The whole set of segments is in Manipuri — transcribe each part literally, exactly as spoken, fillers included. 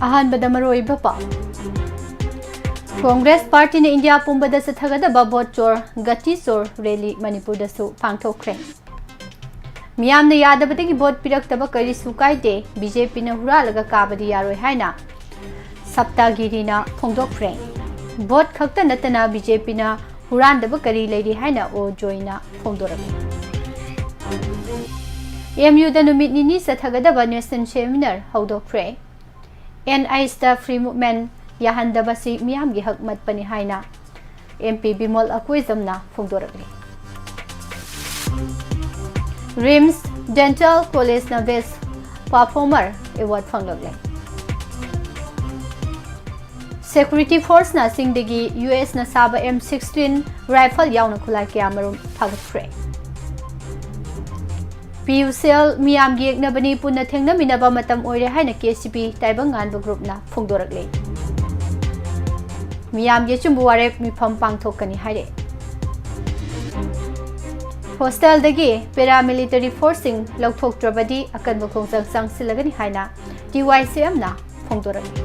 ꯑꯍꯥꯟꯕꯗ ꯃꯔꯨꯑꯣꯏꯕ ꯄꯥꯎ꯫ ꯀꯣꯡꯒ꯭ꯔꯦꯁ ꯄꯥꯔꯇꯤꯅ ꯏꯟꯗꯤꯌꯥ ꯄꯨꯝꯕꯗ ꯆꯠꯊꯒꯗꯕ ꯚꯣꯠ ꯆꯣꯔ, ꯒꯇꯤ ꯆꯣꯔ ꯔꯦꯂꯤ ꯃꯅꯤꯄꯨꯔꯗꯁꯨ ꯄꯥꯡꯊꯣꯛꯈ꯭ꯔꯦ꯫ ꯃꯤꯌꯥꯝꯅ ꯌꯥꯗꯕꯗꯒꯤ ꯚꯣꯠ ꯄꯤꯔꯛꯇꯕ ꯀꯔꯤꯁꯨ ꯀꯥꯏꯗꯦ, ꯕꯤ ꯖꯦ ꯄꯤꯅ ꯍꯨꯔꯥꯜꯂꯒ ꯀꯥꯕꯗꯤ ꯌꯥꯔꯣꯏ ꯍꯥꯏꯅ ꯁꯞꯇꯥꯒꯤꯔꯤꯅ ꯐꯣꯡꯗꯣꯛꯈ꯭ꯔꯦ꯫ ꯚꯣꯠ ꯈꯛꯇ ꯅꯠꯇꯅ ꯕꯤ ꯖꯦ ꯄꯤꯅ ꯍꯨꯔꯥꯟꯗꯕ ꯀꯔꯤ ꯂꯩꯔꯤ ꯍꯥꯏꯅ ꯑꯣ ꯖꯣꯏꯅ ꯐꯣꯡꯗꯣꯔꯛꯂꯤ꯫ ꯑꯦꯝ ꯌꯨꯗ ꯅꯨꯃꯤꯠ ꯅꯤꯅꯤ ꯆꯠꯊꯒꯗꯕ ꯅꯦꯁꯅꯦꯜ ꯁꯦꯃꯤꯅꯥꯔ ꯍꯧꯗꯣꯛꯈ꯭ꯔꯦ꯫ ꯑꯦꯟ ꯑꯥꯏꯁꯇ ꯐ꯭ꯔꯤ ꯃꯨꯚꯃꯦꯟ ꯌꯥꯍꯟꯗꯕꯁꯤ ꯃꯤꯌꯥꯝꯒꯤ ꯍꯛ ꯃꯠꯄꯅꯤ ꯍꯥꯏꯅ ꯑꯦꯝ ꯄꯤ ꯕꯤꯃꯣꯜ ꯑꯀꯣꯏꯖꯝꯅ ꯐꯣꯡꯗꯣꯔꯛꯂꯤ꯫ ꯔꯤꯝꯁ ꯗꯦꯟꯇꯦꯜ ꯀꯣꯂꯦꯖꯅ ꯕꯦꯁ ꯄꯔꯐꯣꯔꯃꯔ ꯑꯦꯋꯥꯔꯗ ꯐꯪꯂꯛꯂꯦ꯫ ꯁꯦꯀ꯭ꯌꯨꯔꯤꯇꯤ ꯐꯣꯔꯁꯅ ꯆꯤꯡꯗꯒꯤ ꯌꯨ ꯑꯦꯁꯅ ꯁꯥꯕ ꯑꯦꯝ ꯁꯤꯛꯁꯇꯤꯟ ꯔꯥꯏꯐꯜ ꯌꯥꯎꯅ ꯈꯨꯠꯂꯥꯏ ꯀꯌꯥꯃꯔꯨꯝ ꯐꯥꯒꯠꯈ꯭ꯔꯦ꯫ ꯄꯤ ꯌꯨ ꯁꯤ ꯑꯦꯜ ꯃꯤꯌꯥꯝꯒꯤ ꯌꯦꯛꯅꯕꯅꯤ, ꯄꯨꯟꯅ ꯊꯦꯡꯅꯃꯤꯟꯅꯕ ꯃꯇꯝ ꯑꯣꯏꯔꯦ ꯍꯥꯏꯅ ꯀꯦ ꯁꯤ ꯄꯤ ꯇꯥꯏꯕꯪ ꯉꯥꯟꯕ ꯒ꯭ꯔꯨꯞꯅ ꯐꯣꯡꯗꯣꯔꯛꯂꯤ꯫ ꯃꯤꯌꯥꯝꯒꯤ ꯑꯆꯨꯝꯕ ꯋꯥꯔꯦꯞ ꯃꯤꯐꯝ ꯄꯥꯡꯊꯣꯛꯀꯅꯤ ꯍꯥꯏꯔꯦ꯫ ꯍꯣꯁꯇꯦꯜꯗꯒꯤ ꯄꯦꯔꯥꯃꯤꯂꯤꯇꯔꯤ ꯐꯣꯔꯁꯁꯤꯡ ꯂꯧꯊꯣꯛꯇ꯭ꯔꯕꯗꯤ ꯑꯀꯟꯕ ꯈꯣꯡꯖꯪ ꯆꯪꯁꯤꯜꯂꯒꯅꯤ ꯍꯥꯏꯅ ꯇꯤ ꯋꯥꯏ ꯁꯤ ꯑꯦꯝꯅ ꯐꯣꯡꯗꯣꯔꯛꯂꯤ꯫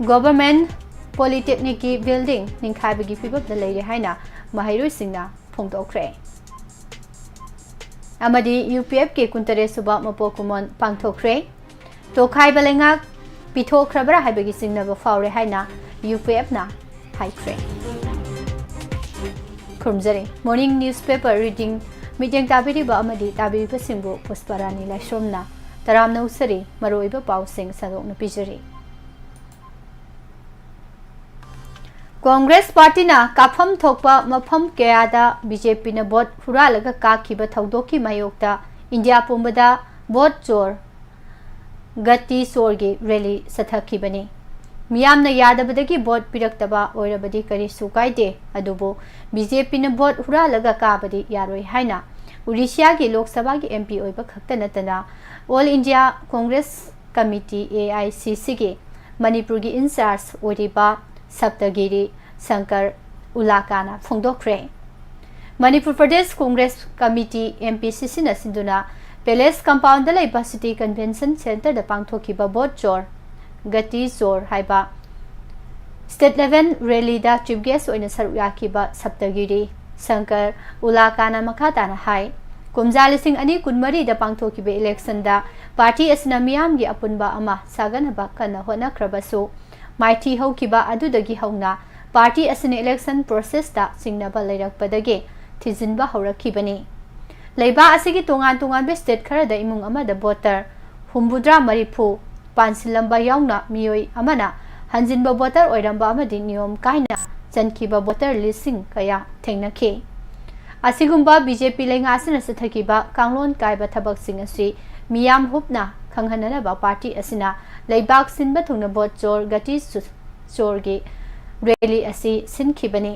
ꯒꯣꯚꯔꯟꯃꯦꯟꯠ ꯄꯣꯂꯤꯇꯦꯛꯅꯤꯛꯀꯤ ꯕꯤꯜꯗꯤꯡ ꯅꯤꯡꯈꯥꯏꯕꯒꯤ ꯐꯤꯚꯝꯗ ꯂꯩꯔꯦ ꯍꯥꯏꯅ ꯃꯍꯩꯔꯣꯏꯁꯤꯡꯅ ꯐꯣꯡꯗꯣꯛꯈ꯭ꯔꯦ꯫ ꯑꯃꯗꯤ ꯌꯨ ꯄꯤ ꯑꯦꯐꯀꯤ ꯀꯨꯟꯇꯔꯦꯠ ꯁꯨꯕ ꯃꯄꯣꯛ ꯀꯨꯝꯑꯣꯟ ꯄꯥꯡꯊꯣꯛꯈ꯭ꯔꯦ꯫ ꯇꯣꯈꯥꯏꯕ ꯂꯩꯉꯥꯛ ꯄꯤꯊꯣꯛꯈ꯭ꯔꯕ꯭ꯔꯥ ꯍꯥꯏꯕꯒꯤ ꯆꯤꯡꯅꯕ ꯐꯥꯎꯔꯦ ꯍꯥꯏꯅ ꯌꯨ ꯄꯤ ꯑꯦꯐꯅ ꯍꯥꯏꯈ꯭ꯔꯦ꯫ ꯈꯨꯔꯨꯝꯖꯔꯤ꯫ Morning newspaper reading ꯃꯤꯠꯌꯦꯡ ꯇꯥꯕꯤꯔꯤꯕ ꯑꯃꯗꯤ ꯇꯥꯕꯤꯔꯤꯕꯁꯤꯡꯕꯨ ꯄꯨꯁꯄꯔꯥꯅꯤ ꯂꯥꯏꯁ꯭ꯔꯣꯝꯅ ꯇꯔꯥꯝꯅ ꯑꯣꯛꯆꯔꯤ꯫ ꯃꯔꯨꯑꯣꯏꯕ ꯄꯥꯎꯁꯤꯡ ꯁꯟꯗꯣꯛꯅ ꯄꯤꯖꯔꯤ꯫ ꯀꯣꯡꯒ꯭ꯔꯦꯁ ꯄꯥꯔꯇꯤꯅ ꯀꯥꯞꯐꯝ ꯊꯣꯛꯄ ꯃꯐꯝ ꯀꯌꯥꯗ ꯕꯤ ꯖꯦ ꯄꯤꯅ ꯚꯣꯠ ꯍꯨꯔꯥꯜꯂꯒ ꯀꯥꯈꯤꯕ ꯊꯧꯗꯣꯛꯀꯤ ꯃꯥꯌꯣꯛꯇ ꯏꯟꯗꯤꯌꯥ ꯄꯨꯝꯕꯗ ꯚꯣꯠ ꯆꯣꯔ, ꯒꯇꯤ ꯆꯣꯔꯒꯤ ꯔꯦꯂꯤ ꯆꯠꯊꯈꯤꯕꯅꯤ꯫ ꯃꯤꯌꯥꯝꯅ ꯌꯥꯗꯕꯗꯒꯤ ꯚꯣꯠ ꯄꯤꯔꯛꯇꯕ ꯑꯣꯏꯔꯕꯗꯤ ꯀꯔꯤꯁꯨ ꯀꯥꯏꯗꯦ, ꯑꯗꯨꯕꯨ ꯕꯤ ꯖꯦ ꯄꯤꯅ ꯚꯣꯠ ꯍꯨꯔꯥꯜꯂꯒ ꯀꯥꯕꯗꯤ ꯌꯥꯔꯣꯏ ꯍꯥꯏꯅ ꯎꯔꯤꯁꯤꯌꯥꯒꯤ ꯂꯣꯛ ꯁꯚꯥꯒꯤ ꯑꯦꯝ ꯄꯤ ꯑꯣꯏꯕ ꯈꯛꯇ ꯅꯠꯇꯅ all India Congress committee, A I C ꯁꯤꯒꯤ ꯃꯅꯤꯄꯨꯔꯒꯤ ꯏꯟꯆꯥꯔꯖ ꯑꯣꯏꯔꯤꯕ ꯁꯞꯇꯒꯤꯔꯤ ꯁꯪꯀꯔ ꯎꯂꯥꯀꯥꯅ ꯐꯣꯡꯗꯣꯛꯈ꯭ꯔꯦ꯫ Manipur Pradesh Congress committee, M P C ꯁꯤꯅ ꯁꯤꯟꯗꯨꯅ Palace compoundꯗ ꯂꯩꯕ City Convention Centreꯗ ꯄꯥꯡꯊꯣꯛꯈꯤꯕ ꯚꯣꯠ ꯆꯣꯔ, ꯒꯇꯤ ꯆꯣꯔ ꯍꯥꯏꯕ state level rallyꯗ chief guest ꯑꯣꯏꯅ ꯁꯔꯨꯛ ꯌꯥꯈꯤꯕ ꯁꯞꯇꯒꯤꯔꯤ ꯁꯪꯀꯔ ꯎꯂꯥꯀꯥꯅ ꯃꯈꯥ ꯇꯥꯅ ꯍꯥꯏ, ꯀꯨꯝꯖꯥ ꯂꯤꯁꯤꯡ ꯑꯅꯤ ꯀꯨꯟꯃꯔꯤꯗ ꯄꯥꯡꯊꯣꯛꯈꯤꯕ electionꯗ party ꯑꯁꯤꯅ ꯃꯤꯌꯥꯝꯒꯤ ꯑꯄꯨꯟꯕ ꯑꯃ ꯁꯥꯒꯠꯅꯕ ꯀꯟꯅ ꯍꯣꯠꯅꯈ꯭ꯔꯕꯁꯨ, ꯃꯥꯏꯊꯤ ꯍꯧꯈꯤꯕ ꯑꯗꯨꯗꯒꯤ ꯍꯧꯅ party ꯑꯁꯤꯅ election processꯇ ꯆꯤꯡꯅꯕ ꯂꯩꯔꯛꯄꯗꯒꯤ ꯊꯤꯖꯤꯟꯕ ꯍꯧꯔꯛꯈꯤꯕꯅꯤ꯫ ꯂꯩꯕꯥꯛ ꯑꯁꯤꯒꯤ ꯇꯣꯉꯥꯟ ꯇꯣꯉꯥꯟꯕ state ꯈꯔꯗ ꯏꯃꯨꯡ ꯑꯃꯗ voter ꯍꯨꯝꯐꯨꯇꯔꯥ ꯃꯔꯤꯐꯨ ꯄꯥꯟꯁꯤꯜꯂꯝꯕ ꯌꯥꯎꯅ ꯃꯤꯑꯣꯏ ꯑꯃꯅ ꯍꯟꯖꯤꯟꯕ voter ꯑꯣꯏꯔꯝꯕ ꯑꯃꯗꯤ ꯅꯤꯌꯣꯝ ꯀꯥꯏꯅ ꯆꯟꯈꯤꯕ voter listꯁꯤꯡ ꯀꯌꯥ ꯊꯦꯡꯅꯈꯤ꯫ ꯑꯁꯤꯒꯨꯝꯕ BJP ꯂꯩꯉꯥꯛ ꯑꯁꯤꯅ ꯆꯠꯊꯈꯤꯕ ꯀꯥꯡꯂꯣꯟ ꯀꯥꯏꯕ ꯊꯕꯛꯁꯤꯡ ꯑꯁꯤ ꯃꯤꯌꯥꯝ ꯍꯨꯞꯅ ꯈꯪꯍꯟꯅꯅꯕ party ꯑꯁꯤꯅ ꯂꯩꯕꯥꯛ ꯁꯤꯟꯕ ꯊꯨꯡꯅ ꯚꯣꯠ ꯆꯣꯔ ꯒꯇꯤ ꯆꯣꯔꯒꯤ rally ꯑꯁꯤ ꯁꯤꯟꯈꯤꯕꯅꯤ꯫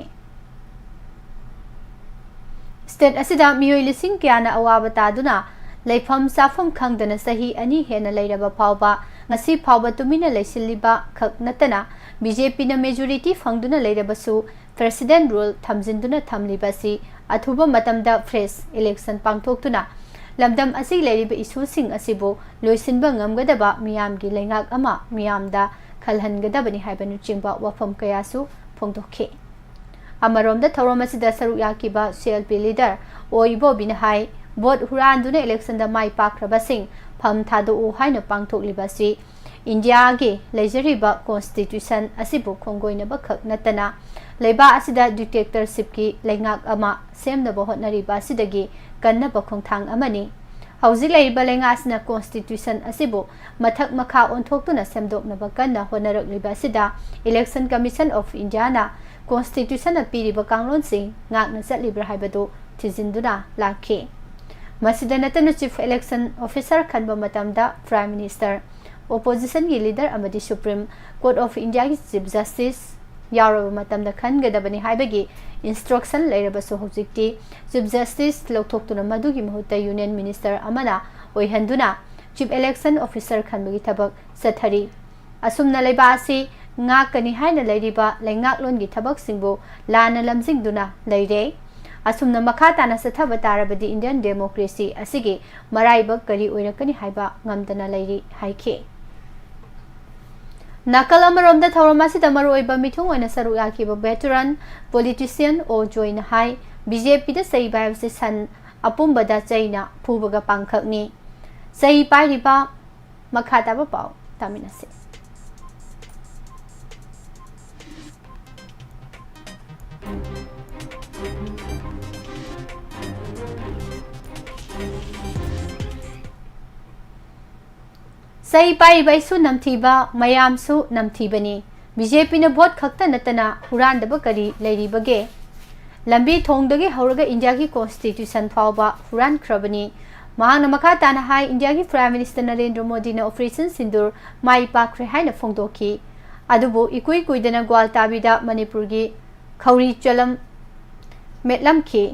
State ꯑꯁꯤꯗ ꯃꯤꯑꯣꯏ ꯂꯤꯁꯤꯡ ꯀꯌꯥꯅ ꯑꯋꯥꯕ ꯇꯥꯗꯨꯅ ꯂꯩꯐꯝ ꯆꯥꯐꯝ ꯈꯪꯗꯅ ꯆꯍꯤ ꯑꯅꯤ ꯍꯦꯟꯅ ꯂꯩꯔꯕ ꯐꯥꯎꯕ ꯉꯁꯤ ꯐꯥꯎꯕ ꯇꯨꯃꯤꯟꯅ ꯂꯩꯁꯤꯜꯂꯤꯕ ꯈꯛ ꯅꯠꯇꯅ BJPꯅ majority ꯐꯪꯗꯨꯅ ꯂꯩꯔꯕꯁꯨ President rule ꯊꯝꯖꯤꯟꯗꯨꯅ ꯊꯝꯂꯤꯕ ꯑꯁꯤ ꯑꯊꯨꯕ ꯃꯇꯝꯗ fresh election ꯄꯥꯡꯊꯣꯛꯇꯨꯅ ꯂꯝꯗꯝ ꯑꯁꯤ ꯂꯩꯔꯤꯕ issueꯁꯤꯡ ꯑꯁꯤꯕꯨ ꯂꯣꯏꯁꯤꯟꯕ ꯉꯝꯒꯗꯕ ꯃꯤꯌꯥꯝꯒꯤ ꯂꯩꯉꯥꯛ ꯑꯃ ꯃꯤꯌꯥꯝꯗ ꯈꯜꯍꯟꯒꯗꯕꯅꯤ ꯍꯥꯏꯕꯅꯆꯤꯡꯕ ꯋꯥꯐꯝ ꯀꯌꯥꯁꯨ ꯐꯣꯡꯗꯣꯛꯈꯤ꯫ ꯑꯃꯔꯣꯝꯗ ꯊꯧꯔꯝ ꯑꯁꯤꯗ ꯁꯔꯨꯛ ꯌꯥꯈꯤꯕ CLP leader ꯑꯣ ꯏꯕꯣꯕꯤꯅ ꯍꯥꯏ, ꯚꯣꯠ ꯍꯨꯔꯥꯟꯗꯨꯅ electionꯗ ꯃꯥꯏ ꯄꯥꯛꯈ꯭ꯔꯕꯁꯤꯡ ꯐꯝ ꯊꯥꯗꯣꯛꯎ ꯍꯥꯏꯅ ꯄꯥꯡꯊꯣꯛꯂꯤꯕ ꯑꯁꯤ ꯏꯟꯗꯤꯌꯥꯒꯤ ꯂꯩꯖꯔꯤꯕ constitution ꯑꯁꯤꯕꯨ ꯈꯣꯡꯒꯣꯏꯅꯕ ꯈꯛ ꯅꯠꯇꯅ ꯂꯩꯕꯥꯛ ꯑꯁꯤꯗ dictatorshipꯀꯤ ꯂꯩꯉꯥꯛ ꯑꯃ ꯁꯦꯝꯅꯕ ꯍꯣꯠꯅꯔꯤꯕ ꯑꯁꯤꯗꯒꯤ ꯀꯟꯅꯕ ꯈꯣꯡꯊꯥꯡ ꯑꯃꯅꯤ꯫ ꯍꯧꯖꯤꯛ ꯂꯩꯔꯤꯕ ꯂꯩꯉꯥꯛ ꯑꯁꯤꯅ constitution ꯑꯁꯤꯕꯨ ꯃꯊꯛ ꯃꯈꯥ ꯑꯣꯟꯊꯣꯛꯇꯨꯅ ꯁꯦꯝꯗꯣꯛꯅꯕ ꯀꯟꯅ ꯍꯣꯠꯅꯔꯛꯂꯤꯕ ꯑꯁꯤꯗ Election Commission of Indiaꯅ constitutionꯅ ꯄꯤꯔꯤꯕ ꯀꯥꯡꯂꯣꯟꯁꯤꯡ ꯉꯥꯛꯅ ꯆꯠꯂꯤꯕ꯭ꯔꯥ ꯍꯥꯏꯕꯗꯨ ꯊꯤꯖꯤꯟꯗꯨꯅ ꯂꯥꯛꯈꯤ꯫ ꯃꯁꯤꯗ ꯅꯠꯇꯅ Chief Election Officer ꯈꯟꯕ ꯃꯇꯝꯗ Prime Minister, oppositionꯒꯤ leader ꯑꯃꯗꯤ Supreme Court of Indiaꯒꯤ Chief Justice ꯌꯥꯎꯔꯕ ꯃꯇꯝꯗ ꯈꯟꯒꯗꯕꯅꯤ ꯍꯥꯏꯕꯒꯤ instruction ꯂꯩꯔꯕꯁꯨ ꯍꯧꯖꯤꯛꯇꯤ Chief Justice ꯂꯧꯊꯣꯛꯇꯨꯅ ꯃꯗꯨꯒꯤ ꯃꯍꯨꯠꯇ Union Minister ꯑꯃꯅ ꯑꯣꯏꯍꯟꯗꯨꯅ Chief Election Officer ꯈꯟꯕꯒꯤ ꯊꯕꯛ ꯆꯠꯊꯔꯤ꯫ ꯑꯁꯨꯝꯅ ꯂꯩꯕꯥꯛ ꯑꯁꯤ ꯉꯥꯛꯀꯅꯤ ꯍꯥꯏꯅ ꯂꯩꯔꯤꯕ ꯂꯩꯉꯥꯛꯂꯣꯟꯒꯤ ꯊꯕꯛꯁꯤꯡꯕꯨ ꯂꯥꯟꯅ ꯂꯝꯖꯤꯡꯗꯨꯅ ꯂꯩꯔꯦ꯫ ꯑꯁꯨꯝꯅ ꯃꯈꯥ ꯇꯥꯅ ꯆꯠꯊꯕ ꯇꯥꯔꯕꯗꯤ Indian democracy ꯑꯁꯤꯒꯤ ꯃꯔꯥꯏꯕꯛ ꯀꯔꯤ ꯑꯣꯏꯔꯛꯀꯅꯤ ꯍꯥꯏꯕ ꯉꯝꯗꯅ ꯂꯩꯔꯤ ꯍꯥꯏꯈꯤ꯫ ꯅꯥꯀꯜ ꯑꯃꯔꯣꯝꯗ ꯊꯧꯔꯝ ꯑꯁꯤꯗ ꯃꯔꯨꯑꯣꯏꯕ ꯃꯤꯊꯨꯡ ꯑꯣꯏꯅ ꯁꯔꯨꯛ ꯌꯥꯈꯤꯕ veteran politician ꯑꯣ ꯖꯣꯏꯅ ꯍꯥꯏ, ꯕꯤ ꯖꯦ ꯄꯤꯗ ꯆꯩꯕ ꯍꯥꯏꯕꯁꯤ ꯁꯟ ꯑꯄꯨꯝꯕꯗ ꯆꯩꯅ ꯐꯨꯕꯒ ꯄꯥꯡꯈꯛꯅꯤ꯫ ꯆꯩ ꯄꯥꯏꯔꯤꯕ ꯃꯈꯥ ꯇꯥꯕ ꯄꯥꯎ ꯇꯥꯃꯤꯟꯅꯁꯤ꯫ ꯆꯩ ꯄꯥꯏꯔꯤꯕ ꯑꯩꯁꯨ ꯅꯝꯊꯤꯕ, ꯃꯌꯥꯝꯁꯨ ꯅꯝꯊꯤꯕꯅꯤ꯫ ꯕꯤ ꯖꯦ ꯄꯤꯅ ꯚꯣꯠ ꯈꯛꯇ ꯅꯠꯇꯅ ꯍꯨꯔꯥꯟꯗꯕ ꯀꯔꯤ ꯂꯩꯔꯤꯕꯒꯦ? ꯂꯝꯕꯤ ꯊꯣꯡꯗꯒꯤ ꯍꯧꯔꯒ ꯏꯟꯗꯤꯌꯥꯒꯤ constitution ꯐꯥꯎꯕ ꯍꯨꯔꯥꯟꯈ꯭ꯔꯕꯅꯤ꯫ ꯃꯍꯥꯛꯅ ꯃꯈꯥ ꯇꯥꯅ ꯍꯥꯏ, ꯏꯟꯗꯤꯌꯥꯒꯤ Prime Minister ꯅꯔꯦꯟꯗ꯭ꯔ ꯃꯣꯗꯤꯅ Operation ꯁꯤꯟꯗꯨꯔ ꯃꯥꯏ ꯄꯥꯛꯈ꯭ꯔꯦ ꯍꯥꯏꯅ ꯐꯣꯡꯗꯣꯛꯈꯤ꯫ ꯑꯗꯨꯕꯨ ꯏꯀꯨꯏ ꯀꯨꯏꯗꯅ ꯒ꯭ꯋꯥꯜꯇꯥꯕꯤꯗ ꯃꯅꯤꯄꯨꯔꯒꯤ ꯈꯧꯔꯤ ꯆꯣꯂꯝ ꯃꯦꯠꯂꯝꯈꯤ꯫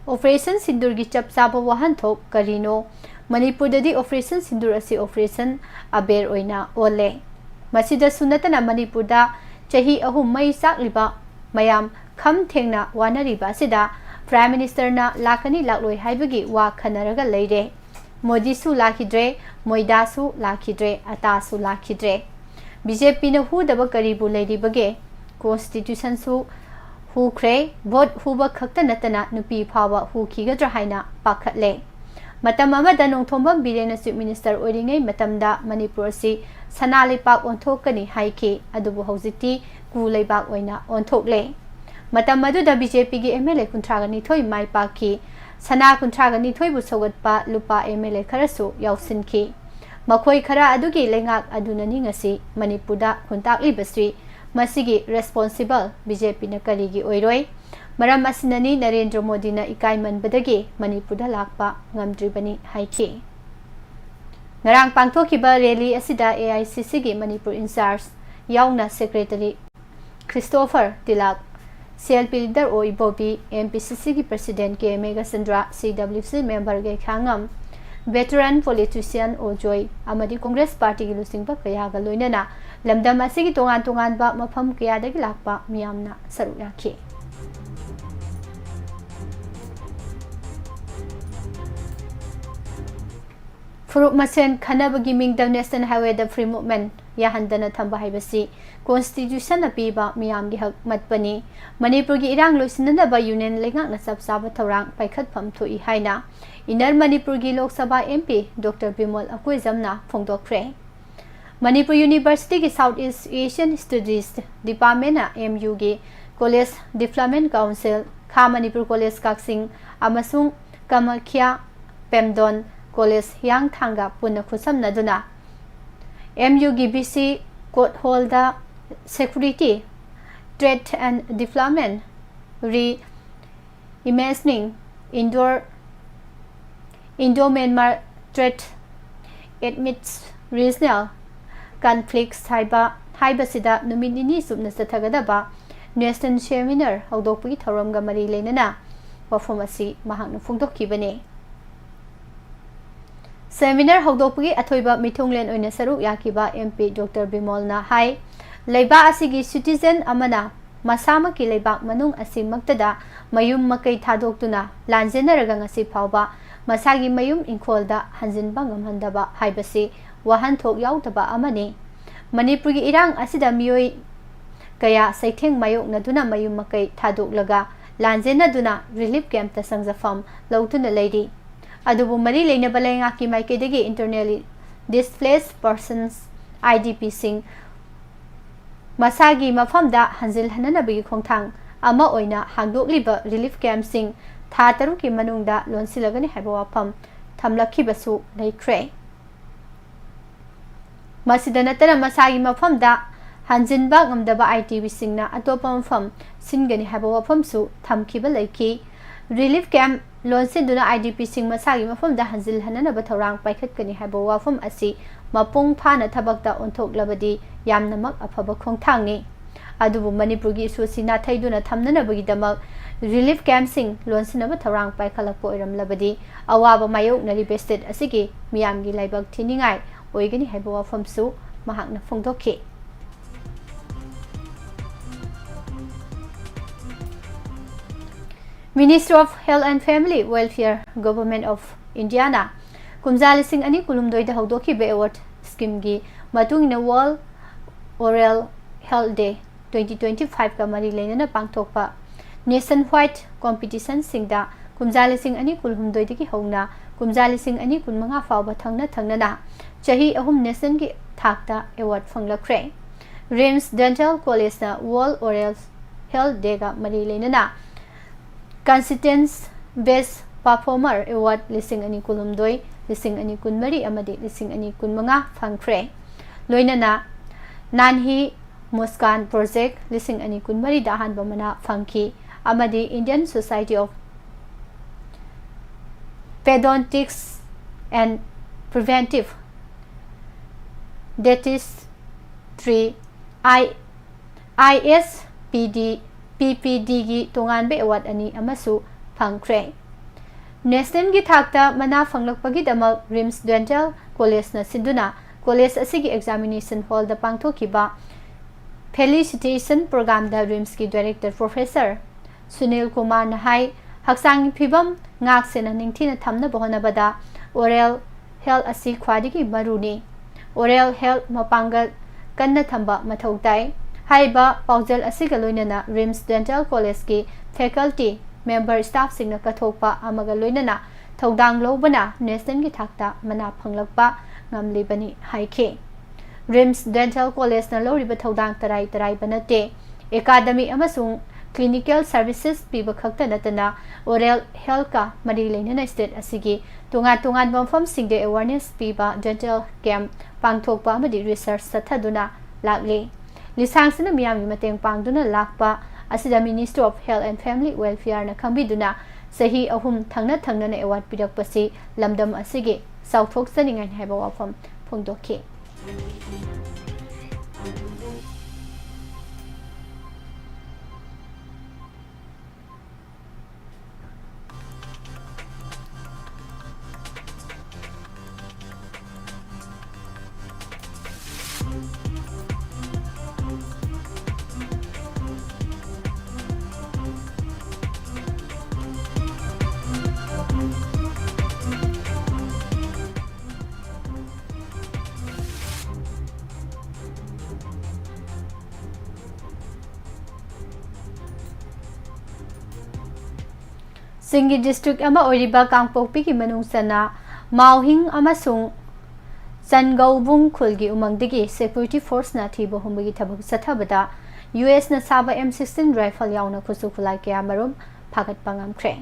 Operation ꯁꯤꯟꯗꯨꯔꯒꯤ ꯆꯞ ꯆꯥꯕ ꯋꯥꯍꯟꯊꯣꯛ ꯀꯔꯤꯅꯣ? ꯃꯅꯤꯄꯨꯔꯗꯗꯤ Operation ꯁꯤꯟꯗꯨꯔ ꯑꯁꯤ Operation ꯑꯕꯦꯔ ꯑꯣꯏꯅ ꯑꯣꯜꯂꯦ꯫ ꯃꯁꯤꯗꯁꯨ ꯅꯠꯇꯅ ꯃꯅꯤꯄꯨꯔꯗ ꯆꯍꯤ ꯑꯍꯨꯝ ꯃꯩ ꯆꯥꯛꯂꯤꯕ ꯃꯌꯥꯝ ꯈꯝ ꯊꯦꯡꯅ ꯋꯥꯅꯔꯤꯕ ꯑꯁꯤꯗ Prime Minister ꯅ ꯂꯥꯛꯀꯅꯤ ꯂꯥꯛꯂꯣꯏ ꯍꯥꯏꯕꯒꯤ ꯋꯥ ꯈꯟꯅꯔꯒ ꯂꯩꯔꯦ꯫ ꯃꯣꯗꯤꯁꯨ ꯂꯥꯛꯈꯤꯗ꯭ꯔꯦ, ꯃꯣꯏꯗꯥꯁꯨ ꯂꯥꯛꯈꯤꯗ꯭ꯔꯦ, ꯑꯇꯥꯁꯨ ꯂꯥꯛꯈꯤꯗ꯭ꯔꯦ꯫ ꯕꯤ ꯖꯦ ꯄꯤꯅ ꯍꯨꯗꯕ ꯀꯔꯤꯕꯨ ꯂꯩꯔꯤꯕꯒꯦ? Constitution ꯁꯨ ꯍꯨꯈ꯭ꯔꯦ, ꯚꯣꯠ ꯍꯨꯕ ꯈꯛꯇ ꯅꯠꯇꯅ ꯅꯨꯄꯤ ꯐꯥꯎꯕ ꯍꯨꯈꯤꯒꯗ꯭ꯔꯥ ꯍꯥꯏꯅ ꯄꯥꯈꯠꯂꯦ꯫ ꯃꯇꯝ ꯑꯃꯗ ꯅꯣꯡꯊꯣꯝꯕꯝ ꯕꯤꯔꯦꯟꯅ Chief Minister ꯑꯣꯏꯔꯤꯉꯩ ꯃꯇꯝꯗ ꯃꯅꯤꯄꯨꯔ ꯑꯁꯤ ꯁꯅꯥ ꯂꯩꯄꯥꯛ ꯑꯣꯟꯊꯣꯛꯀꯅꯤ ꯍꯥꯏꯈꯤ, ꯑꯗꯨꯕꯨ ꯍꯧꯖꯤꯛꯇꯤ ꯀꯨ ꯂꯩꯕꯥꯛ ꯑꯣꯏꯅ ꯑꯣꯟꯊꯣꯛꯂꯦ꯫ ꯃꯇꯝ ꯑꯗꯨꯗ ꯕꯤ ꯖꯦ ꯄꯤꯒꯤ ꯑꯦꯝ ꯑꯦꯜ ꯑꯦ ꯀꯨꯟꯊ꯭ꯔꯥꯒ ꯅꯤꯊꯣꯏ ꯃꯥꯏ ꯄꯥꯛꯈꯤ꯫ ꯁꯅꯥ ꯀꯨꯟꯊ꯭ꯔꯥꯒ ꯅꯤꯊꯣꯏꯕꯨ ꯁꯧꯒꯠꯄ ꯂꯨꯄꯥ ꯑꯦꯝ ꯑꯦꯜ ꯑꯦ ꯈꯔꯁꯨ ꯌꯥꯎꯁꯤꯟꯈꯤ꯫ ꯃꯈꯣꯏ ꯈꯔ ꯑꯗꯨꯒꯤ ꯂꯩꯉꯥꯛ ꯑꯗꯨꯅꯅꯤ ꯉꯁꯤ ꯃꯅꯤꯄꯨꯔꯗ ꯈꯨꯟꯇꯥꯛꯂꯤꯕꯁꯤ꯫ ꯃꯁꯤꯒꯤ responsible ꯕꯤ ꯖꯦ ꯄꯤꯅ ꯀꯔꯤꯒꯤ ꯑꯣꯏꯔꯣꯏ? ꯃꯔꯝ ꯑꯁꯤꯅꯅꯤ ꯅꯔꯦꯟꯗ꯭ꯔ ꯃꯣꯗꯤꯅ ꯏꯀꯥꯏꯃꯟꯕꯗꯒꯤ ꯃꯅꯤꯄꯨꯔꯗ ꯂꯥꯛꯄ ꯉꯝꯗ꯭ꯔꯤꯕꯅꯤ ꯍꯥꯏꯈꯤ꯫ ꯉꯔꯥꯡ ꯄꯥꯡꯊꯣꯛꯈꯤꯕ rally ꯑꯁꯤꯗ ꯑꯦ ꯑꯥꯏ ꯁꯤ ꯁꯤꯒꯤ ꯃꯅꯤꯄꯨꯔ in charge ꯌꯥꯎꯅ Secretary Christopher Tilak, C L ꯄꯤ leader ꯑꯣ ꯏꯕꯣꯕꯤ, ꯑꯦꯝ ꯄꯤ ꯁꯤ ꯁꯤꯒꯤ President ꯀꯦ ꯃꯦꯘꯆꯟꯗ꯭ꯔ, ꯁꯤ ꯗꯕ꯭ꯂꯤꯎ ꯁꯤ member ꯒꯩꯈꯥꯉꯝ, veteran politician ꯑꯣ ꯖꯣꯏ ꯑꯃꯗꯤ Congress party ꯒꯤ ꯂꯨꯆꯤꯡꯕ ꯀꯌꯥꯒ ꯂꯣꯏꯅꯅ ꯂꯝꯗꯝ ꯑꯁꯤꯒꯤ ꯇꯣꯉꯥꯟ ꯇꯣꯉꯥꯟꯕ ꯃꯐꯝ ꯀꯌꯥꯗꯒꯤ ꯂꯥꯛꯄ ꯃꯤꯌꯥꯝꯅ ꯁꯔꯨꯛ ꯌꯥꯈꯤ꯫ ꯐꯨꯔꯨꯞ ꯃꯁꯦꯟ ꯈꯟꯅꯕꯒꯤ ꯃꯤꯡꯗ National Highwayꯗ free movement ꯌꯥꯍꯟꯗꯅ ꯊꯝꯕ ꯍꯥꯏꯕꯁꯤ Constitutionꯅ ꯄꯤꯕ ꯃꯤꯌꯥꯝꯒꯤ ꯍꯛ ꯃꯠꯄꯅꯤ꯫ ꯃꯅꯤꯄꯨꯔꯒꯤ ꯏꯔꯥꯡ ꯂꯣꯏꯁꯤꯟꯅꯅꯕ Union ꯂꯩꯉꯥꯛꯅ ꯆꯞ ꯆꯥꯕ ꯊꯧꯔꯥꯡ ꯄꯥꯏꯈꯠꯐꯝ ꯊꯣꯛꯏ ꯍꯥꯏꯅ Inner ꯃꯅꯤꯄꯨꯔꯒꯤ Lok Sabha MP Doctor Bimol ꯑꯀꯣꯏꯖꯝꯅ ꯐꯣꯡꯗꯣꯛꯈ꯭ꯔꯦ꯫ Manipur Universityꯒꯤ South East Asian Studies Departmentꯅ MUꯒꯤ College Development Council, ꯈꯥ ꯃꯅꯤꯄꯨꯔ College ꯀꯛꯆꯤꯡ ꯑꯃꯁꯨꯡ ꯀꯃꯈ꯭ꯌꯥ ꯄꯦꯝꯗꯣꯟ College ꯍꯤꯌꯥꯡꯊꯥꯡꯒ ꯄꯨꯟꯅ ꯈꯨꯠꯁꯝꯅꯗꯨꯅ MUꯒꯤ BC Court Hallꯗ Security, Trade and Development, Re Imagining Indoor, Indo-Myanmar Trade Amidst Regional Conflicts ꯍꯥꯏꯕ, ꯍꯥꯏꯕꯁꯤꯗ ꯅꯨꯃꯤꯠ ꯅꯤꯅꯤ ꯆꯨꯞꯅ ꯆꯠꯊꯒꯗꯕ National Seminar ꯍꯧꯗꯣꯛꯄꯒꯤ ꯊꯧꯔꯝꯒ ꯃꯔꯤ ꯂꯩꯅꯅ ꯋꯥꯐꯝ ꯑꯁꯤ ꯃꯍꯥꯛꯅ ꯐꯣꯡꯗꯣꯛꯈꯤꯕꯅꯤ꯫ Seminar ꯍꯧꯗꯣꯛꯄꯒꯤ ꯑꯊꯣꯏꯕ ꯃꯤꯊꯨꯡꯂꯦꯟ ꯑꯣꯏꯅ ꯁꯔꯨꯛ ꯌꯥꯈꯤꯕ MP Doctor ꯕꯤꯃꯣꯜꯅ ꯍꯥꯏ, ꯂꯩꯕꯥꯛ ꯑꯁꯤꯒꯤ citizen ꯑꯃꯅ ꯃꯁꯥꯃꯛꯀꯤ ꯂꯩꯕꯥꯛ ꯃꯅꯨꯡ ꯑꯁꯤꯃꯛꯇꯗ ꯃꯌꯨꯝ ꯃꯀꯩ ꯊꯥꯗꯣꯛꯇꯨꯅ ꯂꯥꯟꯖꯦꯟꯅꯔꯒ ꯉꯁꯤ ꯐꯥꯎꯕ ꯃꯁꯥꯒꯤ ꯃꯌꯨꯝ ꯏꯪꯈꯣꯜꯗ ꯍꯟꯖꯤꯟꯕ ꯉꯝꯍꯟꯗꯕ ꯍꯥꯏꯕꯁꯤ ꯋꯥꯍꯟꯊꯣꯛ ꯌꯥꯎꯗꯕ ꯑꯃꯅꯤ꯫ ꯃꯅꯤꯄꯨꯔꯒꯤ ꯏꯔꯥꯡ ꯑꯁꯤꯗ ꯃꯤꯑꯣꯏ ꯀꯌꯥ ꯆꯩꯊꯦꯡ ꯃꯥꯌꯣꯛꯅꯗꯨꯅ ꯃꯌꯨꯝ ꯃꯀꯩ ꯊꯥꯗꯣꯛꯂꯒ ꯂꯥꯟꯖꯦꯟꯅꯗꯨꯅ relief campꯇ ꯆꯪꯖꯐꯝ ꯂꯧꯗꯨꯅ ꯂꯩꯔꯤ꯫ ꯑꯗꯨꯕꯨ ꯃꯔꯤ ꯂꯩꯅꯕ ꯂꯩꯉꯥꯛꯀꯤ ꯃꯥꯏꯀꯩꯗꯒꯤ internally displaced persons, IDPꯁꯤꯡ ꯃꯁꯥꯒꯤ ꯃꯐꯝꯗ ꯍꯟꯖꯤꯜꯍꯟꯅꯅꯕꯒꯤ ꯈꯣꯡꯊꯥꯡ ꯑꯃ ꯑꯣꯏꯅ ꯍꯥꯡꯗꯣꯛꯂꯤꯕ relief campꯁꯤꯡ ꯊꯥ ꯇꯔꯨꯛꯀꯤ ꯃꯅꯨꯡꯗ ꯂꯣꯟꯁꯤꯜꯂꯒꯅꯤ ꯍꯥꯏꯕ ꯋꯥꯐꯝ ꯊꯝꯂꯛꯈꯤꯕꯁꯨ ꯂꯩꯈ꯭ꯔꯦ꯫ ꯃꯁꯤꯗ ꯅꯠꯇꯅ ꯃꯁꯥꯒꯤ ꯃꯐꯝꯗ ꯍꯟꯖꯤꯟꯕ ꯉꯝꯗꯕ IDPꯁꯤꯡꯅ ꯑꯇꯣꯞꯄ ꯃꯐꯝ ꯁꯤꯟꯒꯅꯤ ꯍꯥꯏꯕ ꯋꯥꯐꯝꯁꯨ ꯊꯝꯈꯤꯕ ꯂꯩꯈꯤ꯫ Relief camp ꯂꯣꯟꯁꯤꯟꯗꯨꯅ IDPꯁꯤꯡ ꯃꯁꯥꯒꯤ ꯃꯐꯝꯗ ꯍꯟꯖꯤꯜꯍꯟꯅꯅꯕ ꯊꯧꯔꯥꯡ ꯄꯥꯏꯈꯠꯀꯅꯤ ꯍꯥꯏꯕ ꯋꯥꯐꯝ ꯑꯁꯤ ꯃꯄꯨꯡ ꯐꯥꯅ ꯊꯕꯛꯇ ꯑꯣꯟꯊꯣꯛꯂꯕꯗꯤ ꯌꯥꯝꯅꯃꯛ ꯑꯐꯕ ꯈꯣꯡꯊꯥꯡꯅꯤ꯫ ꯑꯗꯨꯕꯨ ꯃꯅꯤꯄꯨꯔꯒꯤ issue ꯑꯁꯤ ꯅꯥꯊꯩꯗꯨꯅ ꯊꯝꯅꯅꯕꯒꯤꯗꯃꯛ relief campꯁꯤꯡ ꯂꯣꯟꯁꯤꯟꯅꯕ ꯊꯧꯔꯥꯡ ꯄꯥꯏꯈꯠꯂꯛꯄ ꯑꯣꯏꯔꯝꯂꯕꯗꯤ ꯑꯋꯥꯕ ꯃꯥꯌꯣꯛꯅꯔꯤꯕ state ꯑꯁꯤꯒꯤ ꯃꯤꯌꯥꯝꯒꯤ ꯂꯥꯏꯕꯛ ꯊꯤꯅꯤꯡꯉꯥꯏ ꯑꯣꯏꯒꯅꯤ ꯍꯥꯏꯕ ꯋꯥꯐꯝꯁꯨ ꯃꯍꯥꯛꯅ ꯐꯣꯡꯗꯣꯛꯈꯤ꯫ Ministry of Health and Family Welfare, Government of Indiaꯅ ꯀꯨꯝꯖꯥ ꯂꯤꯁꯤꯡ ꯑꯅꯤ ꯀꯨꯟꯍꯨꯝꯗꯣꯏꯗ ꯍꯧꯗꯣꯛꯈꯤꯕ ꯑꯦꯋꯥꯔꯗ ꯁ꯭ꯀꯤꯝꯒꯤ ꯃꯇꯨꯡ ꯏꯟꯅ World Oral Health Day twenty twenty-five ꯀ ꯃꯔꯤ ꯂꯩꯅꯅ ꯄꯥꯡꯊꯣꯛꯄ nationwide competitionꯁꯤꯡꯗ ꯀꯨꯝꯖꯥ ꯂꯤꯁꯤꯡ ꯑꯅꯤ ꯀꯨꯟꯍꯨꯝꯗꯣꯏꯗꯒꯤ ꯍꯧꯅ ꯀꯨꯝꯖꯥ ꯂꯤꯁꯤꯡ ꯑꯅꯤ ꯀꯨꯟꯃꯉꯥ ꯐꯥꯎꯕ ꯊꯪꯅ ꯊꯪꯅꯅ ꯆꯍꯤ ꯑꯍꯨꯝ nationꯒꯤ ꯊꯥꯛꯇ ꯑꯦꯋꯥꯔꯗ ꯐꯪꯂꯛꯈ꯭ꯔꯦ꯫ RIMS Dental Collegeꯅ World Oral Health Dayꯒ ꯃꯔꯤ ꯂꯩꯅꯅ Constituency Best Performer Award ꯂꯤꯁꯤꯡ ꯑꯅꯤ ꯀꯨꯟꯍꯨꯝꯗꯣꯏ, ꯂꯤꯁꯤꯡ ꯑꯅꯤ ꯀꯨꯟꯃꯔꯤ ꯑꯃꯗꯤ ꯂꯤꯁꯤꯡ ꯑꯅꯤ ꯀꯨꯟꯃꯉꯥ ꯐꯪꯈ꯭ꯔꯦ꯫ ꯂꯣꯏꯅꯅ ꯅꯥꯟꯍꯤ ꯃꯨꯁꯀꯥꯟ ꯄ꯭ꯔꯣꯖꯦꯛ ꯂꯤꯁꯤꯡ ꯑꯅꯤ ꯀꯨꯟꯃꯔꯤꯗ ꯑꯍꯥꯟꯕ ꯃꯅꯥ ꯐꯪꯈꯤ ꯑꯃꯗꯤ Indian Society of Periodontics and Preventive Dentistry, I, ISPD, PPDꯒꯤ ꯇꯣꯉꯥꯟꯕ ꯑꯦꯋꯥꯔꯗ ꯑꯅꯤ ꯑꯃꯁꯨ ꯐꯪꯈ꯭ꯔꯦ꯫ Nationꯒꯤ ꯊꯥꯛꯇ ꯃꯅꯥ ꯐꯪꯂꯛꯄꯒꯤꯗꯃꯛ RIMS Dental Collegeꯅ ꯁꯤꯟꯗꯨꯅ ꯀꯣꯂꯦꯖ ꯑꯁꯤꯒꯤ examination hallꯗ ꯄꯥꯡꯊꯣꯛꯈꯤꯕ felicitation programꯗ RIMSꯀꯤ director professor ꯁꯨꯅꯤꯜ ꯀꯨꯃꯥꯔꯅ ꯍꯥꯏ, ꯍꯛꯆꯥꯡꯒꯤ ꯐꯤꯕꯝ ꯉꯥꯛ ꯁꯦꯟꯅ ꯅꯤꯡꯊꯤꯅ ꯊꯝꯅꯕ ꯍꯣꯠꯅꯕꯗ oral health ꯑꯁꯤ ꯈ꯭ꯋꯥꯏꯗꯒꯤ ꯃꯔꯨꯅꯤ꯫ Oral health ꯃꯄꯥꯡꯒꯜ ꯀꯟꯅ ꯊꯝꯕ ꯃꯊꯧ ꯇꯥꯏ꯫ ꯍꯥꯏꯔꯤꯕ ꯄꯥꯎꯖꯦꯜ ꯑꯁꯤꯒ ꯂꯣꯏꯅꯅ RIMS Dental Collegeꯀꯤ faculty member staffꯁꯤꯡꯅ ꯀꯠꯊꯣꯛꯄ ꯑꯃꯒ ꯂꯣꯏꯅꯅ ꯊꯧꯗꯥꯡ ꯂꯧꯕꯅ nationꯒꯤ ꯊꯥꯛꯇ ꯃꯅꯥ ꯐꯪꯂꯛꯄ ꯉꯝꯂꯤꯕꯅꯤ ꯍꯥꯏꯈꯤ꯫ RIMS Dental Collegeꯅ ꯂꯧꯔꯤꯕ ꯊꯧꯗꯥꯡ ꯇꯔꯥꯏ ꯇꯔꯥꯏꯕ ꯅꯠꯇꯦ꯫ Academic ꯑꯃꯁꯨꯡ clinical services ꯄꯤꯕ ꯈꯛꯇ ꯅꯠꯇꯅ oral healthꯀ ꯃꯔꯤ ꯂꯩꯅꯅ state ꯑꯁꯤꯒꯤ ꯇꯣꯉꯥꯟ ꯇꯣꯉꯥꯟꯕ ꯃꯐꯝꯁꯤꯡꯗ awareness ꯄꯤꯕ dental camp ꯄꯥꯡꯊꯣꯛꯄ ꯑꯃꯗꯤ research ꯆꯠꯊꯗꯨꯅ ꯂꯥꯛꯂꯤ꯫ ꯂꯤꯁꯥꯡꯁꯤꯅ ꯃꯤꯌꯥꯝꯒꯤ ꯃꯇꯦꯡ ꯄꯥꯡꯗꯨꯅ ꯂꯥꯛꯄ ꯑꯁꯤꯗ Ministry of Health and Family Welfareꯅ ꯈꯪꯕꯤꯗꯨꯅ ꯆꯍꯤ ꯑꯍꯨꯝ ꯊꯪꯅ ꯊꯪꯅꯅ award ꯄꯤꯔꯛꯄꯁꯤ ꯂꯝꯗꯝ ꯑꯁꯤꯒꯤ ꯆꯥꯎꯊꯣꯛꯆꯅꯤꯡꯉꯥꯏꯅꯤ ꯍꯥꯏꯕ ꯋꯥꯐꯝ ꯐꯣꯡꯗꯣꯛꯈꯤ꯫ ꯆꯤꯡꯒꯤ district ꯑꯃ ꯑꯣꯏꯔꯤꯕ ꯀꯥꯡꯄꯣꯛꯄꯤꯒꯤ ꯃꯅꯨꯡ ꯆꯟꯅ ꯃꯥꯎꯍꯤꯡ ꯑꯃꯁꯨꯡ ꯆꯟꯒꯧꯕꯨꯡ ꯈꯨꯜꯒꯤ ꯎꯃꯪꯗꯒꯤ security forceꯅ ꯊꯤꯕ ꯍꯨꯝꯕꯒꯤ ꯊꯕꯛ ꯆꯠꯊꯕꯗ U S ꯅ ꯁꯥꯕ M sixteen rifle ꯌꯥꯎꯅ ꯈꯨꯠꯁꯨ ꯈꯨꯠꯂꯥꯏ ꯀꯌꯥ ꯃꯔꯨꯝ ꯐꯥꯒꯠꯄ ꯉꯝꯈ꯭ꯔꯦ꯫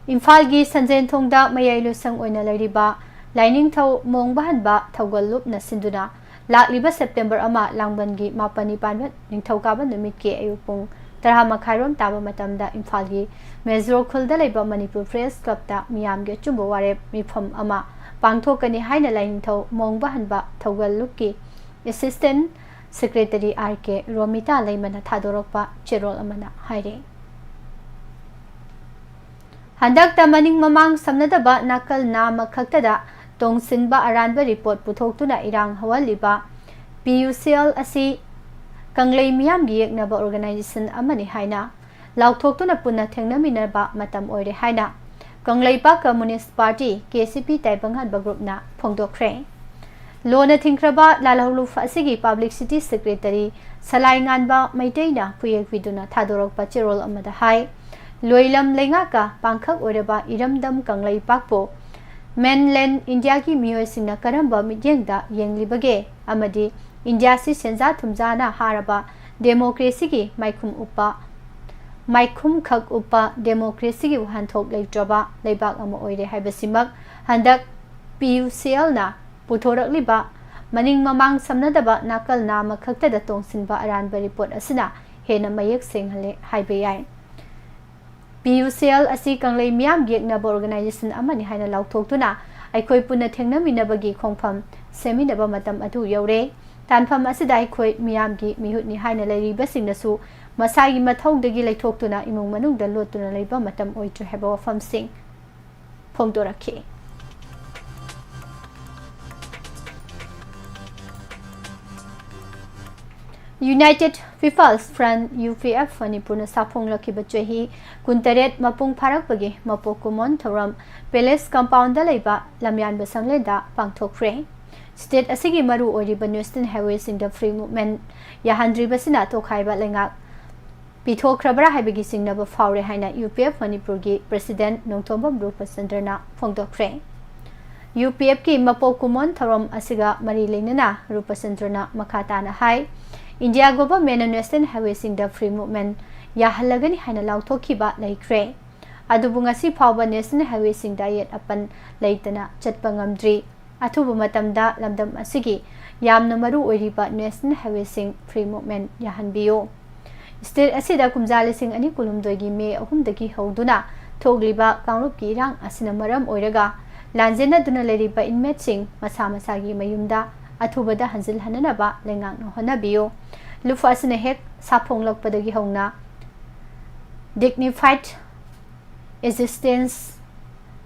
ꯏꯝꯐꯥꯜꯒꯤ ꯁꯟꯖꯦꯟꯊꯣꯡꯗ ꯃꯌꯥꯏ ꯂꯣꯏꯁꯪ ꯑꯣꯏꯅ ꯂꯩꯔꯤꯕ ꯂꯥꯏꯅꯤꯡꯊꯧ ꯃꯣꯡꯕꯍꯟꯕ ꯊꯧꯒꯜ ꯂꯨꯞꯅ ꯁꯤꯟꯗꯨꯅ ꯂꯥꯛꯂꯤꯕ September ꯑꯃ ꯂꯥꯡꯕꯟꯒꯤ ꯃꯥꯄꯟꯅꯤ ꯄꯥꯟꯕ ꯅꯤꯡꯊꯧꯀꯥꯕ ꯅꯨꯃꯤꯠꯀꯤ ꯑꯌꯨꯛ ꯄꯨꯡ ꯇꯔꯥ ꯃꯈꯥꯏꯔꯣꯝ ꯇꯥꯕ ꯃꯇꯝꯗ ꯏꯝꯐꯥꯜꯒꯤ ꯃꯦꯖꯣꯔ ꯈꯨꯜꯗ ꯂꯩꯕ ꯃꯅꯤꯄꯨꯔ Press Clubꯇ ꯃꯤꯌꯥꯝꯒꯤ ꯑꯆꯨꯝꯕ ꯋꯥꯔꯦꯞ ꯃꯤꯐꯝ ꯑꯃ ꯄꯥꯡꯊꯣꯛꯀꯅꯤ ꯍꯥꯏꯅ ꯂꯥꯏꯅꯤꯡꯊꯧ ꯃꯣꯡꯕꯍꯟꯕ ꯊꯧꯒꯜ ꯂꯨꯞꯀꯤ Assistant Secretary R K Romita ꯂꯩꯃꯅ ꯊꯥꯗꯣꯔꯛꯄ ꯆꯦꯔꯣꯜ ꯑꯃꯅ ꯍꯥꯏꯔꯤ꯫ ꯍꯟꯗꯛꯇ ꯃꯅꯤꯡ ꯃꯃꯥꯡ ꯁꯝꯅꯗꯕ ꯅꯥꯀꯜ ꯅꯥꯝꯃ ꯈꯛꯇꯗ ꯇꯣꯡꯁꯤꯟꯕ ꯑꯔꯥꯟꯕ report ꯄꯨꯊꯣꯛꯇꯨꯅ ꯏꯔꯥꯡ ꯍꯧꯍꯜꯂꯤꯕ P U C L ꯑꯁꯤ ꯀꯪꯂꯩ ꯃꯤꯌꯥꯝꯒꯤ ꯌꯦꯛꯅꯕ organization ꯑꯃꯅꯤ ꯍꯥꯏꯅ ꯂꯥꯎꯊꯣꯛꯇꯨꯅ ꯄꯨꯟꯅ ꯊꯦꯡꯅꯃꯤꯟꯅꯕ ꯃꯇꯝ ꯑꯣꯏꯔꯦ ꯍꯥꯏꯅ Kangleipak Communist Party, K C P, ꯇꯥꯏꯕꯪꯍꯟꯕ groupꯅ ꯐꯣꯡꯗꯣꯛꯈ꯭ꯔꯦ꯫ ꯂꯣꯟꯅ ꯊꯤꯡꯈ꯭ꯔꯕ ꯂꯥꯜꯍꯧꯂꯨꯞ ꯑꯁꯤꯒꯤ Publicity Secretary ꯁꯂꯥꯏꯉꯥꯟꯕ ꯃꯩꯇꯩꯅ ꯈꯨꯌꯦꯛꯄꯤꯗꯨꯅ ꯊꯥꯗꯣꯔꯛꯄ ꯆꯦꯔꯣꯜ ꯑꯃꯗ ꯍꯥꯏ, ꯂꯣꯏꯂꯝ ꯂꯩꯉꯥꯛꯀ ꯄꯥꯡꯈꯛ ꯑꯣꯏꯔꯕ ꯏꯔꯝꯗꯝ ꯀꯪꯂꯩꯄꯥꯛꯄꯨ mainland Indiaꯒꯤ ꯃꯤꯑꯣꯏꯁꯤꯡꯅ ꯀꯔꯝꯕ ꯃꯤꯠꯌꯦꯡꯗ ꯌꯦꯡꯂꯤꯕꯒꯦ ꯑꯃꯗꯤ Indiaꯁꯤ ꯁꯦꯟꯖꯥ ꯊꯨꯝꯖꯥꯅ ꯍꯥꯔꯕ democracyꯒꯤ ꯃꯥꯏꯈꯨꯝ ꯎꯞꯄ, ꯃꯥꯏꯈꯨꯝ ꯈꯛ ꯎꯞꯄ democracyꯒꯤ ꯋꯥꯍꯟꯊꯣꯛ ꯂꯩꯇ꯭ꯔꯕ ꯂꯩꯕꯥꯛ ꯑꯃ ꯑꯣꯏꯔꯦ ꯍꯥꯏꯕꯁꯤꯃꯛ ꯍꯟꯗꯛ P U C Lꯅ ꯄꯨꯊꯣꯔꯛꯂꯤꯕ ꯃꯅꯤꯡ ꯃꯃꯥꯡ ꯁꯝꯅꯗꯕ ꯅꯥꯀꯜ ꯅꯥꯝꯃ ꯈꯛꯇꯗ ꯇꯣꯡꯁꯤꯟꯕ ꯑꯔꯥꯟꯕ report ꯑꯁꯤꯅ ꯍꯦꯟꯅ ꯃꯌꯦꯛ ꯁꯦꯡꯍꯜꯂꯦ ꯍꯥꯏꯕ ꯌꯥꯏ꯫ P U C L ꯑꯁꯤ ꯀꯪꯂꯩ ꯃꯤꯌꯥꯝꯒꯤ ꯌꯦꯛꯅꯕ organization ꯑꯃꯅꯤ ꯍꯥꯏꯅ ꯂꯥꯎꯊꯣꯛꯇꯨꯅ ꯑꯩꯈꯣꯏ ꯄꯨꯟꯅ ꯊꯦꯡꯅꯃꯤꯟꯅꯕꯒꯤ ꯈꯣꯡꯐꯝ ꯁꯦꯝꯃꯤꯟꯅꯕ ꯃꯇꯝ ꯑꯗꯨ ꯌꯧꯔꯦ꯫ ꯇꯥꯟꯐꯝ ꯑꯁꯤꯗ ꯑꯩꯈꯣꯏ ꯃꯤꯌꯥꯝꯒꯤ ꯃꯤꯍꯨꯠꯅꯤ ꯍꯥꯏꯅ ꯂꯩꯔꯤꯕꯁꯤꯡꯅꯁꯨ ꯃꯁꯥꯒꯤ ꯃꯊꯧꯗꯒꯤ ꯂꯩꯊꯣꯛꯇꯨꯅ ꯏꯃꯨꯡ ꯃꯅꯨꯡꯗ ꯂꯣꯠꯇꯨꯅ ꯂꯩꯕ ꯃꯇꯝ ꯑꯣꯏꯗ꯭ꯔꯦ ꯍꯥꯏꯕ ꯋꯥꯐꯝꯁꯤꯡ ꯐꯣꯡꯗꯣꯔꯛꯈꯤ꯫ United People's Front, U P F, ꯃꯅꯤꯄꯨꯔꯅ ꯁꯥꯐꯣꯡꯂꯛꯈꯤꯕ ꯆꯍꯤ ꯀꯨꯟꯇꯔꯦꯠ ꯃꯄꯨꯡ ꯐꯥꯔꯛꯄꯒꯤ ꯃꯄꯣꯛ ꯀꯨꯝꯑꯣꯟ ꯊꯧꯔꯝ Palace Compoundꯗ ꯂꯩꯕ ꯂꯝꯌꯥꯟꯕ ꯁꯪꯂꯦꯟꯗ ꯄꯥꯡꯊꯣꯛꯈ꯭ꯔꯦ꯫ State ꯑꯁꯤꯒꯤ ꯃꯔꯨ ꯑꯣꯏꯔꯤꯕ national highwayꯁꯤꯡꯗ free movement ꯌꯥꯍꯟꯗ꯭ꯔꯤꯕꯁꯤꯅ ꯇꯣꯈꯥꯏꯕ ꯂꯩꯉꯥꯛ ꯄꯤꯊꯣꯛꯈ꯭ꯔꯕ꯭ꯔꯥ ꯍꯥꯏꯕꯒꯤ ꯆꯤꯡꯅꯕ ꯐꯥꯎꯔꯦ ꯍꯥꯏꯅ ꯌꯨ ꯄꯤ ꯑꯦꯐ ꯃꯅꯤꯄꯨꯔꯒꯤ ꯄ꯭ꯔꯦꯁꯤꯗꯦꯟꯠ ꯅꯣꯡꯊꯣꯝꯕꯝ ꯔꯨꯄꯆꯟꯗ꯭ꯔꯅ ꯐꯣꯡꯗꯣꯛꯈ꯭ꯔꯦ꯫ ꯌꯨ ꯄꯤ ꯑꯦꯐꯀꯤ ꯃꯄꯣꯛ ꯀꯨꯝꯑꯣꯟ ꯊꯧꯔꯝ ꯑꯁꯤꯒ ꯃꯔꯤ ꯂꯩꯅꯅ ꯔꯨꯄꯆꯟꯗ꯭ꯔꯅ ꯃꯈꯥ ꯇꯥꯅ ꯍꯥꯏ, ꯏꯟꯗꯤꯌꯥ ꯒꯣꯚꯔꯟꯃꯦꯟꯠꯅ ꯅꯦꯁꯅꯦꯜ ꯍꯥꯏꯋꯦꯁꯤꯡꯗ ꯐ꯭ꯔꯤ ꯃꯨꯚꯃꯦꯟꯠ ꯌꯥꯍꯜꯂꯒꯅꯤ ꯍꯥꯏꯅ ꯂꯥꯎꯊꯣꯛꯈꯤꯕ ꯂꯩꯈ꯭ꯔꯦ꯫ ꯑꯗꯨꯕꯨ ꯉꯁꯤ ꯐꯥꯎꯕ ꯅꯦꯁꯅꯦꯜ ꯍꯥꯏꯋꯦꯁꯤꯡꯗ ꯑꯌꯦꯠ ꯑꯄꯟ ꯂꯩꯇꯅ ꯆꯠꯄ ꯉꯝꯗ꯭ꯔꯤ꯫ ꯑꯊꯨꯕ ꯃꯇꯝꯗ ꯂꯝꯗꯝ ꯑꯁꯤꯒꯤ ꯌꯥꯝꯅ ꯃꯔꯨ ꯑꯣꯏꯔꯤꯕ ꯅꯦꯁꯅꯦꯜ ꯍꯥꯏꯋꯦꯁꯤꯡ ꯐ꯭ꯔꯤ ꯃꯨꯚꯃꯦꯟꯠ ꯌꯥꯍꯟꯕꯤꯌꯨ꯫ ꯁ꯭ꯇꯦꯠ ꯑꯁꯤꯗ ꯀꯨꯝꯖꯥ ꯂꯤꯁꯤꯡ ꯑꯅꯤ ꯀꯨꯟꯍꯨꯝꯗꯣꯏꯒꯤ ꯃꯦ ꯑꯍꯨꯝꯗꯒꯤ ꯍꯧꯗꯨꯅ ꯊꯣꯛꯂꯤꯕ ꯀꯥꯡꯂꯨꯞꯀꯤ ꯏꯔꯥꯡ ꯑꯁꯤꯅ ꯃꯔꯝ ꯑꯣꯏꯔꯒ ꯂꯥꯟꯖꯦꯟꯅꯗꯨꯅ ꯂꯩꯔꯤꯕ ꯏꯟꯃꯦꯠꯁꯤꯡ ꯃꯁꯥ ꯃꯁꯥꯒꯤ ꯃꯌꯨꯝꯗ ꯑꯊꯨꯕꯗ ꯍꯟꯖꯤꯜꯍꯟꯅꯅꯕ ꯂꯩꯉꯥꯛꯅ ꯍꯣꯠꯅꯕꯤꯌꯨ꯫ ꯂꯨꯞ ꯑꯁꯤꯅ ꯍꯦꯛ ꯁꯥꯐꯣꯡꯂꯛꯄꯗꯒꯤ ꯍꯧꯅ ꯗꯤꯒꯅꯤꯐꯥꯏꯗ ꯑꯦꯛꯖꯤꯁꯇꯦꯟꯁ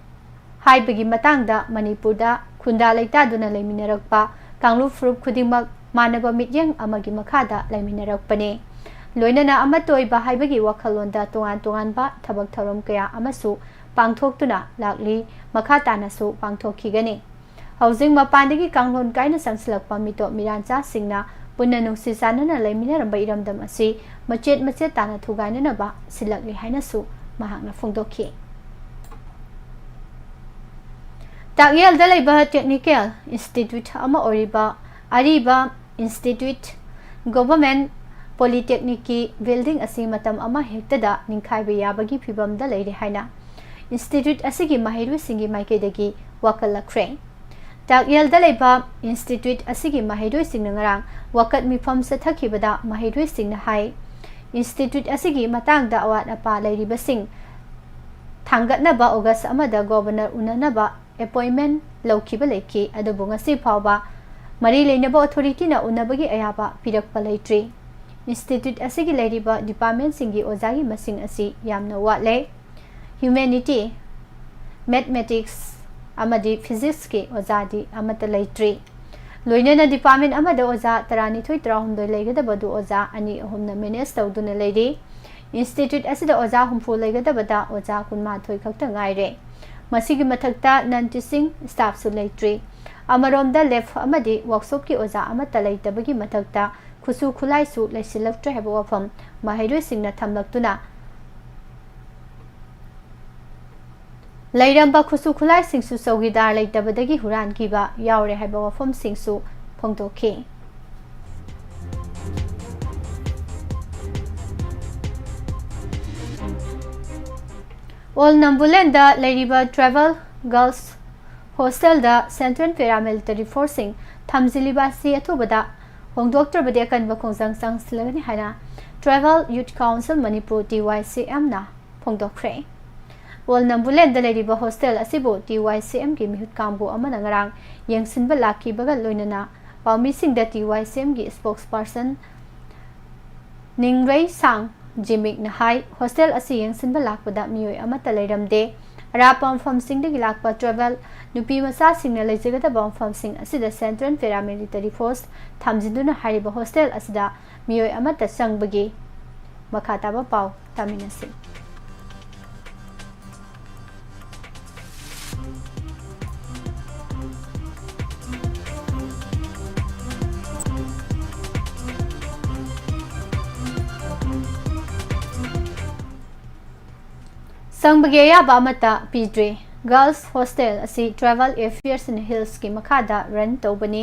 ꯍꯥꯏꯕꯒꯤ ꯃꯇꯥꯡꯗ ꯃꯅꯤꯄꯨꯔꯗ ꯈꯨꯟꯗꯥ ꯂꯩꯇꯥꯗꯨꯅ ꯂꯩꯃꯤꯟꯅꯔꯛꯄ ꯀꯥꯡꯂꯨꯞ ꯐꯨꯔꯨꯞ ꯈꯨꯗꯤꯡꯃꯛ ꯃꯥꯟꯅꯕ ꯃꯤꯠꯌꯦꯡ ꯑꯃꯒꯤ ꯃꯈꯥꯗ ꯂꯩꯃꯤꯟꯅꯔꯛꯄꯅꯤ꯫ ꯂꯣꯏꯅꯅ ꯑꯃꯠꯇ ꯑꯣꯏꯕ ꯍꯥꯏꯕꯒꯤ ꯋꯥꯈꯜꯂꯣꯟꯗ ꯇꯣꯉꯥꯟ ꯇꯣꯉꯥꯟꯕ ꯊꯕꯛ ꯊꯧꯔꯝ ꯀꯌꯥ ꯑꯃꯁꯨ ꯄꯥꯡꯊꯣꯛꯇꯨꯅ ꯂꯥꯛꯂꯤ, ꯃꯈꯥ ꯇꯥꯅꯁꯨ ꯄꯥꯡꯊꯣꯛꯈꯤꯒꯅꯤ꯫ ꯍꯧꯖꯤꯛ ꯃꯄꯥꯟꯗꯒꯤ ꯀꯥꯡꯂꯣꯟ ꯀꯥꯏꯅ ꯆꯪꯁꯤꯜꯂꯛꯄ ꯃꯤꯇꯣꯞ ꯃꯤꯔꯥꯟꯆꯥꯁꯤꯡꯅ ꯄꯨꯟꯅ ꯅꯨꯡꯁꯤ ꯆꯥꯟꯅꯅ ꯂꯩꯃꯤꯟꯅꯔꯝꯕ ꯏꯔꯝꯗꯝ ꯑꯁꯤ ꯃꯆꯦꯠ ꯃꯆꯦꯠ ꯇꯥꯅ ꯊꯨꯒꯥꯏꯅꯅꯕ ꯁꯤꯜꯂꯛꯂꯤ ꯍꯥꯏꯅꯁꯨ ꯃꯍꯥꯛꯅ ꯐꯣꯡꯗꯣꯛꯈꯤ꯫ ꯇꯥꯛꯌꯦꯜꯗ ꯂꯩꯕ ꯇꯦꯛꯅꯤꯀꯦꯜ ꯏꯟꯁꯇꯤꯇ꯭ꯌꯨꯠ ꯑꯃ ꯑꯣꯏꯔꯤꯕ ꯑꯔꯤꯕ ꯏꯟꯁꯇꯤꯇ꯭ꯌꯨꯠ ꯒꯣꯚꯔꯟꯃꯦꯟꯠ ꯄꯣꯂꯤꯇꯦꯛꯅꯤꯛꯀꯤ ꯕꯤꯜꯗꯤꯡ ꯑꯁꯤ ꯃꯇꯝ ꯑꯃ ꯍꯦꯛꯇꯗ ꯅꯤꯡꯈꯥꯏꯕ ꯌꯥꯕꯒꯤ ꯐꯤꯚꯝꯗ ꯂꯩꯔꯦ ꯍꯥꯏꯅ ꯏꯟꯁꯇꯤꯇ꯭ꯌꯨꯠ ꯑꯁꯤꯒꯤ ꯃꯍꯩꯔꯣꯏꯁꯤꯡꯒꯤ ꯃꯥꯏꯀꯩꯗꯒꯤ ꯋꯥꯀꯠꯂꯛꯈ꯭ꯔꯦ꯫ ꯇꯥꯛꯌꯦꯜꯗ ꯂꯩꯕ ꯏꯟꯁꯇꯤꯇ꯭ꯌꯨꯠ ꯑꯁꯤꯒꯤ ꯃꯍꯩꯔꯣꯏꯁꯤꯡꯅ ꯉꯔꯥꯡ ꯋꯥꯀꯠ ꯃꯤꯐꯝ ꯆꯠꯊꯈꯤꯕꯗ ꯃꯍꯩꯔꯣꯏꯁꯤꯡꯅ ꯍꯥꯏ, ꯏꯟꯁꯇꯤꯇ꯭ꯌꯨꯠ ꯑꯁꯤꯒꯤ ꯃꯇꯥꯡꯗ ꯑꯋꯥꯠ ꯑꯄꯥ ꯂꯩꯔꯤꯕꯁꯤꯡ ꯊꯥꯡꯒꯠꯅꯕ ꯑꯣꯒꯁ ꯑꯃꯗ ꯒꯣꯚꯔꯅꯔ ꯎꯅꯅꯕ ꯑꯦꯄꯣꯏꯟꯃꯦꯟꯠ ꯂꯧꯈꯤꯕ ꯂꯩꯈꯤ, ꯑꯗꯨꯕꯨ ꯉꯁꯤ ꯐꯥꯎꯕ ꯃꯔꯤ ꯂꯩꯅꯕ ꯑꯣꯊꯣꯔꯤꯇꯤꯅ ꯎꯅꯕꯒꯤ ꯑꯌꯥꯕ ꯄꯤꯔꯛꯄ ꯂꯩꯇ꯭ꯔꯤ꯫ ꯏꯟꯁꯇꯤꯇ꯭ꯌꯨꯠ ꯑꯁꯤꯒꯤ ꯂꯩꯔꯤꯕ ꯗꯤꯄꯥꯔꯠꯃꯦꯟꯠꯁꯤꯡꯒꯤ ꯑꯣꯖꯥꯒꯤ ꯃꯁꯤꯡ ꯑꯁꯤ ꯌꯥꯝꯅ ꯋꯥꯠꯂꯦ꯫ ꯍ꯭ꯌꯨꯃꯦꯅꯤꯇꯤ, ꯃꯦꯊꯃꯦꯇꯤꯛꯁ ꯑꯃꯗꯤ ꯐꯤꯖꯤꯛꯁꯀꯤ ꯑꯣꯖꯥꯗꯤ ꯑꯃꯠꯇ ꯂꯩꯇ꯭ꯔꯤ꯫ ꯂꯣꯏꯅꯅ ꯗꯤꯄꯥꯔꯠꯃꯦꯟꯠ ꯑꯃꯗ ꯑꯣꯖꯥ ꯇꯔꯥꯅꯤꯊꯣꯏ ꯇꯔꯥꯍꯨꯝꯗꯣꯏ ꯂꯩꯒꯗꯕꯗꯨ ꯑꯣꯖꯥ ꯑꯅꯤ ꯑꯍꯨꯝꯅ ꯃꯦꯅꯦꯖ ꯇꯧꯗꯨꯅ ꯂꯩꯔꯤ꯫ ꯏꯟꯁꯇꯤꯇ꯭ꯌꯨꯠ ꯑꯁꯤꯗ ꯑꯣꯖꯥ ꯍꯨꯝꯐꯨ ꯂꯩꯒꯗꯕꯗ ꯑꯣꯖꯥ ꯀꯨꯟꯃꯥꯊꯣꯏ ꯈꯛꯇ ꯉꯥꯏꯔꯦ꯫ ꯃꯁꯤꯒꯤ ꯃꯊꯛꯇ ꯅꯟ ꯇꯤꯆꯤꯡ ꯁ꯭ꯇꯥꯐꯁꯨ ꯂꯩꯇ꯭ꯔꯤ꯫ ꯑꯃꯔꯣꯝꯗ ꯂꯦꯕ ꯑꯃꯗꯤ ꯋꯥꯔꯛꯁꯣꯞꯀꯤ ꯑꯣꯖꯥ ꯑꯃꯠꯇ ꯂꯩꯇꯕꯒꯤ ꯃꯊꯛꯇ ꯈꯨꯠꯁꯨ ꯈꯨꯠꯂꯥꯏꯁꯨ ꯂꯩꯁꯤꯜꯂꯛꯇ꯭ꯔꯦ ꯍꯥꯏꯕ ꯋꯥꯐꯝ ꯃꯍꯩꯔꯣꯏꯁꯤꯡꯅ ꯊꯝꯂꯛꯇꯨꯅ, ꯂꯩꯔꯝꯕ ꯈꯨꯠꯁꯨ ꯈꯨꯠꯂꯥꯏꯁꯤꯡꯁꯨ ꯆꯧꯀꯤꯗꯥꯔ ꯂꯩꯇꯕꯗꯒꯤ ꯍꯨꯔꯥꯟꯈꯤꯕ ꯌꯥꯎꯔꯦ ꯍꯥꯏꯕ ꯋꯥꯐꯝꯁꯤꯡꯁꯨ ꯐꯣꯡꯗꯣꯛꯈꯤ꯫ ꯑꯣꯜ ꯅꯝꯕꯨꯂꯦꯟꯗ ꯂꯩꯔꯤꯕ ꯇ꯭ꯔꯥꯏꯕꯦꯜ ꯒꯔꯜꯁ ꯍꯣꯁꯇꯦꯜꯗ ꯁꯦꯟꯇ꯭ꯔꯦꯜ ꯄꯦꯔꯥꯃꯤꯂꯤꯇꯔꯤ ꯐꯣꯔꯁꯁꯤꯡ ꯊꯝꯖꯤꯜꯂꯤꯕ ꯑꯁꯤ ꯑꯊꯨꯕꯗ ꯍꯣꯡꯗꯣꯛꯇ꯭ꯔꯕꯗꯤ ꯑꯀꯟꯕ ꯈꯣꯡꯖꯪ ꯆꯪꯁꯤꯜꯂꯒꯅꯤ ꯍꯥꯏꯅ ꯇ꯭ꯔꯥꯏꯕꯦꯜ ꯌꯨꯠ ꯀꯥꯎꯟꯁꯤꯜ ꯃꯅꯤꯄꯨꯔ, ꯇꯤ ꯋꯥꯏ ꯁꯤ ꯑꯦꯝꯅ ꯐꯣꯡꯗꯣꯛꯈ꯭ꯔꯦ꯫ ꯑꯣꯜ ꯅꯝꯕꯨꯂꯦꯟꯗ ꯂꯩꯔꯤꯕ ꯍꯣꯁꯇꯦꯜ ꯑꯁꯤꯕꯨ ꯇꯤ ꯋꯥꯏ ꯁꯤ ꯑꯦꯝꯒꯤ ꯃꯤꯍꯨꯠ ꯀꯥꯡꯕꯨ ꯑꯃꯅ ꯉꯔꯥꯡ ꯌꯦꯡꯁꯤꯟꯕ ꯂꯥꯛꯈꯤꯕꯒ ꯂꯣꯏꯅꯅ ꯄꯥꯎꯃꯤꯁꯤꯡꯗ ꯇꯤ ꯋꯥꯏ ꯁꯤ ꯑꯦꯝꯒꯤ ꯁ꯭ꯄꯣꯛꯁ ꯄꯥꯔꯁꯟ ꯅꯤꯡꯔꯩꯁꯥꯡ ꯖꯤꯃꯤꯛꯅ ꯍꯥꯏ, ꯍꯣꯁꯇꯦꯜ ꯑꯁꯤ ꯌꯦꯡꯁꯤꯟꯕ ꯂꯥꯛꯄꯗ ꯃꯤꯑꯣꯏ ꯑꯃꯠꯇ ꯂꯩꯔꯝꯗꯦ꯫ ꯑꯔꯥꯞꯄ ꯃꯐꯝꯁꯤꯡꯗꯒꯤ ꯂꯥꯛꯄ ꯇ꯭ꯔꯥꯏꯕꯦꯜ ꯅꯨꯄꯤ ꯃꯆꯥꯁꯤꯡꯅ ꯂꯩꯖꯒꯗꯕ ꯃꯐꯝꯁꯤꯡ ꯑꯁꯤꯗ ꯁꯦꯟꯇ꯭ꯔꯦꯜ ꯄꯦꯔꯥꯃꯤꯂꯤꯇꯔꯤ ꯐꯣꯔꯁ ꯊꯝꯖꯤꯟꯗꯨꯅ ꯍꯥꯏꯔꯤꯕ ꯍꯣꯁꯇꯦꯜ ꯑꯁꯤꯗ ꯃꯤꯑꯣꯏ ꯑꯃꯠꯇ ꯆꯪꯕꯒꯤ ꯃꯈꯥ ꯇꯥꯕ ꯄꯥꯎ ꯇꯥꯃꯤꯟꯅꯁꯤ꯫ ꯆꯪꯕꯒꯤ ꯑꯌꯥꯕ ꯑꯃꯠꯇ ꯄꯤꯗ꯭ꯔꯤ꯫ ꯒꯔꯜꯁ ꯍꯣꯁꯇꯦꯜ ꯑꯁꯤ ꯇ꯭ꯔꯥꯏꯕꯦꯜ ꯑꯦꯐꯤꯌꯔꯁ ꯏꯟ ꯍꯤꯜꯁꯀꯤ ꯃꯈꯥꯗ ꯔꯟ ꯇꯧꯕꯅꯤ꯫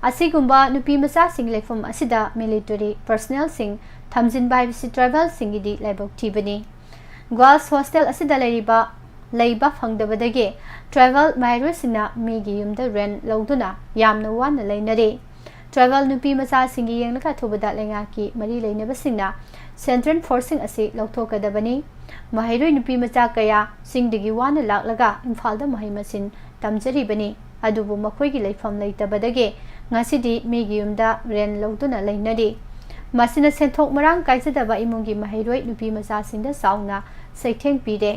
ꯑꯁꯤꯒꯨꯝꯕ ꯅꯨꯄꯤ ꯃꯆꯥꯁꯤꯡ ꯂꯩꯐꯝ ꯑꯁꯤꯗ ꯃꯤꯂꯤꯇꯔꯤ ꯄꯔꯁꯅꯦꯜꯁꯤꯡ ꯊꯝꯖꯤꯟꯕ ꯍꯥꯏꯕꯁꯤ ꯇ꯭ꯔꯥꯏꯕꯦꯜꯁꯤꯡꯒꯤꯗꯤ ꯂꯥꯏꯕꯛ ꯊꯤꯕꯅꯤ꯫ ꯒꯔꯜꯁ ꯍꯣꯁꯇꯦꯜ ꯑꯁꯤꯗ ꯂꯩꯔꯤꯕ, ꯂꯩꯕ ꯐꯪꯗꯕꯗꯒꯤ ꯇ꯭ꯔꯥꯏꯕꯦꯜ ꯃꯍꯩꯔꯣꯏꯁꯤꯡꯅ ꯃꯤꯒꯤ ꯌꯨꯝꯗ ꯔꯦꯟ ꯂꯧꯗꯨꯅ ꯌꯥꯝꯅ ꯋꯥꯅ ꯂꯩꯅꯔꯤ꯫ ꯇ꯭ꯔꯥꯏꯕꯦꯜ ꯅꯨꯄꯤ ꯃꯆꯥꯁꯤꯡꯒꯤ ꯌꯦꯡꯂꯒ ꯑꯊꯨꯕꯗ ꯂꯩꯉꯥꯛꯀꯤ ꯃꯔꯤ ꯂꯩꯅꯕꯁꯤꯡꯅ ꯁꯦꯟꯇ꯭ꯔꯦꯜ ꯐꯣꯔꯁꯁꯤꯡ ꯑꯁꯤ ꯂꯧꯊꯣꯛꯀꯗꯕꯅꯤ꯫ ꯃꯍꯩꯔꯣꯏ ꯅꯨꯄꯤ ꯃꯆꯥ ꯀꯌꯥ ꯆꯤꯡꯗꯒꯤ ꯋꯥꯅ ꯂꯥꯛꯂꯒ ꯏꯝꯐꯥꯜꯗ ꯃꯍꯩ ꯃꯁꯤꯡ ꯇꯝꯖꯔꯤꯕꯅꯤ, ꯑꯗꯨꯕꯨ ꯃꯈꯣꯏꯒꯤ ꯂꯩꯐꯝ ꯂꯩꯇꯕꯗꯒꯤ ꯉꯁꯤꯗꯤ ꯃꯤꯒꯤ ꯌꯨꯝꯗ ꯔꯦꯟ ꯂꯧꯗꯨꯅ ꯂꯩꯅꯔꯤ꯫ ꯃꯁꯤꯅ ꯁꯦꯟꯊꯣꯛ ꯃꯔꯥꯡ ꯀꯥꯏꯖꯗꯕ ꯏꯃꯨꯡꯒꯤ ꯃꯍꯩꯔꯣꯏ ꯅꯨꯄꯤ ꯃꯆꯥꯁꯤꯡꯗ ꯆꯥꯎꯅ ꯆꯩꯊꯦꯡ ꯄꯤꯔꯦ꯫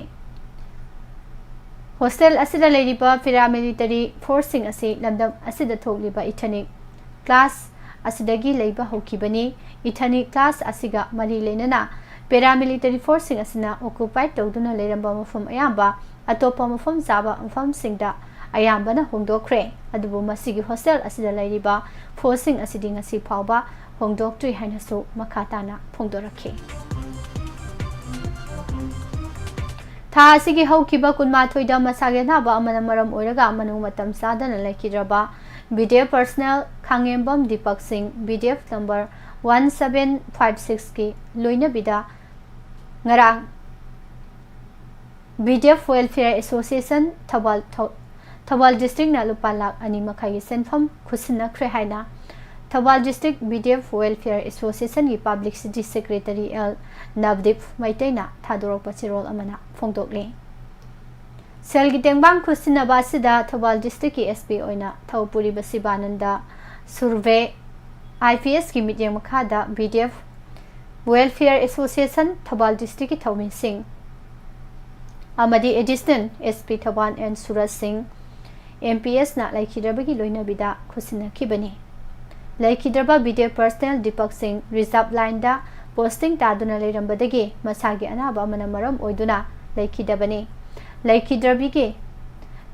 ꯍꯣꯁꯇꯦꯜ ꯑꯁꯤꯗ ꯂꯩꯔꯤꯕ ꯄꯦꯔꯥꯃꯤꯂꯤꯇꯔꯤ ꯐꯣꯔꯁꯁꯤꯡ ꯑꯁꯤ ꯂꯝꯗꯝ ꯑꯁꯤꯗ ꯊꯣꯛꯂꯤꯕ ꯏꯊꯅꯤꯛ ꯀ꯭ꯂꯥꯁ ꯑꯁꯤꯗꯒꯤ ꯂꯩꯕ ꯍꯧꯈꯤꯕꯅꯤ꯫ ꯏꯊꯅꯤꯛ ꯀ꯭ꯂꯥꯁ ꯑꯁꯤꯒ ꯃꯔꯤ ꯂꯩꯅꯅ ꯄꯦꯔꯥꯃꯤꯂꯤꯇꯔꯤ ꯐꯣꯔꯁꯁꯤꯡ ꯑꯁꯤꯅ ꯑꯣꯀꯨꯄꯥꯏ ꯇꯧꯗꯨꯅ ꯂꯩꯔꯝꯕ ꯃꯐꯝ ꯑꯌꯥꯝꯕ ꯑꯇꯣꯞꯄ ꯃꯐꯝ ꯆꯥꯕ ꯃꯐꯝꯁꯤꯡꯗ ꯑꯌꯥꯝꯕꯅ ꯍꯣꯡꯗꯣꯛꯈ꯭ꯔꯦ꯫ ꯑꯗꯨꯕꯨ ꯃꯁꯤꯒꯤ ꯍꯣꯁꯇꯦꯜ ꯑꯁꯤꯗ ꯂꯩꯔꯤꯕ ꯐꯣꯔꯁꯁꯤꯡ ꯑꯁꯤꯗꯤ ꯉꯁꯤ ꯐꯥꯎꯕ ꯐꯣꯡꯗꯣꯛꯇ꯭ꯔꯤ ꯍꯥꯏꯅꯁꯨ ꯃꯈꯥ ꯇꯥꯅ ꯐꯣꯡꯗꯣꯔꯛꯈꯤ꯫ ꯊꯥ ꯑꯁꯤꯒꯤ ꯍꯧꯈꯤꯕ ꯀꯨꯟꯃꯥꯊꯣꯏꯗ ꯃꯁꯥꯒꯤ ꯑꯅꯥꯕ ꯑꯃꯅ ꯃꯔꯝ ꯑꯣꯏꯔꯒ ꯑꯃꯅꯨ ꯃꯇꯝ ꯆꯥꯗꯅ ꯂꯩꯈꯤꯗ꯭ꯔꯕ BDF personnel ꯈꯥꯉꯦꯝꯕꯝ ꯗꯤꯄꯛ ꯁꯤꯡ, BDF number one seven five six ꯀꯤ ꯂꯣꯏꯅꯕꯤꯗ ꯉꯔꯥꯡ BDF Welfare Association ꯊꯧꯕꯥꯜ, ꯊꯧ-, ꯊꯧꯕꯥꯜ district ꯅ ꯂꯨꯄꯥ ꯂꯥꯈ ꯑꯅꯤ ꯃꯈꯥꯏꯒꯤ ꯁꯦꯟꯐꯝ ꯈꯨꯠꯁꯤꯟꯅꯈ꯭ꯔꯦ ꯍꯥꯏꯅ Thoubal district BDF Welfare Association ꯒꯤ publicity secretary L ꯅꯕꯗꯤꯞ ꯃꯩꯇꯩꯅ ꯊꯥꯗꯣꯔꯛꯄ ꯆꯦꯔꯣꯜ ꯑꯃꯅ ꯐꯣꯡꯗꯣꯛꯂꯤ꯫ ꯁꯦꯜꯒꯤ ꯇꯦꯡꯕꯥꯡ ꯈꯨꯠꯁꯤꯟꯅꯕ ꯑꯁꯤꯗ ꯊꯧꯕꯥꯜ district ꯀꯤ SP ꯑꯣꯏꯅ ꯊꯧ ꯄꯨꯔꯤꯕ ꯁꯤꯕꯥꯅꯟꯗ ꯁꯨꯔꯚꯦ, IPS ꯀꯤ ꯃꯤꯠꯌꯦꯡ ꯃꯈꯥꯗ BDF Welfare Association Thoubal district ꯀꯤ ꯊꯧꯃꯤꯁꯤꯡ ꯑꯃꯗꯤ Additional SP ꯊꯧꯕꯥꯜ N ꯁꯨꯔꯖ ꯁꯤꯡ, MPS ꯅ ꯂꯩꯈꯤꯗ꯭ꯔꯕꯒꯤ ꯂꯣꯏꯅꯕꯤꯗ ꯈꯨꯠꯁꯤꯟꯅꯈꯤꯕꯅꯤ꯫ ꯂꯩꯈꯤꯗ꯭ꯔꯕ BDF personnel ꯗꯤꯄꯛ ꯁꯤꯡ reserve line ꯗ posting ꯇꯥꯗꯨꯅ ꯂꯩꯔꯝꯕꯗꯒꯤ ꯃꯁꯥꯒꯤ ꯑꯅꯥꯕ ꯑꯃꯅ ꯃꯔꯝ ꯑꯣꯏꯗꯨꯅ ꯂꯩꯈꯤꯗꯕꯅꯤ꯫ ꯂꯩꯈꯤꯗ꯭ꯔꯕꯤꯒꯤ,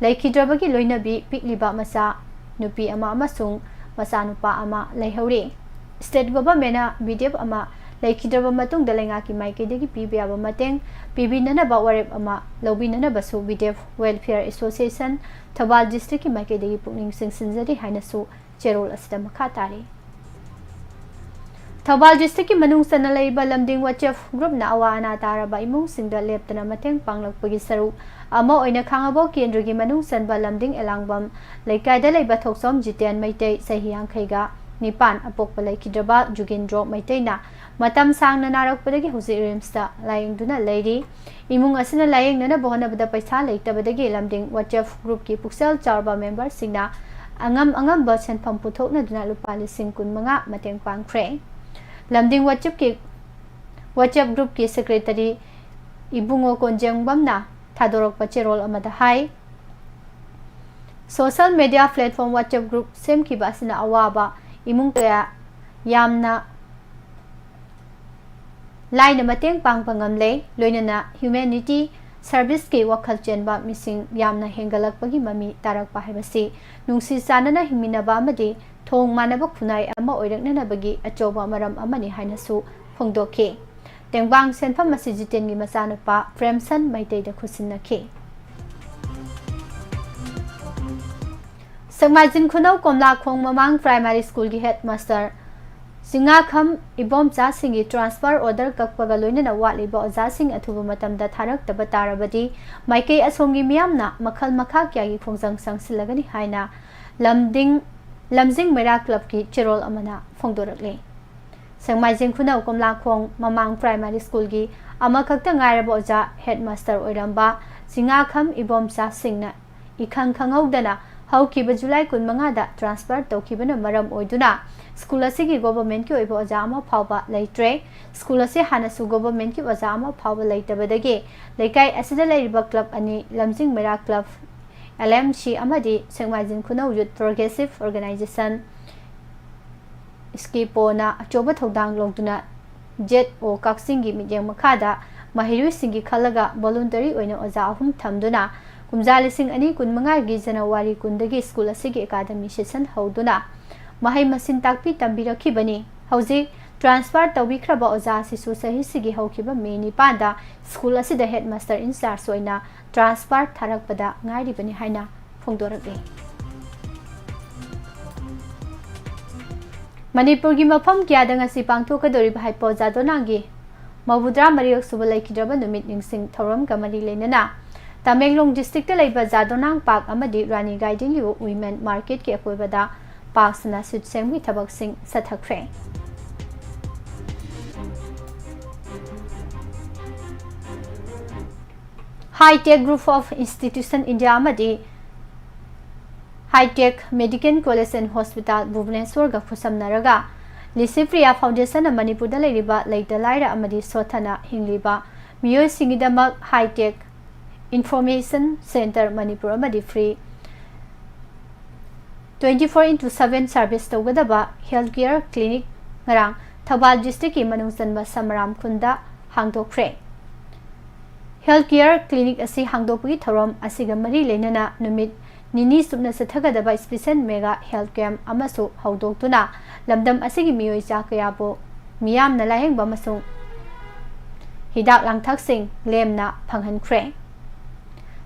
ꯂꯩꯈꯤꯗ꯭ꯔꯕꯒꯤ ꯂꯣꯏꯅꯕꯤ ꯄꯤꯛꯂꯤꯕ ꯃꯆꯥ ꯅꯨꯄꯤ ꯑꯃ ꯑꯃꯁꯨꯡ ꯃꯆꯥꯅꯨꯄꯥ ꯑꯃ ꯂꯩꯍꯧꯔꯤ꯫ State government ꯅ BDF ꯑꯃ ꯂꯩꯈꯤꯗ꯭ꯔꯕ ꯃꯇꯨꯡꯗ ꯂꯩꯉꯥꯛꯀꯤ ꯃꯥꯏꯀꯩꯗꯒꯤ ꯄꯤꯕ ꯌꯥꯕ ꯃꯇꯦꯡ ꯄꯤꯕꯤꯅꯅꯕ ꯋꯥꯔꯦꯞ ꯑꯃ ꯂꯧꯕꯤꯅꯅꯕꯁꯨ BDF Welfare Association Thoubal district ꯀꯤ ꯃꯥꯏꯀꯩꯗꯒꯤ ꯄꯨꯛꯅꯤꯡ ꯆꯤꯡꯁꯤꯟꯖꯔꯤ ꯍꯥꯏꯅꯁꯨ ꯆꯦꯔꯣꯜ ꯑꯁꯤꯗ ꯃꯈꯥ ꯇꯥꯔꯤ꯫ ꯊꯧꯕꯥꯜ district ꯀꯤ ꯃꯅꯨꯡ ꯆꯟꯅ ꯂꯩꯔꯤꯕ ꯂꯝꯗꯤꯡ WhatsApp group ꯅ ꯑꯋꯥ ꯑꯅꯥ ꯇꯥꯔꯕ ꯏꯃꯨꯡꯁꯤꯡꯗ ꯂꯦꯞꯇꯅ ꯃꯇꯦꯡ ꯄꯥꯡꯂꯛꯄꯒꯤ ꯁꯔꯨꯛ ꯑꯃ ꯑꯣꯏꯅ ꯈꯥꯉꯕꯣꯛ ꯀꯦꯟꯗ꯭ꯔꯒꯤ ꯃꯅꯨꯡ ꯆꯟꯕ ꯂꯝꯗꯤꯡ ꯑꯦꯂꯥꯡꯕꯝ ꯂꯩꯀꯥꯏꯗ ꯂꯩꯕ ꯊꯣꯛꯆꯣꯝ ꯖꯤꯇꯦꯟ ꯃꯩꯇꯩ, ꯆꯍꯤ ꯌꯥꯡꯈꯩꯒ ꯅꯤꯄꯥꯟ, ꯑꯄꯣꯛꯄ ꯂꯩꯈꯤꯗ꯭ꯔꯕ ꯖꯨꯒꯦꯟꯗ꯭ꯔꯣ ꯃꯩꯇꯩꯅ ꯃꯇꯝ ꯁꯥꯡꯅ ꯅꯥꯔꯛꯄꯗꯒꯤ ꯍꯧꯖꯤꯛ ꯔꯤꯝꯁꯇ ꯂꯥꯌꯦꯡꯗꯨꯅ ꯂꯩꯔꯤ꯫ ꯏꯃꯨꯡ ꯑꯁꯤꯅ ꯂꯥꯌꯦꯡꯅꯅꯕ ꯍꯣꯠꯅꯕꯗ ꯄꯩꯁꯥ ꯂꯩꯇꯕꯗꯒꯤ ꯂꯝꯗꯤꯡ WhatsApp group ꯀꯤ ꯄꯨꯛꯆꯦꯜ ꯆꯥꯎꯔꯕ member ꯁꯤꯡꯅ ꯑꯉꯝ ꯑꯉꯝꯕ ꯁꯦꯟꯐꯝ ꯄꯨꯊꯣꯛꯅꯗꯨꯅ ꯂꯨꯄꯥ ꯂꯤꯁꯤꯡ ꯀꯨꯟꯃꯉꯥ ꯃꯇꯦꯡ ꯄꯥꯡꯈ꯭ꯔꯦ꯫ ꯂꯝꯗꯤꯡ WhatsApp ꯀꯤ, WhatsApp group ꯀꯤ secretary ꯏꯕꯨꯡꯉꯣ ꯀꯣꯟꯖꯦꯡꯕꯝꯅ ꯊꯥꯗꯣꯔꯛꯄ ꯆꯦꯔꯣꯜ ꯑꯃꯗ ꯍꯥꯏ, social media platform WhatsApp group ꯁꯦꯝꯈꯤꯕ ꯑꯁꯤꯅ ꯑꯋꯥꯕ ꯏꯃꯨꯡ ꯀꯌꯥ ꯌꯥꯝꯅ ꯂꯥꯏꯅ ꯃꯇꯦꯡ ꯄꯥꯡꯕ ꯉꯝꯂꯦ, ꯂꯣꯏꯅꯅ humanity service ꯀꯤ ꯋꯥꯈꯜ ꯆꯦꯟꯕ ꯃꯤꯁꯤꯡ ꯌꯥꯝꯅ ꯍꯦꯟꯒꯠꯂꯛꯄꯒꯤ ꯃꯃꯤ ꯇꯥꯔꯛꯄ ꯍꯥꯏꯕꯁꯤ ꯅꯨꯡꯁꯤ ꯆꯥꯟꯅꯅ ꯍꯤꯡꯃꯤꯟꯅꯕ ꯑꯃꯗꯤ ꯊꯣꯡ ꯃꯥꯟꯅꯕ ꯈꯨꯟꯅꯥꯏ ꯑꯃ ꯑꯣꯏꯔꯛꯅꯅꯕꯒꯤ ꯑꯆꯧꯕ ꯃꯔꯝ ꯑꯃꯅꯤ ꯍꯥꯏꯅꯁꯨ ꯐꯣꯡꯗꯣꯛꯈꯤ꯫ ꯇꯦꯡꯕꯥꯡ ꯁꯦꯟꯐꯝ ꯑꯁꯤ ꯖꯤꯇꯦꯟꯒꯤ ꯃꯆꯥꯅꯨꯄꯥ ꯄ꯭ꯔꯦꯝꯁꯟ ꯃꯩꯇꯩꯗ ꯈꯨꯠꯁꯤꯟꯅꯈꯤ꯫ ꯁꯦꯛꯃꯥꯏꯖꯤꯡ ꯈꯨꯅꯧ ꯀꯣꯝꯂꯥꯈꯣꯡ ꯃꯃꯥꯡ ꯄ꯭ꯔꯥꯏꯃꯥꯔꯤ ꯁ꯭ꯀꯨꯜꯒꯤ ꯍꯦꯗ ꯃꯥꯁꯇꯔ ꯆꯤꯉꯥꯈꯝ ꯏꯕꯣꯝꯆꯥꯁꯤꯡꯒꯤ ꯇ꯭ꯔꯥꯟꯁꯐꯔ ꯑꯣꯔꯗꯔ ꯀꯛꯄꯒ ꯂꯣꯏꯅꯅ ꯋꯥꯠꯂꯤꯕ ꯑꯣꯖꯥꯁꯤꯡ ꯑꯊꯨꯕ ꯃꯇꯝꯗ ꯊꯥꯔꯛꯇꯕ ꯇꯥꯔꯕꯗꯤ ꯃꯥꯏꯀꯩ ꯑꯁꯣꯝꯒꯤ ꯃꯤꯌꯥꯝꯅ ꯃꯈꯜ ꯃꯈꯥ ꯀꯌꯥꯒꯤ ꯈꯣꯡꯖꯪ ꯆꯪꯁꯤꯜꯂꯒꯅꯤ ꯍꯥꯏꯅ ꯂꯝꯗꯤꯡ, ꯂꯝꯖꯤꯡ ꯃꯩꯔꯥ ꯀ꯭ꯂꯕꯀꯤ ꯆꯦꯔꯣꯜ ꯑꯃꯅ ꯐꯣꯡꯗꯣꯔꯛꯂꯤ꯫ ꯁꯦꯛꯃꯥꯏꯖꯤꯡ ꯈꯨꯅꯧ ꯀꯣꯝꯂꯥꯈꯣꯡ ꯃꯃꯥꯡ ꯄ꯭ꯔꯥꯏꯃꯥꯔꯤ ꯁ꯭ꯀꯨꯜꯒꯤ ꯑꯃꯈꯛꯇ ꯉꯥꯏꯔꯕ ꯑꯣꯖꯥ ꯍꯦꯗ ꯃꯥꯁꯇꯔ ꯑꯣꯏꯔꯝꯕ ꯆꯤꯉꯥꯈꯝ ꯏꯕꯣꯝꯆꯥꯁꯤꯡꯅ ꯏꯈꯪ ꯈꯪꯍꯧꯗꯅ ꯍꯧꯈꯤꯕ ꯖꯨꯂꯥꯏ ꯀꯨꯟꯃꯉꯥꯗ ꯇ꯭ꯔꯥꯟꯁꯐꯔ ꯇꯧꯈꯤꯕꯅ ꯃꯔꯝ ꯑꯣꯏꯗꯨꯅ ꯁ꯭ꯀꯨꯜ ꯑꯁꯤꯒꯤ ꯒꯣꯚꯔꯟꯃꯦꯟꯠꯀꯤ ꯑꯣꯏꯕ ꯑꯣꯖꯥ ꯑꯃ ꯐꯥꯎꯕ ꯂꯩꯇ꯭ꯔꯦ꯫ ꯁ꯭ꯀꯨꯜ ꯑꯁꯤ ꯍꯥꯟꯅꯁꯨ ꯒꯣꯚꯔꯟꯃꯦꯟꯠꯀꯤ ꯑꯣꯖꯥ ꯑꯃ ꯐꯥꯎꯕ ꯂꯩꯇꯕꯗꯒꯤ ꯂꯩꯀꯥꯏ ꯑꯁꯤꯗ ꯂꯩꯔꯤꯕ ꯀ꯭ꯂꯕ ꯑꯅꯤ, ꯂꯝꯖꯤꯡ ꯃꯩꯔꯥ ꯀ꯭ꯂꯕ, ꯑꯦꯜ ꯑꯦꯝ ꯁꯤ ꯑꯃꯗꯤ ꯁꯦꯛꯃꯥꯏꯖꯤꯡ ꯈꯨꯅꯧ ꯌꯨꯠ ꯄ꯭ꯔꯣꯒ꯭ꯔꯦꯁꯤꯚ ꯑꯣꯔꯒꯅꯥꯏꯖꯦꯁꯟ, ꯁ꯭ꯀꯤꯄꯣꯅ ꯑꯆꯧꯕ ꯊꯧꯗꯥꯡ ꯂꯧꯗꯨꯅ ꯖꯦꯠ ꯑꯣ ꯀꯛꯆꯤꯡꯒꯤ ꯃꯤꯠꯌꯦꯡ ꯃꯈꯥꯗ ꯃꯍꯩꯔꯣꯏꯁꯤꯡꯒꯤ ꯈꯜꯂꯒ ꯚꯣꯂꯨꯟꯇꯔꯤ ꯑꯣꯏꯅ ꯑꯣꯖꯥ ꯑꯍꯨꯝ ꯊꯝꯗꯨꯅ ꯀꯨꯝꯖꯥ ꯂꯤꯁꯤꯡ ꯑꯅꯤ ꯀꯨꯟꯃꯉꯥꯒꯤ ꯖꯅꯋꯥꯔꯤ ꯀꯨꯟꯗꯒꯤ ꯁ꯭ꯀꯨꯜ ꯑꯁꯤꯒꯤ ꯑꯦꯀꯥꯗꯃꯤ ꯁꯦꯁꯟ ꯍꯧꯗꯨꯅ ꯃꯍꯩ ꯃꯁꯤꯡ ꯇꯥꯛꯄꯤ ꯇꯝꯕꯤꯔꯛꯈꯤꯕꯅꯤ꯫ ꯍꯧꯖꯤꯛ ꯇ꯭ꯔꯥꯟꯁꯐꯔ ꯇꯧꯕꯤꯈ꯭ꯔꯕ ꯑꯣꯖꯥ ꯑꯁꯤꯁꯨ ꯆꯍꯤꯁꯤꯒꯤ ꯍꯧꯈꯤꯕ ꯃꯦ ꯅꯤꯄꯥꯟꯗ ꯁ꯭ꯀꯨꯜ ꯑꯁꯤꯗ ꯍꯦꯗ ꯃꯥꯁꯇꯔ ꯏꯟꯆꯥꯔꯖ ꯑꯣꯏꯅ ꯇ꯭ꯔꯥꯟꯁꯐꯔ ꯊꯥꯔꯛꯄꯗ ꯉꯥꯏꯔꯤꯕꯅꯤ ꯍꯥꯏꯅ ꯐꯣꯡꯗꯣꯔꯛꯂꯤ꯫ ꯃꯅꯤꯄꯨꯔꯒꯤ ꯃꯐꯝ ꯀꯌꯥꯗ ꯉꯁꯤ ꯄꯥꯡꯊꯣꯛꯀꯗꯧꯔꯤꯕ ꯍꯩꯄꯧ ꯖꯥꯗꯣꯅꯥꯒꯤ ꯃꯧꯗ꯭ꯔꯥ ꯃꯔꯤꯔꯛ ꯁꯨꯕ ꯂꯩꯈꯤꯗ꯭ꯔꯕ ꯅꯨꯃꯤꯠ ꯅꯤꯡꯁꯤꯡ ꯊꯧꯔꯝꯒ ꯃꯔꯤ ꯂꯩꯅꯅ ꯇꯃꯦꯡꯂꯣꯡ ꯗꯤꯁꯇ꯭ꯔꯤꯛꯇ ꯂꯩꯕ ꯖꯥꯗꯣꯅꯥꯡ ꯄꯥꯔꯛ ꯑꯃꯗꯤ ꯔꯥꯅꯤ ꯒꯥꯔꯗꯦꯟꯒꯤ ꯋꯨꯃꯦꯟ ꯃꯥꯔꯀꯦꯠꯀꯤ ꯑꯀꯣꯏꯕꯗ ꯄꯥꯛ ꯁꯟꯅ ꯁꯤꯠ ꯁꯦꯝꯕꯒꯤ ꯊꯕꯛꯁꯤꯡ ꯆꯠꯊꯈ꯭ꯔꯦ꯫ High tech group of institution India ꯑꯃꯗꯤ high tech medical college and hospital ꯚꯨꯕꯅꯦꯁ꯭ꯋꯔꯒ ꯈꯨꯠꯁꯝꯅꯔꯒ ꯂꯤꯁꯤꯄ꯭ꯔꯤꯌꯥ ꯐꯥꯎꯟꯗꯦꯁꯟꯅ ꯃꯅꯤꯄꯨꯔꯗ ꯂꯩꯔꯤꯕ ꯂꯩꯇ ꯂꯥꯏꯔ ꯑꯃꯗꯤ ꯁꯣꯠꯊꯅ ꯍꯤꯡꯂꯤꯕ ꯃꯤꯑꯣꯏꯁꯤꯡꯒꯤꯗꯃꯛ ꯍꯥꯏꯇꯦꯛ ꯏꯟꯐꯣꯔꯃꯦꯁꯟ ꯁꯦꯟꯇꯔ ꯃꯅꯤꯄꯨꯔ ꯑꯃꯗꯤ free twenty four into seven service ꯇꯧꯒꯗꯕ ꯍꯦꯜꯊ ꯀꯦꯌꯔ ꯀ꯭ꯂꯤꯅꯤꯛ ꯉꯔꯥꯡ ꯊꯧꯕꯥꯜ ꯗꯤꯁꯇ꯭ꯔꯤꯛꯀꯤ ꯃꯅꯨꯡ ꯆꯟꯕ ꯁꯃꯔꯥꯝ ꯈꯨꯟꯗ ꯍꯥꯡꯗꯣꯛꯈ꯭ꯔꯦ꯫ ꯍꯦꯜꯊ ꯀꯦꯌꯔ ꯀ꯭ꯂꯤꯅꯤꯛ ꯑꯁꯤ ꯍꯥꯡꯗꯣꯛꯄꯒꯤ ꯊꯧꯔꯝ ꯑꯁꯤꯒ ꯃꯔꯤ ꯂꯩꯅꯅ ꯅꯨꯃꯤꯠ ꯅꯤꯅꯤ ꯆꯨꯞꯅ ꯆꯠꯊꯒꯗꯕ special mega health camp ꯑꯃꯁꯨ ꯍꯧꯗꯣꯛꯇꯨꯅ ꯂꯝꯗꯝ ꯑꯁꯤꯒꯤ ꯃꯤꯑꯣꯏ ꯆꯥ ꯀꯌꯥꯕꯨ ꯃꯤꯌꯥꯝꯅ ꯂꯥꯌꯦꯡꯕ ꯑꯃꯁꯨꯡ ꯍꯤꯗꯥꯛ ꯂꯥꯡꯊꯛꯁꯤꯡ ꯂꯦꯝꯅ ꯐꯪꯍꯟꯈ꯭ꯔꯦ꯫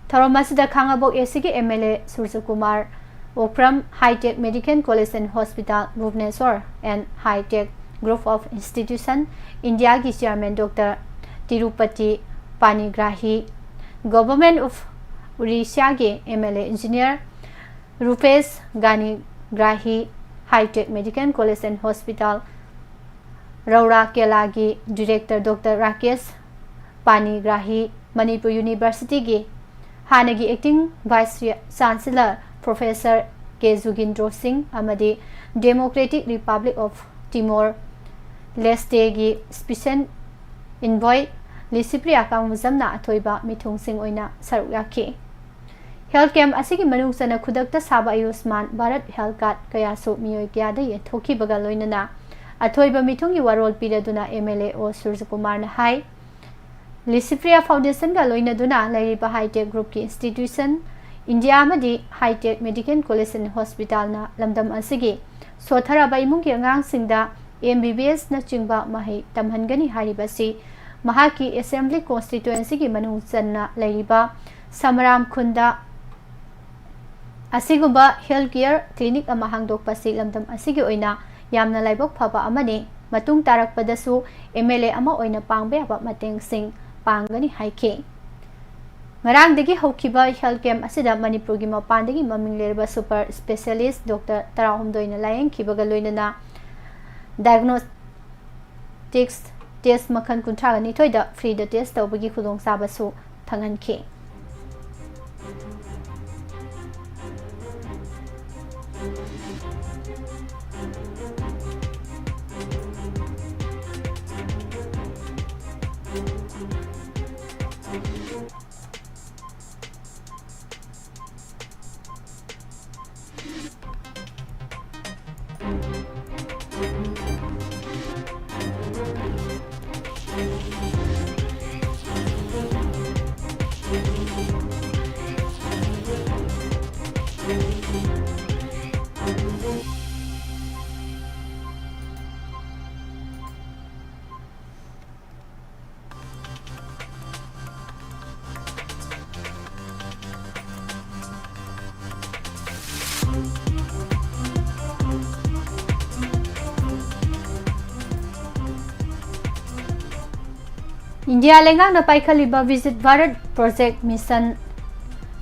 ꯊꯧꯔꯝ ꯑꯁꯤꯗ ꯈꯥꯉꯕꯣꯛ A C ꯒꯤ M L A ꯁꯨꯔꯖꯀꯨꯃꯥꯔ Okram, High Tech Medical College and Hospital Bhubaneswar and High Tech Group of Institution India ꯒꯤ Chairman Doctor Tirupati ꯄꯥꯅꯤꯒ꯭ꯔꯥꯍꯤ, Government of Odisha ꯒꯤ M L A Engineer ꯔꯨꯄꯦꯁ ꯒꯥꯅꯤꯒ꯭ꯔꯥꯍꯤ, High Tech Medical College and Hospital ꯔꯧꯔꯥꯀꯦꯂꯥꯒꯤ Director Doctor Rakesh ꯄꯥꯅꯤꯒ꯭ꯔꯥꯍꯤ, Manipur University ꯒꯤ ꯍꯥꯟꯅꯒꯤ Acting Vice Chancellor Professor K ꯖꯨꯒꯤꯟꯗ꯭ꯔꯣ ꯁꯤꯡ ꯑꯃꯗꯤ Democratic Republic of Timor Leste ꯒꯤ Special Envoy ꯂꯤꯁꯤꯄ꯭ꯔꯤꯌꯥ ꯀꯥꯡꯃꯨꯖꯝꯅ ꯑꯊꯣꯏꯕ ꯃꯤꯊꯨꯡꯁꯤꯡ ꯑꯣꯏꯅ ꯁꯔꯨꯛ ꯌꯥꯈꯤ꯫ Health camp ꯑꯁꯤꯒꯤ ꯃꯅꯨꯡ ꯆꯟꯅ ꯈꯨꯗꯛꯇ ꯁꯥꯕ ꯑꯌꯨꯁꯃꯥꯟ ꯚꯥꯔꯠ Health Card ꯀꯌꯥꯁꯨ ꯃꯤꯑꯣꯏ ꯀꯌꯥꯗ ꯌꯦꯟꯊꯣꯛꯈꯤꯕꯒ ꯂꯣꯏꯅꯅ ꯑꯊꯣꯏꯕ ꯃꯤꯊꯨꯡꯒꯤ ꯋꯥꯔꯣꯜ ꯄꯤꯔꯗꯨꯅ M L A ꯑꯣ ꯁꯨꯔꯖꯀꯨꯃꯥꯔꯅ ꯍꯥꯏ, ꯂꯤꯁꯤꯄ꯭ꯔꯤꯌꯥ Foundation ꯒ ꯂꯣꯏꯅꯗꯨꯅ ꯂꯩꯔꯤꯕ High Tech Group ꯀꯤ Institution India ꯑꯃꯗꯤ High Tech Medical College and Hospital ꯅ ꯂꯝꯗꯝ ꯑꯁꯤꯒꯤ ꯁꯣꯠꯊꯔꯕ ꯏꯃꯨꯡꯒꯤ ꯑꯉꯥꯡꯁꯤꯡꯗ M B B S ꯅꯆꯤꯡꯕ ꯃꯍꯩ ꯇꯝꯍꯟꯒꯅꯤ ꯍꯥꯏꯔꯤꯕꯁꯤ ꯃꯍꯥꯛꯀꯤ Assembly Constituency ꯒꯤ ꯃꯅꯨꯡ ꯆꯟꯅ ꯂꯩꯔꯤꯕ ꯁꯃꯔꯥꯝ ꯈꯨꯟꯗ ꯑꯁꯤꯒꯨꯝꯕ health care clinic ꯑꯃ ꯍꯥꯡꯗꯣꯛꯄꯁꯤ ꯂꯝꯗꯝ ꯑꯁꯤꯒꯤ ꯑꯣꯏꯅ ꯌꯥꯝꯅ ꯂꯥꯏꯕꯛ ꯐꯕ ꯑꯃꯅꯤ꯫ ꯃꯇꯨꯡ ꯇꯥꯔꯛꯄꯗꯁꯨ M L A ꯑꯃ ꯑꯣꯏꯅ ꯄꯥꯡꯕ ꯌꯥꯕ ꯃꯇꯦꯡꯁꯤꯡ ꯄꯥꯡꯒꯅꯤ ꯍꯥꯏꯈꯤ꯫ ꯉꯔꯥꯡꯗꯒꯤ ꯍꯧꯈꯤꯕ health camp ꯑꯁꯤꯗ ꯃꯅꯤꯄꯨꯔꯒꯤ ꯃꯄꯥꯟꯗꯒꯤ ꯃꯃꯤꯡ ꯂꯩꯔꯕ super specialist doctor ꯇꯔꯥꯍꯨꯝꯗꯣꯏꯅ ꯂꯥꯌꯦꯡꯈꯤꯕꯒ ꯂꯣꯏꯅꯅ diagnostics test ꯃꯈꯜ ꯀꯨꯟꯊ꯭ꯔꯥꯒ ꯅꯤꯊꯣꯏꯗ free ꯗ test ꯇꯧꯕꯒꯤ ꯈꯨꯗꯣꯡꯆꯥꯕꯁꯨ ꯐꯪꯍꯟꯈꯤ꯫ ꯏꯟꯗꯤꯌꯥ ꯂꯩꯉꯥꯛꯅ ꯄꯥꯏꯈꯠꯂꯤꯕ Viksit Bharat Project Mission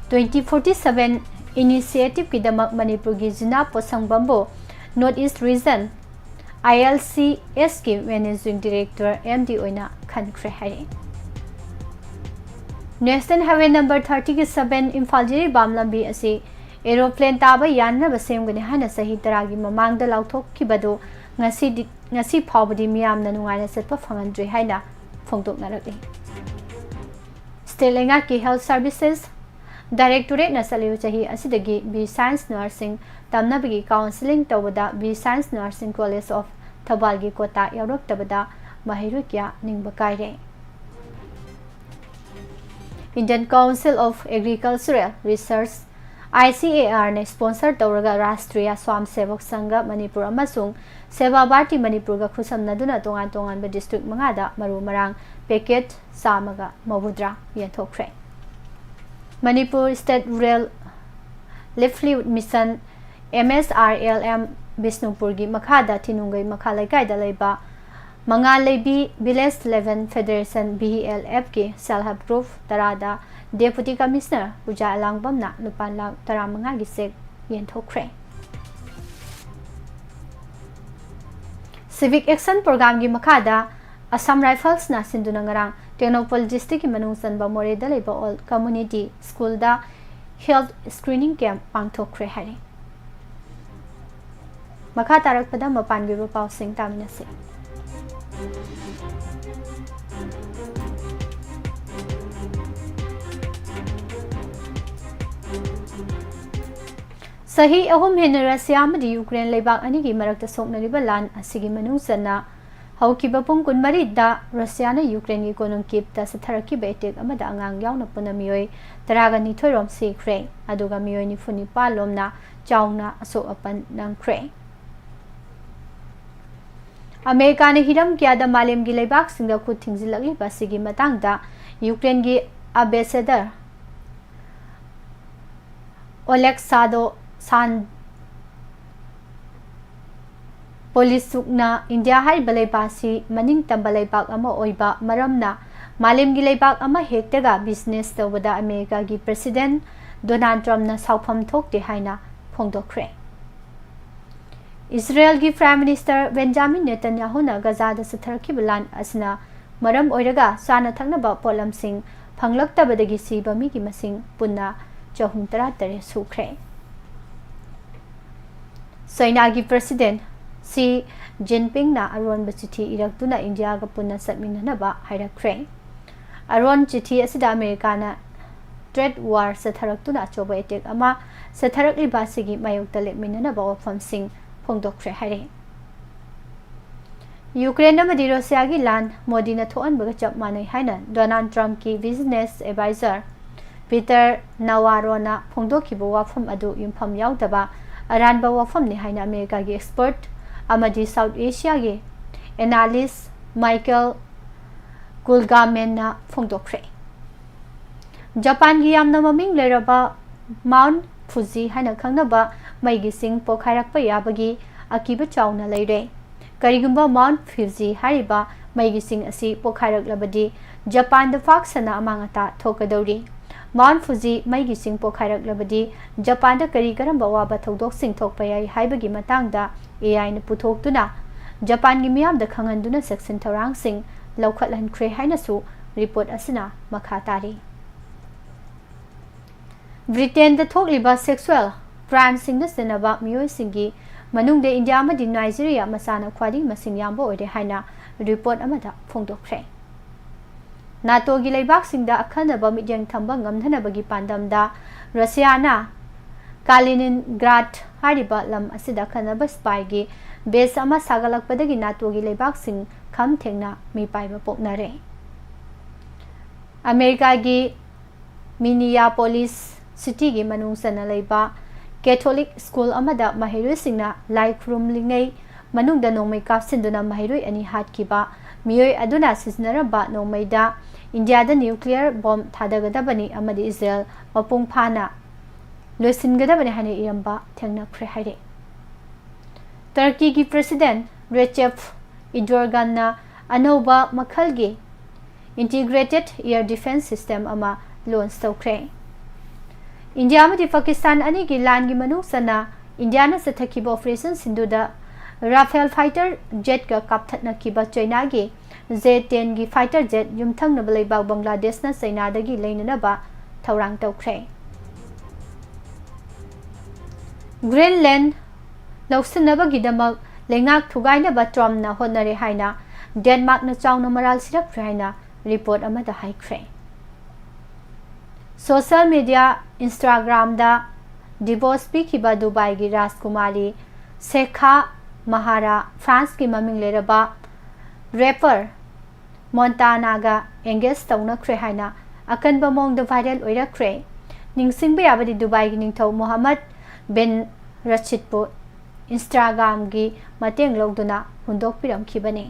twenty forty-seven initiative-ꯀꯤꯗꯃꯛ ꯃꯅꯤꯄꯨꯔꯒꯤ ꯖꯤꯅꯥ ꯄꯣꯠꯁꯪꯕꯝꯕꯨ North East Region, I L C S-ꯀꯤ Managing Director, M D, ꯑꯣꯏꯅ ꯈꯟꯈ꯭ꯔꯦ ꯍꯥꯏꯔꯤ꯫ National Highway number thirty-seven Imphal-Jiribam ꯂꯝꯕꯤ ꯑꯁꯤ aeroplane ꯇꯥꯕ ꯌꯥꯅꯅꯕ ꯁꯦꯝꯒꯅꯤ ꯍꯥꯏꯅ ꯆꯍꯤ ꯇꯔꯥꯒꯤ ꯃꯃꯥꯡꯗ ꯂꯥꯎꯊꯣꯛꯈꯤꯕꯗꯨ ꯉꯁꯤꯗꯤ, ꯉꯁꯤ ꯐꯥꯎꯕꯗꯤ ꯃꯤꯌꯥꯝꯅ ꯅꯨꯡꯉꯥꯏꯅ ꯆꯠꯄ ꯐꯪꯍꯟꯗ꯭ꯔꯤ ꯍꯥꯏꯅ ꯐꯣꯡꯗꯣꯛꯅꯔꯛꯂꯤ꯫ State ꯂꯩꯉꯥꯛꯀꯤ Health Services Directorate-ꯅ ꯆꯠꯂꯤꯕ ꯆꯍꯤ ꯑꯁꯤꯗꯒꯤ B Science Nursing ꯇꯝꯅꯕꯒꯤ counselling ꯇꯧꯕꯗ B Science Nursing College of ꯊꯧꯕꯥꯜꯒꯤ quota ꯌꯥꯎꯔꯛꯇꯕꯗ ꯃꯍꯩꯔꯣꯏ ꯀꯌꯥ ꯅꯤꯡꯕ ꯀꯥꯏꯔꯦ꯫ Indian Council of Agricultural Research, I C A R-ꯅ sponsor ꯇꯧꯔꯒ ꯔꯥꯁꯇ꯭ꯔꯤꯌꯥ ꯁ꯭ꯋꯥꯝ ꯁꯦꯕꯛ ꯁꯪꯘ ꯃꯅꯤꯄꯨꯔ ꯑꯃꯁꯨꯡ ꯁꯦꯕꯥ ꯚꯥꯔꯇꯤ ꯃꯅꯤꯄꯨꯔꯒ ꯈꯨꯠꯁꯝꯅꯗꯨꯅ ꯇꯣꯉꯥꯟ ꯇꯣꯉꯥꯟꯕ district ꯃꯉꯥꯗ ꯃꯔꯨ ꯃꯔꯥꯡ packet ꯆꯥꯝꯃꯒ ꯃꯧꯗ꯭ꯔꯥ ꯌꯦꯟꯊꯣꯛꯈ꯭ꯔꯦ꯫ Manipur State Rural Livelihood Mission, M S R L M, ꯕꯤꯁꯅꯨꯄꯨꯔꯒꯤ ꯃꯈꯥꯗ ꯊꯤꯅꯨꯡꯒꯩ ꯃꯈꯥ ꯂꯩꯀꯥꯏꯗ ꯂꯩꯕ ꯃꯉꯥ ꯂꯩꯕꯤ Village Eleven Federation, V E L F-ꯀꯤ Self Help Group ꯇꯔꯥꯗ Deputy Commissioner ꯄꯨꯖꯥ ꯑꯦꯂꯥꯡꯕꯝꯅ ꯂꯨꯄꯥ ꯂꯥꯈ ꯇꯔꯥꯃꯉꯥꯒꯤ cheque ꯌꯦꯟꯊꯣꯛꯈ꯭ꯔꯦ꯫ Civic Action Program-ꯒꯤ ꯃꯈꯥꯗ Assam Rifles-ꯅ ꯁꯤꯟꯗꯨꯅ ꯉꯔꯥꯡ ꯇꯦꯡꯅꯧꯄꯜ district-ꯀꯤ ꯃꯅꯨꯡ ꯆꯟꯕ ꯃꯣꯔꯦꯗ ꯂꯩꯕ All Community School-ꯗ health screening camp ꯄꯥꯡꯊꯣꯛꯈ꯭ꯔꯦ ꯍꯥꯏꯔꯤ꯫ ꯃꯈꯥ ꯇꯥꯔꯛꯄꯗ ꯃꯄꯥꯟꯒꯤ ꯑꯣꯏꯕ ꯄꯥꯎꯁꯤꯡ ꯇꯥꯃꯤꯟꯅꯁꯤ꯫ ꯆꯍꯤ ꯑꯍꯨꯝ ꯍꯦꯟꯅ ꯔꯁꯤꯌꯥ ꯑꯃꯗꯤ ꯌꯨꯀ꯭ꯔꯦꯟ ꯂꯩꯕꯥꯛ ꯑꯅꯤꯒꯤ ꯃꯔꯛꯇ ꯁꯣꯛꯅꯔꯤꯕ ꯂꯥꯟ ꯑꯁꯤꯒꯤ ꯃꯅꯨꯡ ꯆꯟꯅ ꯍꯧꯈꯤꯕ ꯄꯨꯡ ꯀꯨꯟꯃꯔꯤꯗ ꯔꯁꯤꯌꯥꯅ ꯌꯨꯀ꯭ꯔꯦꯟꯒꯤ ꯀꯣꯅꯨꯡ ꯀꯤꯞꯇ ꯆꯠꯊꯔꯛꯈꯤꯕ attack ꯑꯃꯗ ꯑꯉꯥꯡ ꯌꯥꯎꯅ ꯄꯨꯟꯅ ꯃꯤꯑꯣꯏ ꯇꯔꯥꯒ ꯅꯤꯊꯣꯏ ꯔꯣꯝ ꯁꯤꯈ꯭ꯔꯦ, ꯑꯗꯨꯒ ꯃꯤꯑꯣꯏ ꯅꯤꯐꯨ ꯅꯤꯄꯥꯜ ꯂꯣꯝꯅ ꯆꯥꯎꯅ ꯑꯁꯣꯛ ꯑꯄꯟ ꯅꯪꯈ꯭ꯔꯦ꯫ ꯑꯃꯦꯔꯤꯀꯥꯅ ꯍꯤꯔꯝ ꯀꯌꯥꯗ ꯃꯥꯂꯦꯝꯒꯤ ꯂꯩꯕꯥꯛꯁꯤꯡꯗ ꯈꯨꯠ ꯊꯤꯡꯖꯤꯜꯂꯛꯂꯤꯕ ꯑꯁꯤꯒꯤ ꯃꯇꯥꯡꯗ ꯌꯨꯀ꯭ꯔꯦꯟꯒꯤ ambassador ꯑꯣꯂꯦꯛꯁꯥꯟꯗ꯭ꯔꯣ ꯁꯥꯟ ꯄꯣꯂꯤꯁꯨꯛꯅ ꯏꯟꯗꯤꯌꯥ ꯍꯥꯏꯔꯤꯕ ꯂꯩꯕꯥꯛ ꯑꯁꯤ ꯃꯅꯤꯡ ꯇꯝꯕ ꯂꯩꯕꯥꯛ ꯑꯃ ꯑꯣꯏꯕ ꯃꯔꯝꯅ ꯃꯥꯂꯦꯝꯒꯤ ꯂꯩꯕꯥꯛ ꯑꯃ ꯍꯦꯛꯇꯒ ꯕꯤꯖꯤꯅꯦꯁ ꯇꯧꯕꯗ ꯑꯃꯦꯔꯤꯀꯥꯒꯤ ꯄ꯭ꯔꯦꯁꯤꯗꯦꯟꯠ ꯗꯣꯅꯥꯜꯗ ꯇ꯭ꯔꯝꯞꯅ ꯁꯥꯎꯐꯝ ꯊꯣꯛꯇꯦ ꯍꯥꯏꯅ ꯐꯣꯡꯗꯣꯛꯈ꯭ꯔꯦ꯫ ꯏꯖꯔꯦꯜꯒꯤ ꯄ꯭ꯔꯥꯏꯝ ꯃꯤꯅꯤꯁꯇꯔ ꯕꯦꯟꯖꯥꯃꯤꯟ ꯅꯦꯇꯟꯌꯥꯍꯨꯅ ꯒꯖꯥꯗ ꯆꯠꯊꯔꯛꯈꯤꯕ ꯂꯥꯟ ꯑꯁꯤꯅ ꯃꯔꯝ ꯑꯣꯏꯔꯒ ꯆꯥꯅ ꯊꯛꯅꯕ ꯄꯣꯠꯂꯝꯁꯤꯡ ꯐꯪꯂꯛꯇꯕꯗꯒꯤ ꯁꯤꯕ ꯃꯤꯒꯤ ꯃꯁꯤꯡ ꯄꯨꯟꯅ ꯆꯍꯨꯝ ꯇꯔꯥꯇꯔꯦꯠ ꯁꯨꯈ꯭ꯔꯦ꯫ ꯆꯩꯅꯥꯒꯤ ꯄ꯭ꯔꯦꯁꯤꯗꯦꯟꯠ ꯁꯤ ꯖꯤꯟꯄꯤꯡꯅ ꯑꯔꯣꯟꯕ ꯆꯤꯊꯤ ꯏꯔꯛꯇꯨꯅ ꯏꯟꯗꯤꯌꯥꯒ ꯄꯨꯟꯅ ꯆꯠꯃꯤꯟꯅꯅꯕ ꯍꯥꯏꯔꯛꯈ꯭ꯔꯦ꯫ ꯑꯔꯣꯟ ꯆꯤꯊꯤ ꯑꯁꯤꯗ ꯑꯃꯦꯔꯤꯀꯥꯅ ꯇ꯭ꯔꯦꯗ ꯋꯥꯔ ꯆꯠꯊꯔꯛꯇꯨꯅ ꯑꯆꯧꯕ ꯑꯦꯇꯦꯛ ꯑꯃ ꯆꯠꯊꯔꯛꯂꯤꯕ ꯑꯁꯤꯒꯤ ꯃꯥꯌꯣꯛꯇ ꯂꯦꯞꯃꯤꯟꯅꯅꯕ ꯋꯥꯐꯝꯁꯤꯡ ꯐꯣꯡꯗꯣꯛꯈ꯭ꯔꯦ ꯍꯥꯏꯔꯦ꯫ ꯌꯨꯀ꯭ꯔꯦꯟ ꯑꯃꯗꯤ ꯔꯨꯁꯤꯌꯥꯒꯤ ꯂꯥꯟ ꯃꯣꯗꯤꯅ ꯊꯣꯛꯍꯟꯕꯒ ꯆꯞ ꯃꯥꯟꯅꯩ ꯍꯥꯏꯅ ꯗꯣꯅꯥꯜꯗ ꯇ꯭ꯔꯝꯞꯀꯤ ꯕꯤꯖꯤꯅꯦꯁ ꯑꯦꯗꯚꯥꯏꯖꯔ ꯄꯤꯇꯔ ꯅꯋꯥꯔꯣꯅ ꯐꯣꯡꯗꯣꯛꯈꯤꯕ ꯋꯥꯐꯝ ꯑꯗꯨ ꯌꯨꯝꯐꯝ ꯌꯥꯎꯗꯕ ꯑꯔꯥꯟꯕ ꯋꯥꯐꯝꯅꯤ ꯍꯥꯏꯅ ꯑꯃꯦꯔꯤꯀꯥꯒꯤ ꯑꯦꯛꯁꯄꯔꯠ ꯑꯃꯗꯤ ꯁꯥꯎꯠ ꯑꯦꯁꯤꯌꯥꯒꯤ ꯑꯦꯅꯥꯂꯤꯁ ꯃꯥꯏꯀꯦꯜ ꯀꯨꯜꯒꯥꯃꯦꯟꯅ ꯐꯣꯡꯗꯣꯛꯈ꯭ꯔꯦ꯫ ꯖꯄꯥꯟꯒꯤ ꯌꯥꯝꯅ ꯃꯃꯤꯡ ꯂꯩꯔꯕ ꯃꯥꯎꯟꯠ ꯐꯨꯖꯤ ꯍꯥꯏꯅ ꯈꯪꯅꯕ ꯃꯩꯒꯤ ꯆꯤꯡ ꯄꯣꯈꯥꯏꯔꯛꯄ ꯌꯥꯕꯒꯤ ꯑꯀꯤꯕ ꯆꯥꯎꯅ ꯂꯩꯔꯦ꯫ ꯀꯔꯤꯒꯨꯝꯕ ꯃꯥꯎꯟꯠ ꯐꯨꯖꯤ ꯍꯥꯏꯔꯤꯕ ꯃꯩꯒꯤ ꯆꯤꯡ ꯑꯁꯤ ꯄꯣꯈꯥꯏꯔꯛꯂꯕꯗꯤ ꯖꯄꯥꯟꯗ ꯄꯥꯛ ꯁꯟꯅ ꯑꯃꯥꯡ ꯑꯇꯥ ꯊꯣꯛꯀꯗꯧꯔꯤ꯫ ꯃꯥꯎꯟꯠ ꯐꯨꯖꯤ ꯃꯩꯒꯤ ꯆꯤꯡ ꯄꯣꯈꯥꯏꯔꯛꯂꯕꯗꯤ ꯖꯄꯥꯟꯗ ꯀꯔꯤ ꯀꯔꯝꯕ ꯑꯋꯥꯕ ꯊꯧꯗꯣꯛꯁꯤꯡ ꯊꯣꯛꯄ ꯌꯥꯏ ꯍꯥꯏꯕꯒꯤ ꯃꯇꯥꯡꯗ ꯑꯦ ꯑꯥꯏꯅ ꯄꯨꯊꯣꯛꯇꯨꯅ ꯖꯄꯥꯟꯒꯤ ꯃꯤꯌꯥꯝꯗ ꯈꯪꯍꯟꯗꯨꯅ ꯆꯦꯛꯁꯤꯟ ꯊꯧꯔꯥꯡꯁꯤꯡ ꯂꯧꯈꯠꯍꯟꯈ꯭ꯔꯦ ꯍꯥꯏꯅꯁꯨ ꯔꯤꯄꯣꯔꯠ ꯑꯁꯤꯅ ꯃꯈꯥ ꯇꯥꯔꯤ꯫ ꯕ꯭ꯔꯤꯇꯦꯟꯗ ꯊꯣꯛꯂꯤꯕ ꯁꯦꯛꯁꯨꯑꯦꯜ ꯀ꯭ꯔꯥꯏꯝꯁꯤꯡꯗ ꯆꯦꯟꯅꯕ ꯃꯤꯑꯣꯏꯁꯤꯡꯒꯤ ꯃꯅꯨꯡꯗ ꯏꯟꯗꯤꯌꯥ ꯑꯃꯗꯤ ꯅꯥꯏꯖꯤꯔꯤꯌꯥ ꯃꯆꯥꯅ ꯈ꯭ꯋꯥꯏꯗꯒꯤ ꯃꯁꯤꯡ ꯌꯥꯝꯕ ꯑꯣꯏꯔꯦ ꯍꯥꯏꯅ ꯔꯤꯄꯣꯔꯠ ꯑꯃꯗ ꯐꯣꯡꯗꯣꯛꯈ꯭ꯔꯦ꯫ ꯅꯥꯇꯣꯒꯤ ꯂꯩꯕꯥꯛꯁꯤꯡꯗ ꯑꯈꯟꯅꯕ ꯃꯤꯠꯌꯦꯡ ꯊꯝꯕ ꯉꯝꯅꯅꯕꯒꯤ ꯄꯥꯟꯗꯝꯗ ꯔꯁꯤꯌꯥꯅ ꯀꯥꯂꯤꯅꯤꯟꯒ꯭ꯔꯥꯗ ꯍꯥꯏꯔꯤꯕ ꯂꯝ ꯑꯁꯤꯗ ꯑꯈꯟꯅꯕ ꯁꯤꯄꯥꯏꯒꯤ ꯕꯦꯖ ꯑꯃ ꯁꯥꯒꯠꯂꯛꯄꯗꯒꯤ ꯅꯥꯇꯣꯒꯤ ꯂꯩꯕꯥꯛꯁꯤꯡ ꯈꯝ ꯊꯦꯡꯅ ꯃꯤꯄꯥꯏꯕ ꯄꯣꯛꯅꯔꯦ꯫ ꯑꯃꯦꯔꯤꯀꯥꯒꯤ ꯃꯤꯅꯤꯌꯥꯄꯣꯂꯤꯁ ꯁꯤꯇꯤꯒꯤ ꯃꯅꯨꯡ ꯆꯟꯅ ꯂꯩꯕ ꯀꯦꯊꯣꯂꯤꯛ ꯁ꯭ꯀꯨꯜ ꯑꯃꯗ ꯃꯍꯩꯔꯣꯏꯁꯤꯡꯅ ꯂꯥꯏ ꯈꯨꯔꯨꯝꯂꯤꯉꯩ ꯃꯅꯨꯡꯗ ꯅꯣꯡꯃꯩ ꯀꯥꯞꯁꯤꯟꯗꯨꯅ ꯃꯍꯩꯔꯣꯏ ꯑꯅꯤ ꯍꯥꯠꯈꯤꯕ ꯃꯤꯑꯣꯏ ꯑꯗꯨꯅ ꯁꯤꯖꯤꯟꯅꯔꯝꯕ ꯅꯣꯡꯃꯩꯗ ꯏꯟꯗꯤꯌꯥꯗ ꯅ꯭ꯌꯨꯀ꯭ꯂꯤꯌꯔ ꯕꯣꯝ ꯊꯥꯗꯒꯗꯕꯅꯤ ꯑꯃꯗꯤ ꯏꯖꯔꯦꯜ ꯃꯄꯨꯡ ꯐꯥꯅ ꯂꯣꯏꯁꯤꯟꯒꯗꯕꯅꯤ ꯍꯥꯏꯅ ꯏꯔꯝꯕ ꯊꯦꯡꯅꯈ꯭ꯔꯦ ꯍꯥꯏꯔꯦ꯫ ꯇꯔꯀꯤꯒꯤ ꯄ꯭ꯔꯦꯁꯤꯗꯦꯟꯠ ꯔꯦꯆꯦꯞ ꯏꯗꯣꯔꯒꯥꯟꯅ ꯑꯅꯧꯕ ꯃꯈꯜꯒꯤ Integrated Air Defense System ꯑꯃ launch ꯇꯧꯈ꯭ꯔꯦ꯫ ꯏꯟꯗꯤꯌꯥ ꯑꯃꯗꯤ ꯄꯥꯀꯤꯁꯇꯥꯟ ꯑꯅꯤꯒꯤ ꯂꯥꯟꯒꯤ ꯃꯅꯨꯡ ꯆꯟꯅ ꯏꯟꯗꯤꯌꯥꯅ ꯆꯠꯊꯈꯤꯕ Operation ꯁꯤꯟꯗꯨꯗ Rafale fighter jetꯀ ꯀꯥꯞꯊꯠꯅꯈꯤꯕ ꯆꯩꯅꯥꯒꯤ J ten ꯒꯤ fighter jet ꯌꯨꯝꯊꯪꯅꯕ ꯂꯩꯕꯥꯛ ꯕꯪꯒ꯭ꯂꯥꯗꯦꯁꯅ ꯆꯩꯅꯥꯗꯒꯤ ꯂꯩꯅꯅꯕ ꯊꯧꯔꯥꯡ ꯇꯧꯈ꯭ꯔꯦ꯫ Greenland ꯂꯧꯁꯤꯟꯅꯕꯒꯤꯗꯃꯛ ꯂꯩꯉꯥꯛ ꯊꯨꯒꯥꯏꯅꯕ ꯇ꯭ꯔꯝꯞꯅ ꯍꯣꯠꯅꯔꯦ ꯍꯥꯏꯅ ꯗꯦꯟꯃꯥꯔꯛꯅ ꯆꯥꯎꯅ ꯃꯔꯥꯜ ꯁꯤꯔꯛꯈ꯭ꯔꯦ ꯍꯥꯏꯅ report ꯑꯃꯗ ꯍꯥꯏꯈ꯭ꯔꯦ꯫ Social media Instagramꯗ divorce ꯄꯤꯈꯤꯕ ꯗꯨꯕꯥꯏꯒꯤ ꯔꯥꯖꯀꯨꯃꯥꯔꯤ ꯁꯦꯈꯥ ꯃꯍꯥꯔꯥ ꯐ꯭ꯔꯥꯟꯁꯀꯤ ꯃꯃꯤꯡ ꯂꯩꯔꯕ rapper ꯃꯣꯟꯇꯥꯅꯥꯒ engage ꯇꯧꯅꯈ꯭ꯔꯦ ꯍꯥꯏꯅ ꯑꯀꯟꯕ ꯃꯑꯣꯡꯗ viral ꯑꯣꯏꯔꯛꯈ꯭ꯔꯦ꯫ ꯅꯤꯡꯁꯤꯡꯕ ꯌꯥꯕꯗꯤ ꯗꯨꯕꯥꯏꯒꯤ ꯅꯤꯡꯊꯧ ꯃꯣꯍꯝꯃꯗ ꯕꯤꯟ ꯔꯁꯤꯗꯄꯨ Instagramꯒꯤ ꯃꯇꯦꯡ ꯂꯧꯗꯨꯅ ꯍꯨꯟꯗꯣꯛꯄꯤꯔꯝꯈꯤꯕꯅꯤ꯫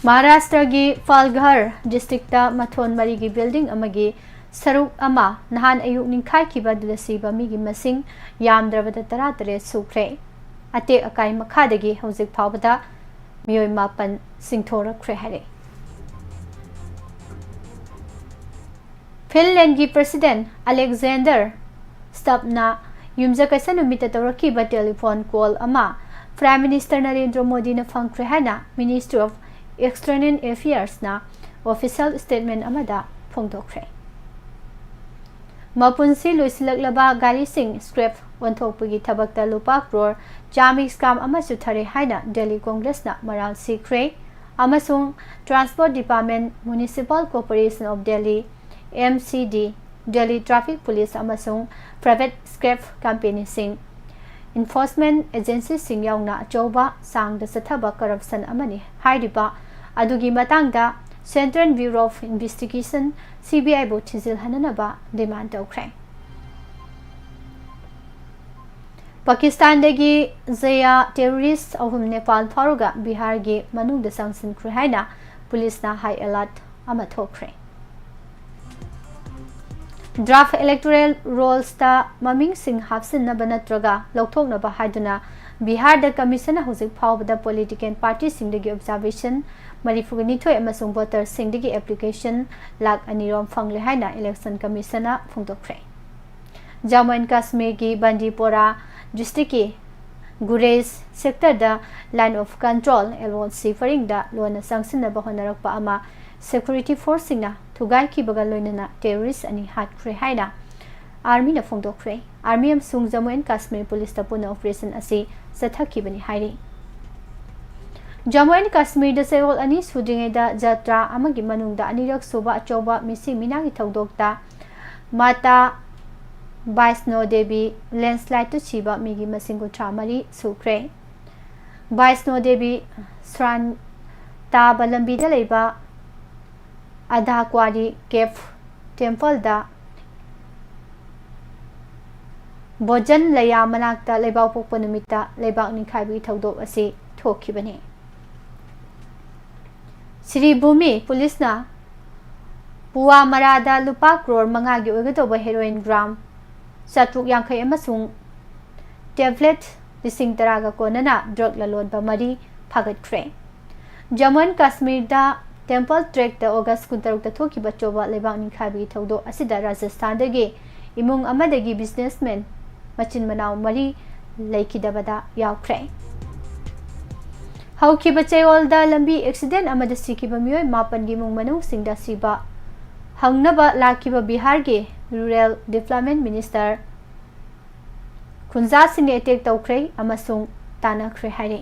ꯃꯍꯥꯔꯥꯁꯇ꯭ꯔꯒꯤ ꯄꯥꯜꯘꯔ districtꯇ ꯃꯊꯣꯟ ꯃꯔꯤꯒꯤ building ꯑꯃꯒꯤ ꯁꯔꯨꯛ ꯑꯃ ꯅꯍꯥꯟ ꯑꯌꯨꯛ ꯅꯤꯡꯈꯥꯏꯈꯤꯕ ꯑꯗꯨꯗ ꯁꯤꯕ ꯃꯤꯒꯤ ꯃꯁꯤꯡ ꯌꯥꯝꯗ꯭ꯔꯕꯗ ꯇꯔꯥꯇꯔꯦꯠ ꯁꯨꯈ꯭ꯔꯦ꯫ ꯑꯇꯦꯛ ꯑꯀꯥꯏ ꯃꯈꯥꯗꯒꯤ ꯍꯧꯖꯤꯛ ꯐꯥꯎꯕꯗ ꯃꯤꯑꯣꯏ ꯃꯥꯄꯟ ꯁꯤꯡꯊꯣꯔꯛꯈ꯭ꯔꯦ ꯍꯥꯏꯔꯦ꯫ ꯐꯤꯟꯂꯦꯟꯒꯤ President Alexander Stubbꯅ ꯌꯨꯝꯖꯀꯩꯁ ꯅꯨꯃꯤꯠꯇ ꯇꯧꯔꯛꯈꯤꯕ telephone call ꯑꯃ Prime Minister ꯅꯔꯦꯟꯗ꯭ꯔ ꯃꯣꯗꯤꯅ ꯐꯪꯈ꯭ꯔꯦ ꯍꯥꯏꯅ Ministry of External Affairsꯅ official statement ꯑꯃꯗ ꯐꯣꯡꯗꯣꯛꯈ꯭ꯔꯦ꯫ ꯃꯄꯨꯟꯁꯤ ꯂꯣꯏꯁꯤꯜꯂꯛꯂꯕ ꯒꯥꯔꯤꯁꯤꯡ scrap ꯑꯣꯟꯊꯣꯛꯄꯒꯤ ꯊꯕꯛꯇ ꯂꯨꯄꯥ ꯀ꯭ꯔꯣꯔ ꯆꯥꯝꯃ scam ꯑꯃ ꯆꯨꯊꯔꯦ ꯍꯥꯏꯅ Delhi Congressꯅ ꯃꯔꯥꯜ ꯁꯤꯈ꯭ꯔꯦ ꯑꯃꯁꯨꯡ Transport Department, Municipal Corporation of Delhi, M C D, Delhi Traffic Police ꯑꯃꯁꯨꯡ private scrap companyꯁꯤꯡ, enforcement agencyꯁꯤꯡ ꯌꯥꯎꯅ ꯑꯆꯧꯕ ꯆꯥꯡꯗ ꯆꯠꯊꯕ corruption ꯑꯃꯅꯤ ꯍꯥꯏꯔꯤꯕ ꯑꯗꯨꯒꯤ ꯃꯇꯥꯡꯗ Central Bureau of Investigation, C B Iꯕꯨ ꯊꯤꯖꯤꯜꯍꯟꯅꯅꯕ demand ꯇꯧꯈ꯭ꯔꯦ꯫ ꯄꯥꯀꯤꯁꯇꯥꯟꯗꯒꯤ ꯖꯌꯥ terrorist ꯑꯍꯨꯝ ꯅꯦꯄꯥꯜ ꯐꯥꯎꯔꯒ ꯕꯤꯍꯥꯔꯒꯤ ꯃꯅꯨꯡꯗ ꯆꯪꯁꯤꯟꯈ꯭ꯔꯦ ꯍꯥꯏꯅ ꯄꯨꯂꯤꯁꯅ high alert ꯑꯃ ꯊꯣꯛꯈ꯭ꯔꯦ꯫ Draft electoral rollsꯇ ꯃꯃꯤꯡꯁꯤꯡ ꯍꯥꯞꯆꯤꯟꯅꯕ ꯅꯠꯇ꯭ꯔꯒ ꯂꯧꯊꯣꯛꯅꯕ ꯍꯥꯏꯗꯨꯅ ꯕꯤꯍꯥꯔꯗ commissionꯅ ꯍꯧꯖꯤꯛ ꯐꯥꯎꯕꯗ political partyꯁꯤꯡꯗꯒꯤ observation ꯃꯔꯤꯐꯨꯒ ꯅꯤꯊꯣꯏ ꯑꯃꯁꯨꯡ voterꯁꯤꯡꯗꯒꯤ application ꯂꯥꯈ ꯑꯅꯤ ꯔꯣꯝ ꯐꯪꯂꯦ ꯍꯥꯏꯅ election commissionꯅ ꯐꯣꯡꯗꯣꯛꯈ꯭ꯔꯦ꯫ ꯖꯝꯃꯨ ꯑꯦꯟ ꯀꯥꯁꯃꯤꯔꯒꯤ ꯕꯟꯗꯤꯄꯣꯔꯥ districtꯀꯤ ꯒꯨꯔꯦꯖ sectorꯗ Line of Control, LOC ꯄꯔꯤꯡꯗ ꯂꯣꯟꯅ ꯆꯪꯁꯤꯟꯅꯕ ꯍꯣꯠꯅꯔꯛꯄ ꯑꯃ security forceꯁꯤꯡꯅ ꯊꯨꯒꯥꯏꯈꯤꯕꯒ ꯂꯣꯏꯅꯅ terrorist ꯑꯅꯤ ꯍꯥꯠꯈ꯭ꯔꯦ ꯍꯥꯏꯅ armyꯅ ꯐꯣꯡꯗꯣꯛꯈ꯭ꯔꯦ꯫ Army ꯑꯃꯁꯨꯡ ꯖꯝꯃꯨ ꯑꯦꯟ ꯀꯥꯁꯃꯤꯔ ꯄꯨꯂꯤꯁꯇ ꯄꯨꯟꯅ operation ꯑꯁꯤ ꯆꯠꯊꯈꯤꯕꯅꯤ ꯍꯥꯏꯔꯤ꯫ ꯖꯝꯃꯨ ꯑꯦꯟ ꯀꯥꯁꯃꯤꯔꯗ ꯆꯌꯣꯜ ꯑꯅꯤ ꯁꯨꯗ꯭ꯔꯤꯉꯩꯗ ꯖꯇ꯭ꯔꯥ ꯑꯃꯒꯤ ꯃꯅꯨꯡꯗ ꯑꯅꯤꯔꯛ ꯁꯨꯕ ꯑꯆꯧꯕ ꯃꯤꯁꯤ ꯃꯤꯅꯥꯒꯤ ꯊꯧꯗꯣꯛꯇ ꯃꯥꯇꯥ ꯕꯥꯏꯁꯅꯣ ꯗꯦꯕꯤ landslideꯇ ꯁꯤꯕ ꯃꯤꯒꯤ ꯃꯁꯤꯡ ꯀꯨꯟꯊ꯭ꯔꯥ ꯃꯔꯤ ꯁꯨꯈ꯭ꯔꯦ꯫ ꯕꯥꯏꯁꯅꯣ ꯗꯦꯕꯤ ꯁ꯭ꯔꯥꯏꯟ ꯇꯥꯕ ꯂꯝꯕꯤꯗ ꯂꯩꯕ ꯑꯗꯥꯀ꯭ꯋꯥꯔꯤ ꯀꯦꯐ ꯇꯦꯝꯄꯜꯗ ꯕꯣꯖꯟ ꯂꯌꯥ ꯃꯅꯥꯛꯇ ꯂꯩꯕꯥꯛꯄꯣꯛꯄ ꯅꯨꯃꯤꯠꯇ ꯂꯩꯕꯥꯛ ꯅꯤꯡꯈꯥꯏꯕꯒꯤ ꯊꯧꯗꯣꯛ ꯑꯁꯤ ꯊꯣꯛꯈꯤꯕꯅꯤ꯫ ꯁ꯭ꯔꯤ ꯚꯨꯃꯤ ꯄꯨꯂꯤꯁꯅ ꯄꯨꯋꯥꯃꯔꯥꯗ ꯂꯨꯄꯥ ꯀ꯭ꯔꯣꯔ ꯃꯉꯥꯒꯤ ꯑꯣꯏꯒꯗꯧꯕ heroin gram ꯆꯥꯇ꯭ꯔꯨꯛ ꯌꯥꯡꯈꯩ ꯑꯃꯁꯨꯡ tablet ꯂꯤꯁꯤꯡ ꯇꯔꯥꯒ ꯀꯣꯟꯅꯅ drug ꯂꯂꯣꯟꯕ ꯃꯔꯤ ꯐꯥꯒꯠꯈ꯭ꯔꯦ꯫ ꯖꯝꯃꯨ ꯑꯦꯟ ꯀꯥꯁꯃꯤꯔꯗ Temple Trackꯇ August ꯀꯨꯟꯇꯔꯨꯛꯇ ꯊꯣꯛꯈꯤꯕ ꯑꯆꯧꯕ ꯂꯩꯕꯥꯛ ꯅꯤꯡꯈꯥꯏꯕꯒꯤ ꯊꯧꯗꯣꯛ ꯑꯁꯤꯗ ꯔꯥꯖꯁꯊꯥꯟꯗꯒꯤ ꯏꯃꯨꯡ ꯑꯃꯗꯒꯤ businessman ꯃꯆꯤꯟ ꯃꯅꯥꯎ ꯃꯔꯤ ꯂꯩꯈꯤꯗꯕꯗ ꯌꯥꯎꯈ꯭ꯔꯦ꯫ ꯍꯧꯈꯤꯕ ꯆꯌꯣꯜꯗ ꯂꯝꯕꯤ accident ꯑꯃꯗ ꯁꯤꯈꯤꯕ ꯃꯤꯑꯣꯏ ꯃꯥꯄꯟꯒꯤ ꯏꯃꯨꯡ ꯃꯅꯨꯡꯁꯤꯡꯗ ꯁꯤꯕ ꯍꯪꯅꯕ ꯂꯥꯛꯈꯤꯕ ꯕꯤꯍꯥꯔꯒꯤ Rural Development Minister ꯈꯨꯟꯖꯥꯁꯤꯡꯅ attack ꯇꯧꯈ꯭ꯔꯦ ꯑꯃꯁꯨꯡ ꯇꯥꯟꯅꯈ꯭ꯔꯦ ꯍꯥꯏꯔꯤ꯫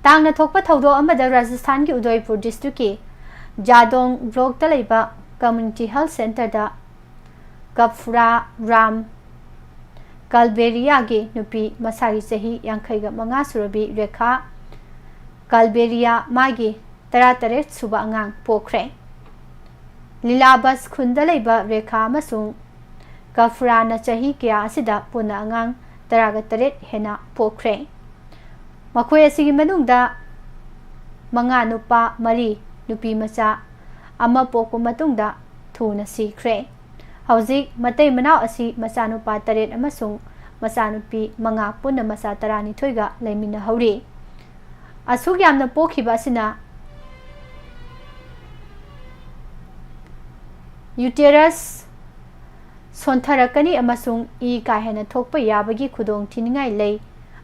ꯇꯥꯡꯅ ꯊꯣꯛꯄ ꯊꯧꯗꯣꯛ ꯑꯃꯗ ꯔꯥꯖꯁꯊꯥꯟꯒꯤ ꯎꯗꯣꯏꯄꯨꯔ districtꯀꯤ ꯖꯥꯗꯣꯡ blockꯇ ꯂꯩꯕ community health centreꯗ ꯀꯐꯨꯔꯥ ꯔꯥꯝ ꯀꯜꯕꯦꯔꯤꯌꯥꯒꯤ ꯅꯨꯄꯤ ꯃꯁꯥꯒꯤ ꯆꯍꯤ ꯌꯥꯡꯈꯩꯒ ꯃꯉꯥ ꯁꯨꯔꯕꯤ ꯔꯦꯈꯥ ꯀꯜꯕꯦꯔꯤꯌꯥ ꯃꯥꯒꯤ ꯇꯔꯥꯇꯔꯦꯠ ꯁꯨꯕ ꯑꯉꯥꯡ ꯄꯣꯛꯈ꯭ꯔꯦ꯫ ꯂꯤꯂꯥꯕꯁ ꯈꯨꯟꯗ ꯂꯩꯕ ꯔꯦꯈꯥ ꯑꯃꯁꯨꯡ ꯀꯐ꯭ꯔꯥꯅ ꯆꯍꯤ ꯀꯌꯥ ꯑꯁꯤꯗ ꯄꯨꯟꯅ ꯑꯉꯥꯡ ꯇꯔꯥꯒ ꯇꯔꯦꯠ ꯍꯦꯟꯅ ꯄꯣꯛꯈ꯭ꯔꯦ꯫ ꯃꯈꯣꯏ ꯑꯁꯤꯒꯤ ꯃꯅꯨꯡꯗ ꯃꯉꯥ ꯅꯨꯄꯥ, ꯃꯔꯤ ꯅꯨꯄꯤ ꯃꯆꯥ ꯑꯃ ꯄꯣꯛꯄ ꯃꯇꯨꯡꯗ ꯊꯨꯅ ꯁꯤꯈ꯭ꯔꯦ꯫ ꯍꯧꯖꯤꯛ ꯃꯇꯩ ꯃꯅꯥꯎ ꯑꯁꯤ ꯃꯆꯥꯅꯨꯄꯥ ꯇꯔꯦꯠ ꯑꯃꯁꯨꯡ ꯃꯆꯥꯅꯨꯄꯤ ꯃꯉꯥ, ꯄꯨꯟꯅ ꯃꯆꯥ ꯇꯔꯥꯅꯤꯊꯣꯏꯒ ꯂꯩꯃꯤꯟꯅꯍꯧꯔꯤ꯫ ꯑꯁꯨꯛ ꯌꯥꯝꯅ ꯄꯣꯛꯈꯤꯕ ꯑꯁꯤꯅ uterus ꯁꯣꯟꯊꯔꯛꯀꯅꯤ ꯑꯃꯁꯨꯡ ꯏ ꯀꯥ ꯍꯦꯟꯅ ꯊꯣꯛꯄ ꯌꯥꯕꯒꯤ ꯈꯨꯗꯣꯡ ꯊꯤꯅꯤꯡꯉꯥꯏ ꯂꯩ꯫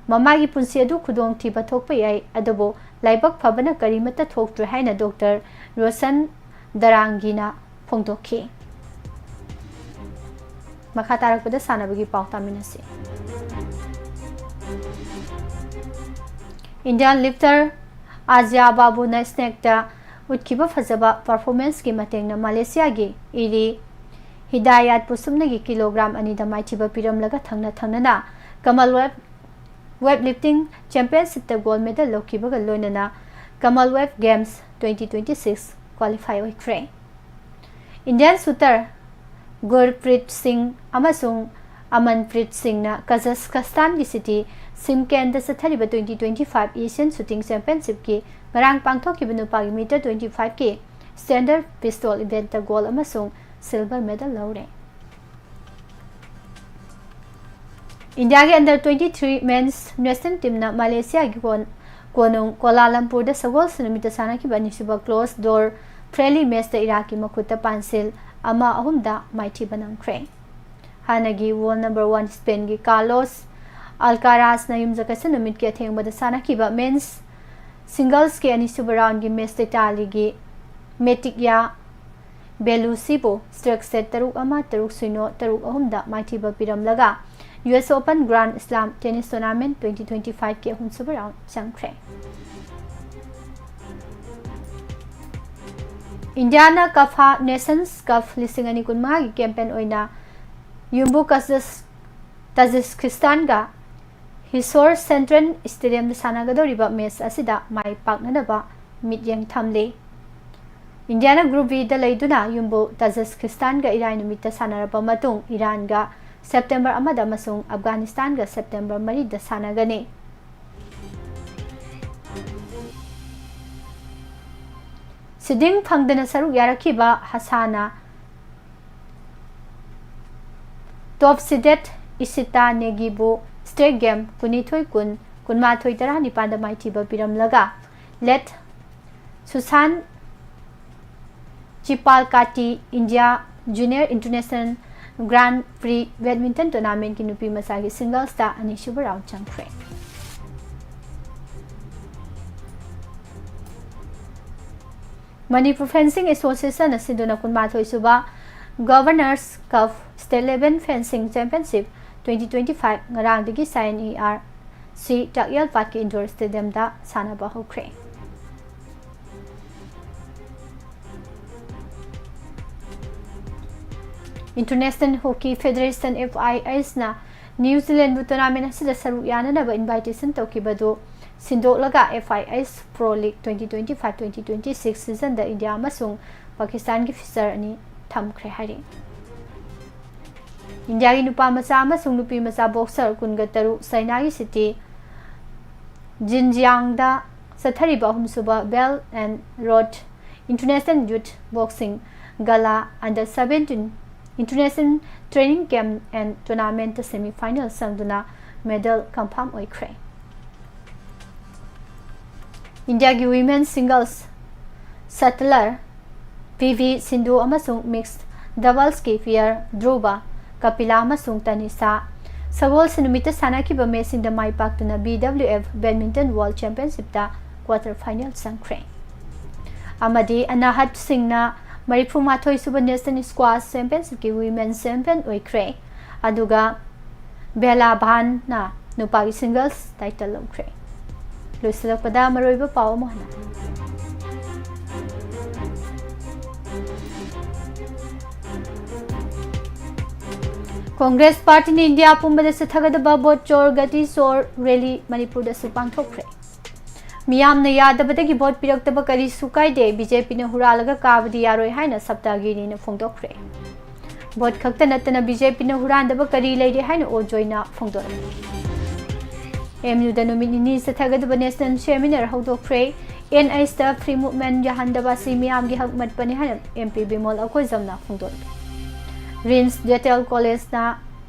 ꯃꯃꯥꯒꯤ ꯄꯨꯟꯁꯤ ꯑꯗꯨ ꯈꯨꯗꯣꯡ ꯊꯤꯕ ꯊꯣꯛꯄ ꯌꯥꯏ, ꯑꯗꯨꯕꯨ ꯂꯥꯏꯕꯛ ꯐꯕꯅ ꯀꯔꯤꯃꯠꯇ ꯊꯣꯛꯇ꯭ꯔꯦ ꯍꯥꯏꯅ ꯗꯣꯛꯇꯔ ꯔꯣꯁꯟ ꯗꯔꯥꯡꯒꯤꯅ ꯐꯣꯡꯗꯣꯛꯈꯤ꯫ ꯃꯈꯥ ꯇꯥꯔꯛꯄꯗ ꯁꯥꯟꯅꯕꯒꯤ ꯄꯥꯎ ꯇꯥꯃꯤꯟꯅꯁꯤ꯫ Indian lifter ꯑꯥꯖꯤꯌꯥ ꯕꯥꯕꯨꯅ ꯁ꯭ꯅꯦꯛꯇ ꯎꯠꯈꯤꯕ ꯐꯖꯕ performanceꯀꯤ ꯃꯇꯦꯡꯅ ꯃꯂꯦꯁꯤꯌꯥꯒꯤ ꯏꯔꯤ ꯍꯤꯗꯥꯌꯥꯠꯄꯨ ꯁꯨꯞꯅꯒꯤ ꯀꯤꯂꯣꯒ꯭ꯔꯥꯝ ꯑꯅꯤꯗ ꯃꯥꯏꯊꯤꯕ ꯄꯤꯔꯝꯂꯒ ꯊꯪꯅ ꯊꯪꯅꯅ Commonwealth weightlifting championshipꯇ gold medal ꯂꯧꯈꯤꯕꯒ ꯂꯣꯏꯅꯅ Commonwealth Games twenty twenty-six qualify ꯑꯣꯏꯈ꯭ꯔꯦ꯫ Indian shooter ꯒꯨꯔꯄ꯭ꯔꯤꯠ ꯁꯤꯡ ꯑꯃꯁꯨꯡ ꯑꯃꯟꯄ꯭ꯔꯤꯠ ꯁꯤꯡꯅ ꯀꯖꯥꯈꯁꯇꯥꯟꯒꯤ city ꯁꯤꯝꯀꯦꯟꯗ ꯆꯠꯊꯔꯤꯕ twenty twenty-five Asian Shooting Championshipꯀꯤ ꯉꯔꯥꯡ ꯄꯥꯡꯊꯣꯛꯈꯤꯕ ꯅꯨꯄꯥꯒꯤ meter twenty-fiveꯀꯤ standard pistol eventꯇ gold ꯑꯃꯁꯨꯡ silver medal ꯂꯧꯔꯦ꯫ ꯏꯟꯗꯤꯌꯥꯒꯤ under twenty-three men's national teamꯅ ꯃꯂꯦꯁꯤꯌꯥꯒꯤ ꯀꯣꯟ-, ꯀꯣꯅꯨꯡ ꯀꯣꯂꯥꯂꯝꯄꯨꯔꯗ ꯁꯒꯣꯜꯁꯦꯟ ꯅꯨꯃꯤꯠꯇ ꯁꯥꯟꯅꯈꯤꯕ ꯑꯅꯤꯁꯨꯕ closed door friendly matchꯇ ꯏꯔꯥꯛꯀꯤ ꯃꯈꯨꯠꯇ ꯄꯥꯟꯁꯤꯜ ꯑꯃ ꯑꯍꯨꯝꯗ ꯃꯥꯏꯊꯤꯕ ꯅꯝꯈ꯭ꯔꯦ꯫ ꯍꯥꯟꯅꯒꯤ world number one Spainꯒꯤ Carlos Alcarazꯅ ꯌꯨꯝꯁꯀꯩꯁ ꯅꯨꯃꯤꯠꯀꯤ ꯑꯊꯦꯡꯕꯗ ꯁꯥꯟꯅꯈꯤꯕ men's singlesꯀꯤ ꯑꯅꯤꯁꯨꯕ roundꯀꯤ matchꯇ ꯏꯇꯥꯂꯤꯒꯤ Mattia Bellusꯤꯕꯨ straight set ꯇꯔꯨꯛ ꯑꯃ, ꯇꯔꯨꯛ ꯁꯤꯅꯣ, ꯇꯔꯨꯛ ꯑꯍꯨꯝꯗ ꯃꯥꯏꯊꯤꯕ ꯄꯤꯔꯝꯂꯒ US Open Grand Slam Tennis Tournament twenty twenty-fiveꯀꯤ ꯑꯍꯨꯝꯁꯨꯕ round ꯆꯪꯈ꯭ꯔꯦ꯫ ꯏꯟꯗꯤꯌꯥꯅ ꯀꯐꯥ Nations Cup ꯂꯤꯁꯤꯡ ꯑꯅꯤ ꯀꯨꯟꯃꯉꯥꯒꯤ campaign ꯑꯣꯏꯅ ꯌꯨꯝꯕꯨ ꯀꯖꯁ-, ꯇꯥꯖꯤꯛꯁ꯭ꯇꯥꯟꯒ ꯍꯤꯁꯣꯔ Central Stadiumꯗ ꯁꯥꯟꯅꯒꯗꯧꯔꯤꯕ match ꯑꯁꯤꯗ ꯃꯥꯏ ꯄꯥꯛꯅꯅꯕ ꯃꯤꯠꯌꯦꯡ ꯊꯝꯂꯤ꯫ ꯏꯟꯗꯤꯌꯥꯅ Group Bꯗ ꯂꯩꯗꯨꯅ ꯌꯨꯝꯕꯨ ꯇꯥꯖꯤꯛꯁ꯭ꯇꯥꯟꯒ ꯏꯔꯥꯏ ꯅꯨꯃꯤꯠꯇ ꯁꯥꯟꯅꯔꯕ ꯃꯇꯨꯡ, ꯏꯔꯥꯟꯒ ꯁꯦꯞꯇꯦꯝꯕꯔ ꯑꯃꯗ ꯑꯃꯁꯨꯡ ꯑꯐꯒꯥꯅꯤꯁꯇꯥꯟꯒ ꯁꯦꯞꯇꯦꯝꯕꯔ ꯃꯔꯤꯗ ꯁꯥꯟꯅꯒꯅꯤ꯫ ꯁꯤꯗꯤꯡ ꯐꯪꯗꯅ ꯁꯔꯨꯛ ꯌꯥꯔꯛꯈꯤꯕ ꯍꯁꯥꯅ ꯇꯣꯞ ꯁꯤꯗꯦꯠ ꯏꯁꯤꯇꯥ ꯅꯦꯒꯤꯕꯨ ꯁ꯭ꯇꯦꯛ ꯒꯦꯝ ꯀꯨꯟꯅꯤꯊꯣꯏ ꯀꯨꯟ, ꯀꯨꯟꯃꯥꯊꯣꯏ ꯇꯔꯥꯅꯤꯄꯥꯟꯗ ꯃꯥꯏꯊꯤꯕ ꯄꯤꯔꯝꯂꯒ, ꯂꯦꯠ Susan Chipalkatti India junior international grand prix badminton ꯇꯣꯔꯅꯥꯃꯦꯟꯠꯀꯤ ꯅꯨꯄꯤ ꯃꯆꯥꯒꯤ ꯁꯤꯡꯒꯜꯁꯇ ꯑꯅꯤꯁꯨꯕ ꯔꯥꯎꯟ ꯆꯪꯈ꯭ꯔꯦ꯫ ꯃꯅꯤꯄꯨꯔ ꯐꯦꯟꯁꯤꯡ ꯑꯦꯁꯣꯁꯤꯌꯦꯁꯟꯅ ꯁꯤꯟꯗꯨꯅ ꯀꯨꯟꯃꯥꯊꯣꯏ ꯁꯨꯕ governors cup state level fencing championship twenty twenty five ꯉꯔꯥꯡꯗꯒꯤ ꯁꯥꯏꯟ ꯏ ꯑꯥꯔ ꯁꯤ ꯇꯛꯌꯦꯜ ꯄꯥꯠꯀꯤ ꯏꯟꯗꯣꯔ ꯁ꯭ꯇꯦꯗꯤꯌꯝꯗ ꯁꯥꯟꯅꯕ ꯍꯧꯈ꯭ꯔꯦ꯫ International hockey federation, F I ꯑꯦꯁꯅ ꯅ꯭ꯌꯨ ꯖꯤꯂꯦꯟꯕꯨ ꯇꯣꯔꯅꯥꯃꯦꯟ ꯑꯁꯤꯗ ꯁꯔꯨꯛ ꯌꯥꯅꯅꯕ ꯏꯟꯚꯥꯏꯇꯦꯁꯟ ꯇꯧꯈꯤꯕꯗꯨ ꯁꯤꯟꯗꯣꯛꯂꯒ, F I S pro league twenty twenty five twenty twenty six ꯁꯤꯖꯟꯗ ꯏꯟꯗꯤꯌꯥ ꯑꯃꯁꯨꯡ ꯄꯥꯀꯤꯁꯇꯥꯟꯒꯤ ꯐꯤꯛꯆꯔ ꯑꯅꯤ ꯊꯝꯈ꯭ꯔꯦ ꯍꯥꯏꯔꯤ꯫ ꯏꯟꯗꯤꯌꯥꯒꯤ ꯅꯨꯄꯥ ꯃꯆꯥ ꯑꯃꯁꯨꯡ ꯅꯨꯄꯤ ꯃꯆꯥ ꯕꯣꯛꯁꯔ ꯀꯨꯟꯒ ꯇꯔꯨꯛ ꯆꯥꯏꯅꯥꯒꯤ ꯁꯤꯇꯤ ꯖꯤꯟꯖꯤꯌꯥꯡꯗ ꯆꯠꯊꯔꯤꯕ ꯑꯍꯨꯝꯁꯨꯕ belt and road international youth boxing gala under seventeen international training camp and ꯇꯣꯔꯅꯥꯃꯦꯟꯠꯇ ꯁꯦꯃꯤ ꯐꯥꯏꯅꯦꯜ ꯆꯪꯗꯨꯅ ꯃꯦꯗꯜ ꯀꯟꯐꯥꯔꯝ ꯑꯣꯏꯈ꯭ꯔꯦ꯫ ꯏꯟꯗꯤꯌꯥꯒꯤ women singles shuttler P V Sindhu ꯑꯃꯁꯨꯡ ꯃꯤꯛꯁ ꯗꯕꯜꯁꯀꯤ ꯄꯤꯌꯔ ꯙ꯭ꯔꯨꯕ ꯀꯄꯤꯂꯥ ꯑꯃꯁꯨꯡ ꯇꯅꯤꯁꯥ ꯁꯒꯣꯜꯁꯦꯟ ꯅꯨꯃꯤꯠꯇ ꯁꯥꯟꯅꯈꯤꯕ ꯃꯦꯆꯁꯤꯡꯗ ꯃꯥꯏ ꯄꯥꯛꯇꯨꯅ B W F badminton world ꯆꯦꯝꯄꯤꯌꯟꯁꯤꯞꯇ ꯀ꯭ꯋꯥꯇꯔ ꯐꯥꯏꯅꯦꯜ ꯆꯪꯈ꯭ꯔꯦ꯫ ꯑꯃꯗꯤ ꯑꯅꯥꯍꯠ ꯁꯤꯡꯅ ꯃꯔꯤꯐꯨ ꯃꯥꯊꯣꯏ ꯁꯨꯕ ꯅꯦꯁꯅꯦꯜ ꯁ꯭ꯀ꯭ꯋꯥꯁ ꯆꯦꯝꯄꯤꯌꯟꯁꯤꯞꯀꯤ ꯋꯤꯃꯦꯟ ꯆꯦꯝꯄꯤꯌꯟ ꯑꯣꯏꯈ꯭ꯔꯦ, ꯑꯗꯨꯒ ꯕꯦꯂꯥ ꯚꯥꯟꯅ ꯅꯨꯄꯥꯒꯤ ꯁꯤꯡꯒꯜꯁ ꯇꯥꯏꯇꯜ ꯂꯧꯈ꯭ꯔꯦ꯫ ꯂꯣꯏꯁꯤꯜꯂꯛꯄꯗ ꯃꯔꯨꯑꯣꯏꯕ ꯄꯥꯎ ꯑꯃꯨꯛ ꯍꯟꯅ꯫ ꯀꯣꯡꯒ꯭ꯔꯦꯁ ꯄꯥꯔꯇꯤꯅ ꯏꯟꯗꯤꯌꯥ ꯄꯨꯝꯕꯗ ꯆꯠꯊꯒꯗꯕ ꯚꯣꯠ ꯆꯣꯔ ꯒꯇꯤ ꯆꯣꯔ ꯔꯦꯂꯤ ꯃꯅꯤꯄꯨꯔꯗꯁꯨ ꯄꯥꯡꯊꯣꯛꯈ꯭ꯔꯦ꯫ ꯃꯤꯌꯥꯝꯅ ꯌꯥꯗꯕꯗꯒꯤ ꯚꯣꯠ ꯄꯤꯔꯛꯇꯕ ꯀꯔꯤꯁꯨ ꯀꯥꯏꯗꯦ, ꯕꯤ ꯖꯦ ꯄꯤꯅ ꯍꯨꯔꯥꯜꯂꯒ ꯀꯥꯕꯗꯤ ꯌꯥꯔꯣꯏ ꯍꯥꯏꯅ ꯁꯞꯇꯥꯒꯤꯔꯤꯅ ꯐꯣꯡꯗꯣꯛꯈ꯭ꯔꯦ꯫ ꯚꯣꯠ ꯈꯛꯇ ꯅꯠꯇꯅ ꯕꯤ ꯖꯦ ꯄꯤꯅ ꯍꯨꯔꯥꯟꯗꯕ ꯀꯔꯤ ꯂꯩꯔꯦ ꯍꯥꯏꯅ ꯑꯣ ꯖꯣꯏꯅ ꯐꯣꯡꯗꯣꯔꯛꯏ꯫ ꯑꯦꯝ ꯌꯨꯗ ꯅꯨꯃꯤꯠ ꯅꯤꯅꯤ ꯆꯠꯊꯒꯗꯕ ꯅꯦꯁꯅꯦꯜ ꯁꯦꯃꯤꯅꯥꯔ ꯍꯧꯗꯣꯛꯈ꯭ꯔꯦ꯫ ꯑꯦꯟ ꯑꯩꯆꯇ ꯐ꯭ꯔꯤ ꯃꯨꯚꯃꯦꯟ ꯌꯥꯍꯟꯗꯕ ꯑꯁꯤ ꯃꯤꯌꯥꯝꯒꯤ ꯍꯛ ꯃꯠꯄꯅꯤ ꯍꯥꯏꯅ ꯑꯦꯝ ꯄꯤ ꯕꯤꯃꯣꯜ ꯑꯀꯣꯏꯖꯝꯅ ꯐꯣꯡꯗꯣꯛꯈꯤ꯫ ꯔꯤꯝꯁ ꯗꯦꯟꯇꯦꯜ ꯀꯣꯂꯦꯖꯅ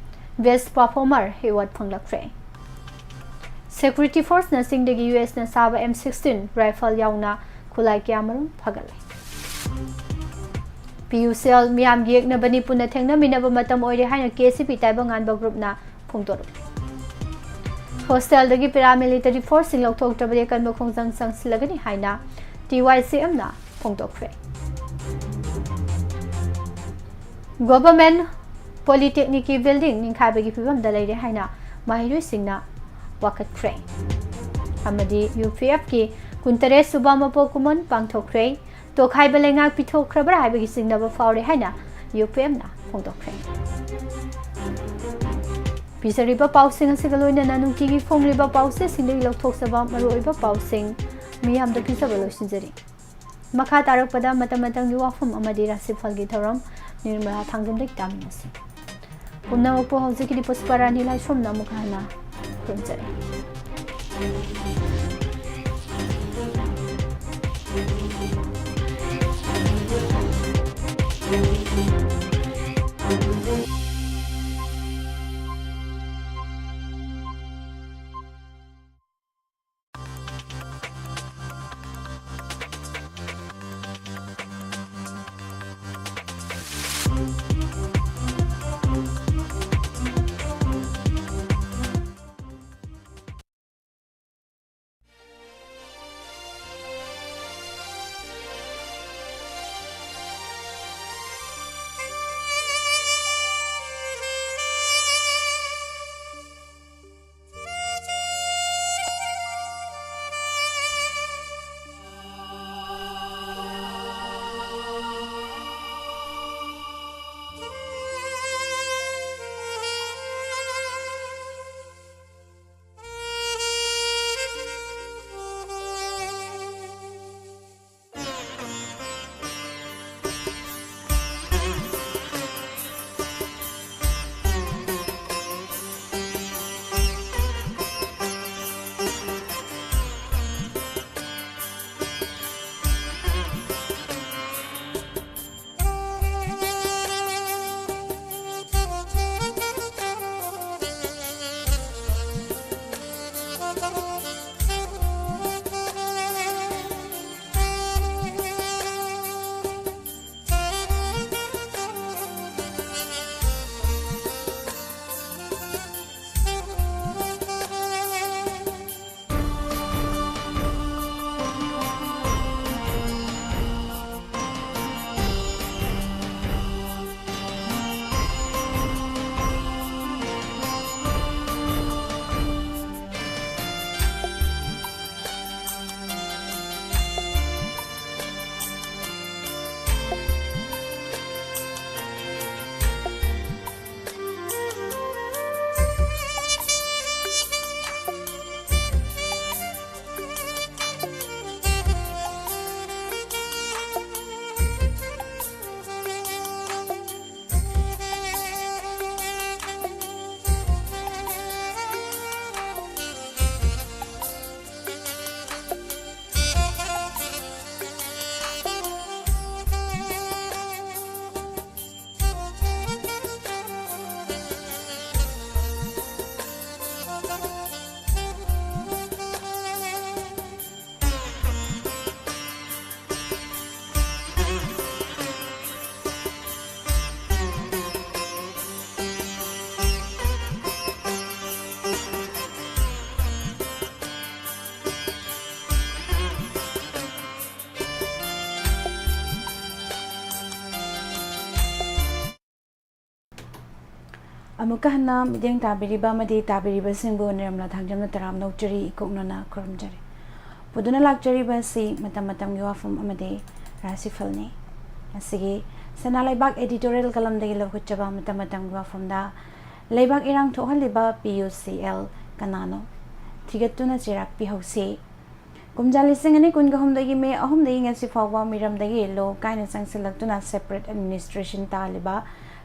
ꯕꯦꯁ ꯄꯔꯐꯣꯔꯃꯔ ꯑꯦꯋꯥꯔꯗ ꯐꯪꯂꯛꯈ꯭ꯔꯦ꯫ ꯁꯦꯀ꯭ꯌꯨꯔꯤꯇꯤ ꯐꯣꯔꯁꯅ ꯆꯤꯡꯗꯒꯤ ꯌꯨ ꯑꯦꯁꯅ ꯁꯥꯕ ꯑꯦꯝ ꯁꯤꯛꯁꯇꯤꯟ ꯔꯥꯏꯐꯜ ꯌꯥꯎꯅ ꯈꯨꯠꯂꯥꯏ ꯀꯌꯥꯃꯔꯨꯝ ꯐꯒꯠꯂꯦ꯫ ꯄꯤ ꯌꯨ ꯁꯦꯜ ꯃꯤꯌꯥꯝꯒꯤ ꯌꯦꯛꯅꯕꯅꯤ, ꯄꯨꯟꯅ ꯊꯦꯡꯅꯃꯤꯟꯅꯕ ꯃꯇꯝ ꯑꯣꯏꯔꯦ ꯍꯥꯏꯅ ꯀꯦ ꯁꯤ ꯄꯤ ꯇꯥꯏꯕꯪꯉꯥꯟꯕ ꯒ꯭ꯔꯨꯞꯅ ꯐꯣꯡꯗꯣꯔꯛꯂꯤ꯫ ꯍꯣꯁꯇꯦꯜꯗꯒꯤ ꯄꯦꯔꯥꯃꯤꯂꯤꯇꯔꯤ ꯐꯣꯔꯁꯁꯤꯡ ꯂꯧꯊꯣꯛꯇ꯭ꯔꯕꯗꯤ ꯑꯀꯟꯕ ꯈꯣꯡꯖꯪ ꯆꯪꯁꯤꯜꯂꯒꯅꯤ ꯍꯥꯏꯅ ꯇꯤ ꯋꯥꯏ ꯁꯤ ꯑꯦꯝꯅ ꯐꯣꯡꯗꯣꯛꯈ꯭ꯔꯦ꯫ ꯒꯣꯚꯔꯃꯦꯟꯠ ꯄꯣꯂꯤꯇꯦꯛꯅꯤꯛꯀꯤ ꯕꯤꯜꯗꯤꯡ ꯅꯤꯡꯈꯥꯏꯕꯒꯤ ꯐꯤꯕꯝꯗ ꯂꯩꯔꯦ ꯍꯥꯏꯅ ꯃꯍꯩꯔꯣꯏꯁꯤꯡꯅ ꯋꯥꯀꯠꯈ꯭ꯔꯦ꯫ ꯑꯃꯗꯤ ꯌꯨ ꯄꯤ ꯑꯦꯐꯀꯤ ꯀꯨꯟꯇꯔꯦꯠ ꯁꯨꯕ ꯃꯄꯣꯛ ꯀꯨꯝꯑꯣꯟ ꯄꯥꯡꯊꯣꯛꯈ꯭ꯔꯦ꯫ ꯇꯣꯈꯥꯏꯕ ꯂꯩꯉꯥꯛ ꯄꯤꯊꯣꯛꯈ꯭ꯔꯕ꯭ꯔꯥ ꯍꯥꯏꯕꯒꯤ ꯆꯤꯡꯅꯕ ꯐꯥꯎꯔꯦ ꯍꯥꯏꯅ ꯌꯨ ꯄꯤ ꯑꯦꯝꯅ ꯐꯣꯡꯗꯣꯛꯈ꯭ꯔꯦ꯫ ꯄꯤꯖꯔꯤꯕ ꯄꯥꯎꯁꯤꯡ ꯑꯁꯤꯒ ꯂꯣꯏꯅꯅ ꯅꯨꯡꯇꯤꯒꯤ ꯐꯣꯡꯂꯤꯕ ꯄꯥꯎꯆꯦꯁꯤꯡꯗꯒꯤ ꯂꯧꯊꯣꯛꯆꯕ ꯃꯔꯨꯑꯣꯏꯕ ꯄꯥꯎꯁꯤꯡ ꯃꯤꯌꯥꯝꯗ ꯄꯤꯖꯕ ꯂꯣꯏꯁꯤꯟꯖꯔꯤ꯫ ꯃꯈꯥ ꯇꯥꯔꯛꯄꯗ ꯃꯇꯝ ꯃꯇꯝꯒꯤ ꯋꯥꯐꯝ ꯑꯃꯗꯤ ꯔꯥꯁꯤꯐꯜꯒꯤ ꯊꯧꯔꯝ ꯅꯤꯔꯃꯂꯥ ꯊꯥꯡꯖꯝꯗꯒꯤ ꯇꯥꯃꯤꯟꯅꯁꯤ꯫ ꯄꯨꯝꯅꯃꯛꯄꯨ ꯍꯧꯖꯤꯛꯀꯤꯗꯤ ꯄꯨꯁꯄꯥꯔꯥꯅꯤ ꯂꯥꯏꯁ꯭ꯔꯝꯅ ꯑꯃꯨꯛ ꯍꯟꯅ ꯈꯨꯔꯨꯝꯖꯔꯤ꯫ ꯑꯃꯨꯛꯀ ꯍꯟꯅ ꯃꯤꯠꯌꯦꯡ ꯇꯥꯕꯤꯔꯤꯕ ꯑꯃꯗꯤ ꯇꯥꯕꯤꯔꯤꯕꯁꯤꯡꯕꯨ ꯅꯤꯔꯝꯂꯥ ꯊꯥꯡꯖꯝꯅ ꯇꯔꯥꯝꯅ ꯑꯣꯛꯆꯔꯤ, ꯏꯀꯣꯛꯅꯅ ꯈꯨꯔꯨꯝꯖꯔꯤ꯫ ꯄꯨꯗꯨꯅ ꯂꯥꯛꯆꯔꯤꯕ ꯑꯁꯤ ꯃꯇꯝ ꯃꯇꯝꯒꯤ ꯋꯥꯐꯝ ꯑꯃꯗꯤ ꯔꯥꯁꯤꯐꯜꯅꯤ꯫ ꯉꯁꯤꯒꯤ ꯁꯅꯥ ꯂꯩꯕꯥꯛ editorial columnꯗꯒꯤ ꯂꯧꯈꯠꯆꯕ ꯃꯇꯝ ꯃꯇꯝꯒꯤ ꯋꯥꯐꯝꯗ ꯂꯩꯕꯥꯛ ꯏꯔꯥꯡ ꯊꯣꯛꯍꯜꯂꯤꯕ P U C L ꯀꯅꯥꯅꯣ? ꯊꯤꯒꯠꯇꯨꯅ ꯆꯩꯔꯥꯛ ꯄꯤꯍꯧꯁꯤ꯫ ꯀꯨꯝꯖꯥ ꯂꯤꯁꯤꯡ ꯑꯅꯤ ꯀꯨꯟꯒ ꯍꯨꯝꯗꯣꯏꯒꯤ ꯃꯦ ꯑꯍꯨꯝꯗꯒꯤ ꯉꯁꯤ ꯐꯥꯎꯕ ꯃꯤꯔꯝꯗꯒꯤ ꯂꯣ ꯀꯥꯏꯅ ꯆꯪꯁꯤꯜꯂꯛꯇꯨꯅ separate administration ꯇꯥꯜꯂꯤꯕ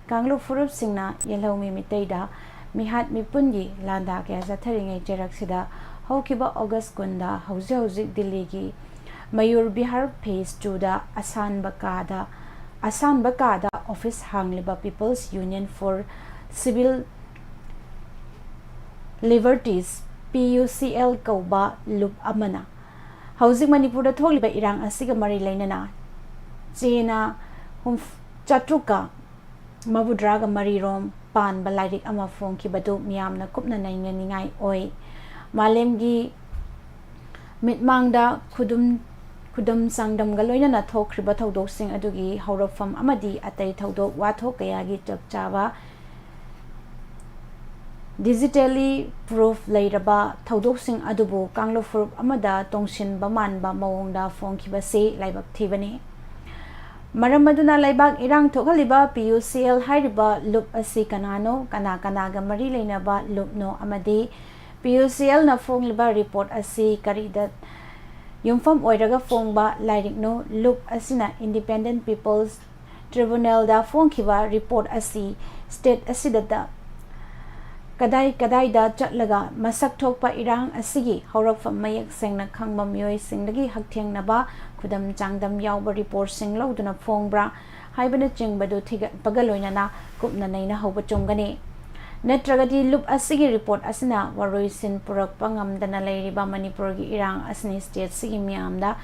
ꯀꯥꯡꯂꯨꯞ ꯐꯨꯔꯨꯞꯁꯤꯡꯅ ꯌꯦꯜꯍꯧꯃꯤ ꯃꯤꯇꯩꯗ ꯃꯤꯍꯥꯠ ꯃꯤꯄꯨꯟꯒꯤ ꯂꯥꯟꯗꯥ ꯀꯌꯥ ꯆꯠꯊꯔꯤꯉꯩ ꯆꯩꯔꯛꯁꯤꯗ ꯍꯧꯈꯤꯕ ꯑꯣꯒꯁ ꯀꯨꯟꯗ ꯍꯧꯖꯤꯛ ꯍꯧꯖꯤꯛ ꯗꯤꯜꯂꯤꯒꯤ ꯃꯌꯨꯔ ꯕꯤꯍꯥꯔ phase twoꯗ ꯑꯁꯥꯟꯕ ꯀꯥꯗ, ꯑꯁꯥꯟꯕ ꯀꯥꯗ office ꯍꯥꯡꯂꯤꯕ People's Union for Civil Liberties, P U C L ꯀꯧꯕ ꯂꯨꯞ ꯑꯃꯅ ꯍꯧꯖꯤꯛ ꯃꯅꯤꯄꯨꯔꯗ ꯊꯣꯛꯂꯤꯕ ꯏꯔꯥꯡ ꯑꯁꯤꯒ ꯃꯔꯤ ꯂꯩꯅꯅ ꯆꯦꯅ ꯍꯨꯝꯐ-, ꯆꯥꯇ꯭ꯔꯨꯛꯀ ꯃꯧꯗ꯭ꯔꯥꯒ ꯃꯔꯤꯔꯣꯝ ꯄꯥꯟꯕ ꯂꯥꯏꯔꯤꯛ ꯑꯃ ꯐꯣꯡꯈꯤꯕꯗꯨ ꯃꯤꯌꯥꯝꯅ ꯀꯨꯞꯅ ꯅꯩꯅꯅꯤꯡꯉꯥꯏ ꯑꯣꯏ꯫ ꯃꯥꯂꯦꯝꯒꯤ ꯃꯤꯠꯃꯥꯡꯗ ꯈꯨꯗꯨꯝ, ꯈꯨꯗꯝ ꯆꯥꯡꯗꯝꯒ ꯂꯣꯏꯅꯅ ꯊꯣꯛꯈ꯭ꯔꯤꯕ ꯊꯧꯗꯣꯛꯁꯤꯡ ꯑꯗꯨꯒꯤ ꯍꯧꯔꯛꯐꯝ ꯑꯃꯗꯤ ꯑꯇꯩ ꯊꯧꯗꯣꯛ ꯋꯥꯊꯣꯛ ꯀꯌꯥꯒꯤ ꯆꯞ ꯆꯥꯕ digitally proof ꯂꯩꯔꯕ ꯊꯧꯗꯣꯛꯁꯤꯡ ꯑꯗꯨꯕꯨ ꯀꯥꯡꯂꯨꯞ ꯐꯨꯔꯨꯞ ꯑꯃꯗ ꯇꯣꯡꯁꯤꯟꯕ ꯃꯥꯟꯕ ꯃꯑꯣꯡꯗ ꯐꯣꯡꯈꯤꯕꯁꯤ ꯂꯥꯏꯕꯛ ꯊꯤꯕꯅꯤ꯫ ꯃꯔꯝ ꯑꯗꯨꯅ ꯂꯩꯕꯥꯛ ꯏꯔꯥꯡ ꯊꯣꯛꯍꯜꯂꯤꯕ P U C L ꯍꯥꯏꯔꯤꯕ ꯂꯨꯞ ꯑꯁꯤ ꯀꯅꯥꯅꯣ, ꯀꯅꯥ ꯀꯅꯥꯒ ꯃꯔꯤ ꯂꯩꯅꯕ ꯂꯨꯞꯅꯣ ꯑꯃꯗꯤ P U C Lꯅ ꯐꯣꯡꯂꯤꯕ report ꯑꯁꯤ ꯀꯔꯤꯗ ꯌꯨꯝꯐꯝ ꯑꯣꯏꯔꯒ ꯐꯣꯡꯕ ꯂꯥꯏꯔꯤꯛꯅꯣ? ꯂꯨꯞ ꯑꯁꯤꯅ Independent People's Tribunalꯗ ꯐꯣꯡꯈꯤꯕ report ꯑꯁꯤ state ꯑꯁꯤꯗ ꯀꯗꯥꯏ ꯀꯗꯥꯏꯗ ꯆꯠꯂꯒ ꯃꯁꯛ ꯊꯣꯛꯄ ꯏꯔꯥꯡ ꯑꯁꯤꯒꯤ ꯍꯧꯔꯛꯐꯝ ꯃꯌꯦꯛ ꯁꯦꯡꯅ ꯈꯪꯕ ꯃꯤꯑꯣꯏꯁꯤꯡꯗꯒꯤ ꯍꯛꯊꯦꯡꯅꯕ ꯈꯨꯗꯝ ꯆꯥꯡꯗꯝ ꯌꯥꯎꯕ reportꯁꯤꯡ ꯂꯧꯗꯨꯅ ꯐꯣꯡꯕ꯭ꯔꯥ ꯍꯥꯏꯕꯅꯆꯤꯡꯕꯗꯨ ꯊꯤꯒꯠꯄꯒ ꯂꯣꯏꯅꯅ ꯀꯨꯞꯅ ꯅꯩꯅꯍꯧꯕ ꯆꯨꯝꯒꯅꯤ꯫ ꯅꯠꯇ꯭ꯔꯒꯗꯤ ꯂꯨꯞ ꯑꯁꯤꯒꯤ report ꯑꯁꯤꯅ ꯋꯥꯔꯣꯏꯁꯤꯟ ꯄꯨꯔꯛꯄ ꯉꯝꯗꯅ ꯂꯩꯔꯤꯕ ꯃꯅꯤꯄꯨꯔꯒꯤ ꯏꯔꯥꯡ ꯑꯁꯤꯅ stateꯁꯤꯒꯤ ꯃꯤꯌꯥꯝꯗ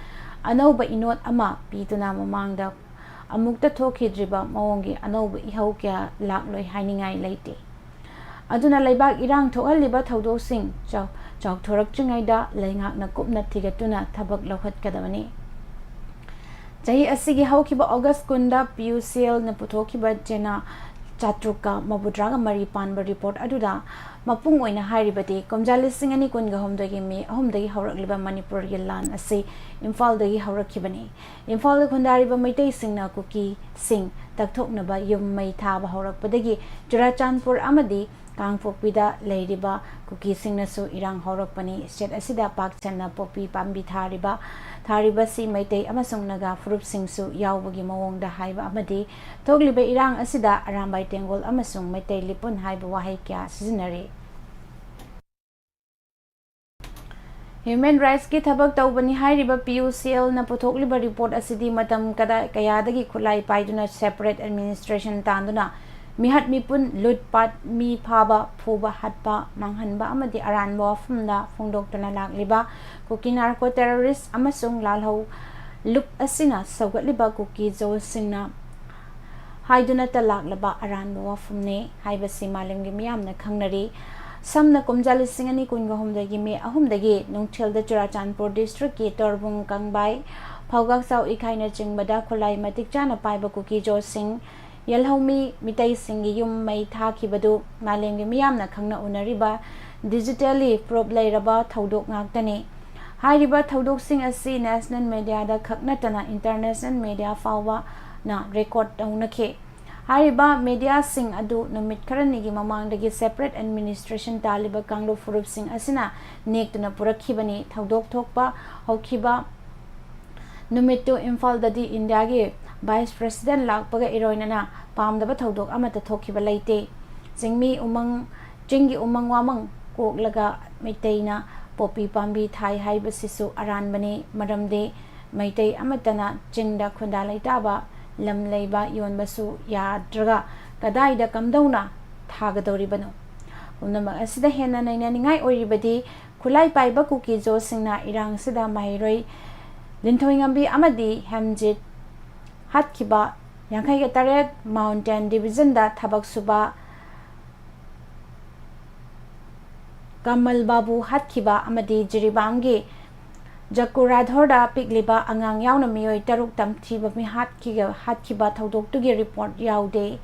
ꯑꯅꯧꯕ ꯏꯅꯣꯠ ꯑꯃ ꯄꯤꯗꯨꯅ ꯃꯃꯥꯡꯗ ꯑꯃꯨꯛꯇ ꯊꯣꯛꯈꯤꯗ꯭ꯔꯤꯕ ꯃꯑꯣꯡꯒꯤ ꯑꯅꯧꯕ ꯏꯍꯧ ꯀꯌꯥ ꯂꯥꯛꯂꯣꯏ ꯍꯥꯏꯅꯤꯡꯉꯥꯏ ꯂꯩꯇꯦ꯫ ꯑꯗꯨꯅ ꯂꯩꯕꯥꯛ ꯏꯔꯥꯡ ꯊꯣꯛꯍꯜꯂꯤꯕ ꯊꯧꯗꯣꯛꯁꯤꯡ ꯆꯥꯎ-, ꯆꯥꯎꯊꯣꯔꯛꯇ꯭ꯔꯤꯉꯩꯗ ꯂꯩꯉꯥꯛꯅ ꯀꯨꯞꯅ ꯊꯤꯒꯠꯇꯨꯅ ꯊꯕꯛ ꯂꯧꯈꯠꯀꯗꯕꯅꯤ꯫ ꯆꯍꯤ ꯑꯁꯤꯒꯤ ꯍꯧꯈꯤꯕ ꯑꯣꯒꯁ ꯀꯨꯟꯗ P U C Lꯅ ꯄꯨꯊꯣꯛꯈꯤꯕ ꯆꯦꯅꯥ ꯆꯥꯇ꯭ꯔꯨꯛꯀ ꯃꯧꯗ꯭ꯔꯥꯒ ꯃꯔꯤ ꯄꯥꯟꯕ ꯔꯤꯄꯣꯔꯠ ꯑꯗꯨꯗ ꯃꯄꯨꯡ ꯑꯣꯏꯅ ꯍꯥꯏꯔꯤꯕꯗꯤ, ꯀꯨꯝꯖꯥ ꯂꯤꯁꯤꯡ ꯑꯅꯤ ꯀꯨꯟꯒ ꯍꯨꯝꯗꯣꯏꯒꯤ ꯃꯦ ꯑꯍꯨꯝꯗꯒꯤ ꯍꯧꯔꯛꯂꯤꯕ ꯃꯅꯤꯄꯨꯔꯒꯤ ꯂꯥꯟ ꯑꯁꯤ ꯏꯝꯐꯥꯜꯗꯒꯤ ꯍꯧꯔꯛꯈꯤꯕꯅꯤ꯫ ꯏꯝꯐꯥꯜꯗ ꯈꯨꯟꯗꯥꯔꯤꯕ ꯃꯩꯇꯩꯁꯤꯡꯅ ꯀꯨꯀꯤꯁꯤꯡ ꯇꯛꯊꯣꯛꯅꯕ ꯌꯨꯝ ꯃꯩ ꯊꯥꯕ ꯍꯧꯔꯛꯄꯗꯒꯤ ꯆꯨꯔꯥꯆꯥꯟꯄꯨꯔ ꯑꯃꯗꯤ ꯀꯥꯡꯄꯣꯛꯄꯤꯗ ꯂꯩꯔꯤꯕ ꯀꯨꯀꯤꯁꯤꯡꯅꯁꯨ ꯏꯔꯥꯡ ꯍꯧꯔꯛꯄꯅꯤ꯫ ꯁ꯭ꯇꯦꯠ ꯑꯁꯤꯗ ꯄꯥꯛ ꯁꯟꯅ ꯄꯣꯄꯤ ꯄꯥꯝꯕꯤ ꯊꯥꯔꯤꯕ, ꯊꯥꯔꯤꯕꯁꯤ ꯃꯩꯇꯩ ꯑꯃꯁꯨꯡ ꯅꯥꯒꯥ ꯐꯨꯔꯨꯞꯁꯤꯡꯁꯨ ꯌꯥꯎꯕꯒꯤ ꯃꯑꯣꯡꯗ ꯍꯥꯏꯕ ꯑꯃꯗꯤ ꯊꯣꯛꯂꯤꯕ ꯏꯔꯥꯡ ꯑꯁꯤꯗ ꯑꯔꯥꯝꯕꯥꯏ ꯇꯦꯡꯒꯣꯜ ꯑꯃꯁꯨꯡ ꯃꯩꯇꯩ ꯂꯤꯄꯨꯟ ꯍꯥꯏꯕ ꯋꯥꯍꯩ ꯀꯌꯥ ꯁꯤꯖꯤꯟꯅꯔꯤ꯫ ꯍ꯭ꯌꯨꯃꯦꯟ ꯔꯥꯏꯠꯁꯀꯤ ꯊꯕꯛ ꯇꯧꯕꯅꯤ ꯍꯥꯏꯔꯤꯕ ꯄꯤ ꯌꯨ ꯁꯤ ꯑꯦꯜꯅ ꯄꯨꯊꯣꯛꯂꯤꯕ ꯔꯤꯄꯣꯔꯠ ꯑꯁꯤꯗꯤ ꯃꯇꯝ ꯀꯗꯥ-, ꯀꯌꯥꯗꯒꯤ ꯈꯨꯠꯂꯥꯏ ꯄꯥꯏꯗꯨꯅ ꯁꯦꯄꯔꯦꯠ ꯑꯦꯗꯃꯤꯅꯤꯁꯇ꯭ꯔꯦꯁꯟ ꯇꯥꯟꯗꯨꯅ ꯃꯤꯍꯥꯠ ꯃꯤꯄꯨꯟ, ꯂꯨꯠ ꯄꯥꯠ, ꯃꯤ ꯐꯥꯕ, ꯐꯨꯕ, ꯍꯥꯠꯄ, ꯃꯥꯡꯍꯟꯕ ꯑꯃꯗꯤ ꯑꯔꯥꯟꯕ ꯋꯥꯐꯝꯗ ꯐꯣꯡꯗꯣꯛꯇꯨꯅ ꯂꯥꯛꯂꯤꯕ ꯀꯨꯀꯤ ꯅꯥꯔꯀꯣ ꯇꯦꯔꯣꯔꯤꯁ ꯑꯃꯁꯨꯡ ꯂꯥꯜꯍꯧ ꯂꯨꯞ ꯑꯁꯤꯅ ꯁꯧꯒꯠꯂꯤꯕ ꯀꯨꯀꯤ ꯖꯣꯁꯁꯤꯡꯅ ꯍꯥꯏꯗꯨꯅꯇ ꯂꯥꯛꯂꯕ ꯑꯔꯥꯟꯕ ꯋꯥꯐꯝꯅꯤ ꯍꯥꯏꯕꯁꯤ ꯃꯥꯂꯦꯝꯒꯤ ꯃꯤꯌꯥꯝꯅ ꯈꯪꯅꯔꯤ꯫ ꯁꯝꯅ ꯀꯨꯝꯖꯥ ꯂꯤꯁꯤꯡ ꯑꯅꯤ ꯀꯨꯟꯒ ꯍꯨꯝꯗꯣꯏꯒꯤ ꯃꯦ ꯑꯍꯨꯝꯗꯒꯤ ꯅꯨꯡꯊꯤꯜꯗ ꯆꯨꯔꯥꯆꯥꯟꯄꯨꯔ ꯗꯤꯁꯇ꯭ꯔꯤꯛꯀꯤ ꯇꯣꯔꯕꯨꯡ ꯀꯪꯕꯥꯏ ꯐꯧꯒꯥꯛꯆꯥꯎ ꯏꯈꯥꯏꯅꯆꯤꯡꯕꯗ ꯈꯨꯠꯂꯥꯏ ꯃꯇꯤꯛ ꯆꯥꯅ ꯄꯥꯏꯕ ꯀꯨꯀꯤ ꯖꯣꯁꯤꯡ ꯌꯦꯜꯍꯧꯃꯤ ꯃꯤꯇꯩꯁꯤꯡꯒꯤ ꯌꯨꯝ ꯃꯩ ꯊꯥꯈꯤꯕꯗꯨ ꯃꯥꯂꯦꯝꯒꯤ ꯃꯤꯌꯥꯝꯅ ꯈꯪꯅ ꯎꯅꯔꯤꯕ ꯗꯤꯖꯤꯇꯦꯜꯂꯤ ꯄ꯭ꯔꯨꯞ ꯂꯩꯔꯕ ꯊꯧꯗꯣꯛ ꯉꯥꯛꯇꯅꯤ꯫ ꯍꯥꯏꯔꯤꯕ ꯊꯧꯗꯣꯛꯁꯤꯡ ꯑꯁꯤ ꯅꯦꯁꯅꯦꯜ ꯃꯦꯗꯤꯌꯥꯗ ꯈꯛ ꯅꯠꯇꯅ ꯏꯟꯇꯔꯅꯦꯁꯅꯦꯜ ꯃꯦꯗꯤꯌꯥ ꯐꯥꯎꯕꯅ ꯔꯦꯀꯣꯔꯠ ꯇꯧꯅꯈꯤ꯫ ꯍꯥꯏꯔꯤꯕ ꯃꯦꯗꯤꯌꯥꯁꯤꯡ ꯑꯗꯨ ꯅꯨꯃꯤꯠ ꯈꯔꯅꯤꯒꯤ ꯃꯃꯥꯡꯗꯒꯤ ꯁꯦꯄꯔꯦꯠ ꯑꯦꯗꯃꯤꯅꯤꯁꯇ꯭ꯔꯦꯁꯟ ꯇꯥꯜꯂꯤꯕ ꯀꯥꯡꯂꯨꯞ ꯐꯨꯔꯨꯞꯁꯤꯡ ꯑꯁꯤꯅ ꯅꯦꯛꯇꯨꯅ ꯄꯨꯔꯛꯈꯤꯕꯅꯤ꯫ ꯊꯧꯗꯣꯛ ꯊꯣꯛꯄ ꯍꯧꯈꯤꯕ ꯅꯨꯃꯤꯠꯇꯨ ꯏꯝꯐꯥꯜꯗꯗꯤ ꯏꯟꯗꯤꯌꯥꯒꯤ ꯚꯥꯏꯁ ꯄ꯭ꯔꯦꯁꯤꯗꯦꯟ ꯂꯥꯛꯄꯒ ꯏꯔꯣꯏꯅꯅ ꯄꯥꯝꯗꯕ ꯊꯧꯗꯣꯛ ꯑꯃꯠꯇ ꯊꯣꯛꯈꯤꯕ ꯂꯩꯇꯦ꯫ ꯆꯤꯡꯃꯤ ꯎꯃꯪ, ꯆꯤꯡꯒꯤ ꯎꯃꯪ ꯋꯥꯃꯪ ꯀꯣꯛꯂꯒ ꯃꯩꯇꯩꯅ ꯄꯣꯄꯤ ꯄꯥꯝꯕꯤ ꯊꯥꯏ ꯍꯥꯏꯕꯁꯤꯁꯨ ꯑꯔꯥꯟꯕꯅꯤ꯫ ꯃꯔꯝꯗꯤ ꯃꯩꯇꯩ ꯑꯃꯠꯇꯅ ꯆꯤꯡꯗ ꯈꯨꯟꯗꯥ ꯂꯩꯇꯥꯕ ꯂꯝ ꯂꯩꯕ ꯌꯣꯟꯕꯁꯨ ꯌꯥꯗ꯭ꯔꯒ ꯀꯗꯥꯏꯗ ꯀꯝꯗꯧꯅ ꯊꯥꯒꯗꯧꯔꯤꯕꯅꯣ? ꯄꯨꯝꯅꯃꯛ ꯑꯁꯤꯗ ꯍꯦꯟꯅ ꯅꯩꯅꯅꯤꯡꯉꯥꯏ ꯑꯣꯏꯔꯤꯕꯗꯤ ꯈꯨꯠꯂꯥꯏ ꯄꯥꯏꯕ ꯀꯨꯀꯤ ꯖꯣꯁꯤꯡꯅ ꯏꯔꯥꯡꯁꯤꯗ ꯃꯍꯩꯔꯣꯏ ꯂꯤꯟꯊꯣꯏꯉꯝꯕꯤ ꯑꯃꯗꯤ ꯍꯦꯝꯖꯤꯠ ꯍꯥꯠꯈꯤꯕ, ꯌꯥꯡꯈꯩꯒ ꯇꯔꯦꯠ ꯃꯥꯎꯟꯇꯦꯟ ꯗꯤꯕꯤꯖꯟꯗ ꯊꯕꯛ ꯁꯨꯕ ꯀꯃꯜ ꯕꯥꯕꯨ ꯍꯥꯠꯈꯤꯕ ꯑꯃꯗꯤ ꯖꯤꯔꯤꯕꯥꯝꯒꯤ ꯖꯀꯨꯔꯥꯙꯣꯔꯗ ꯄꯤꯛꯂꯤꯕ ꯑꯉꯥꯡ ꯌꯥꯎꯅ ꯃꯤꯑꯣꯏ ꯇꯔꯨꯛ ꯇꯝꯊꯤꯕ ꯃꯤꯍꯥꯠꯈꯤꯒ-, ꯍꯥꯠꯈꯤꯕ ꯊꯧꯗꯣꯛꯇꯨꯒꯤ ꯔꯤꯄꯣꯔꯠ ꯌꯥꯎꯗꯦ꯫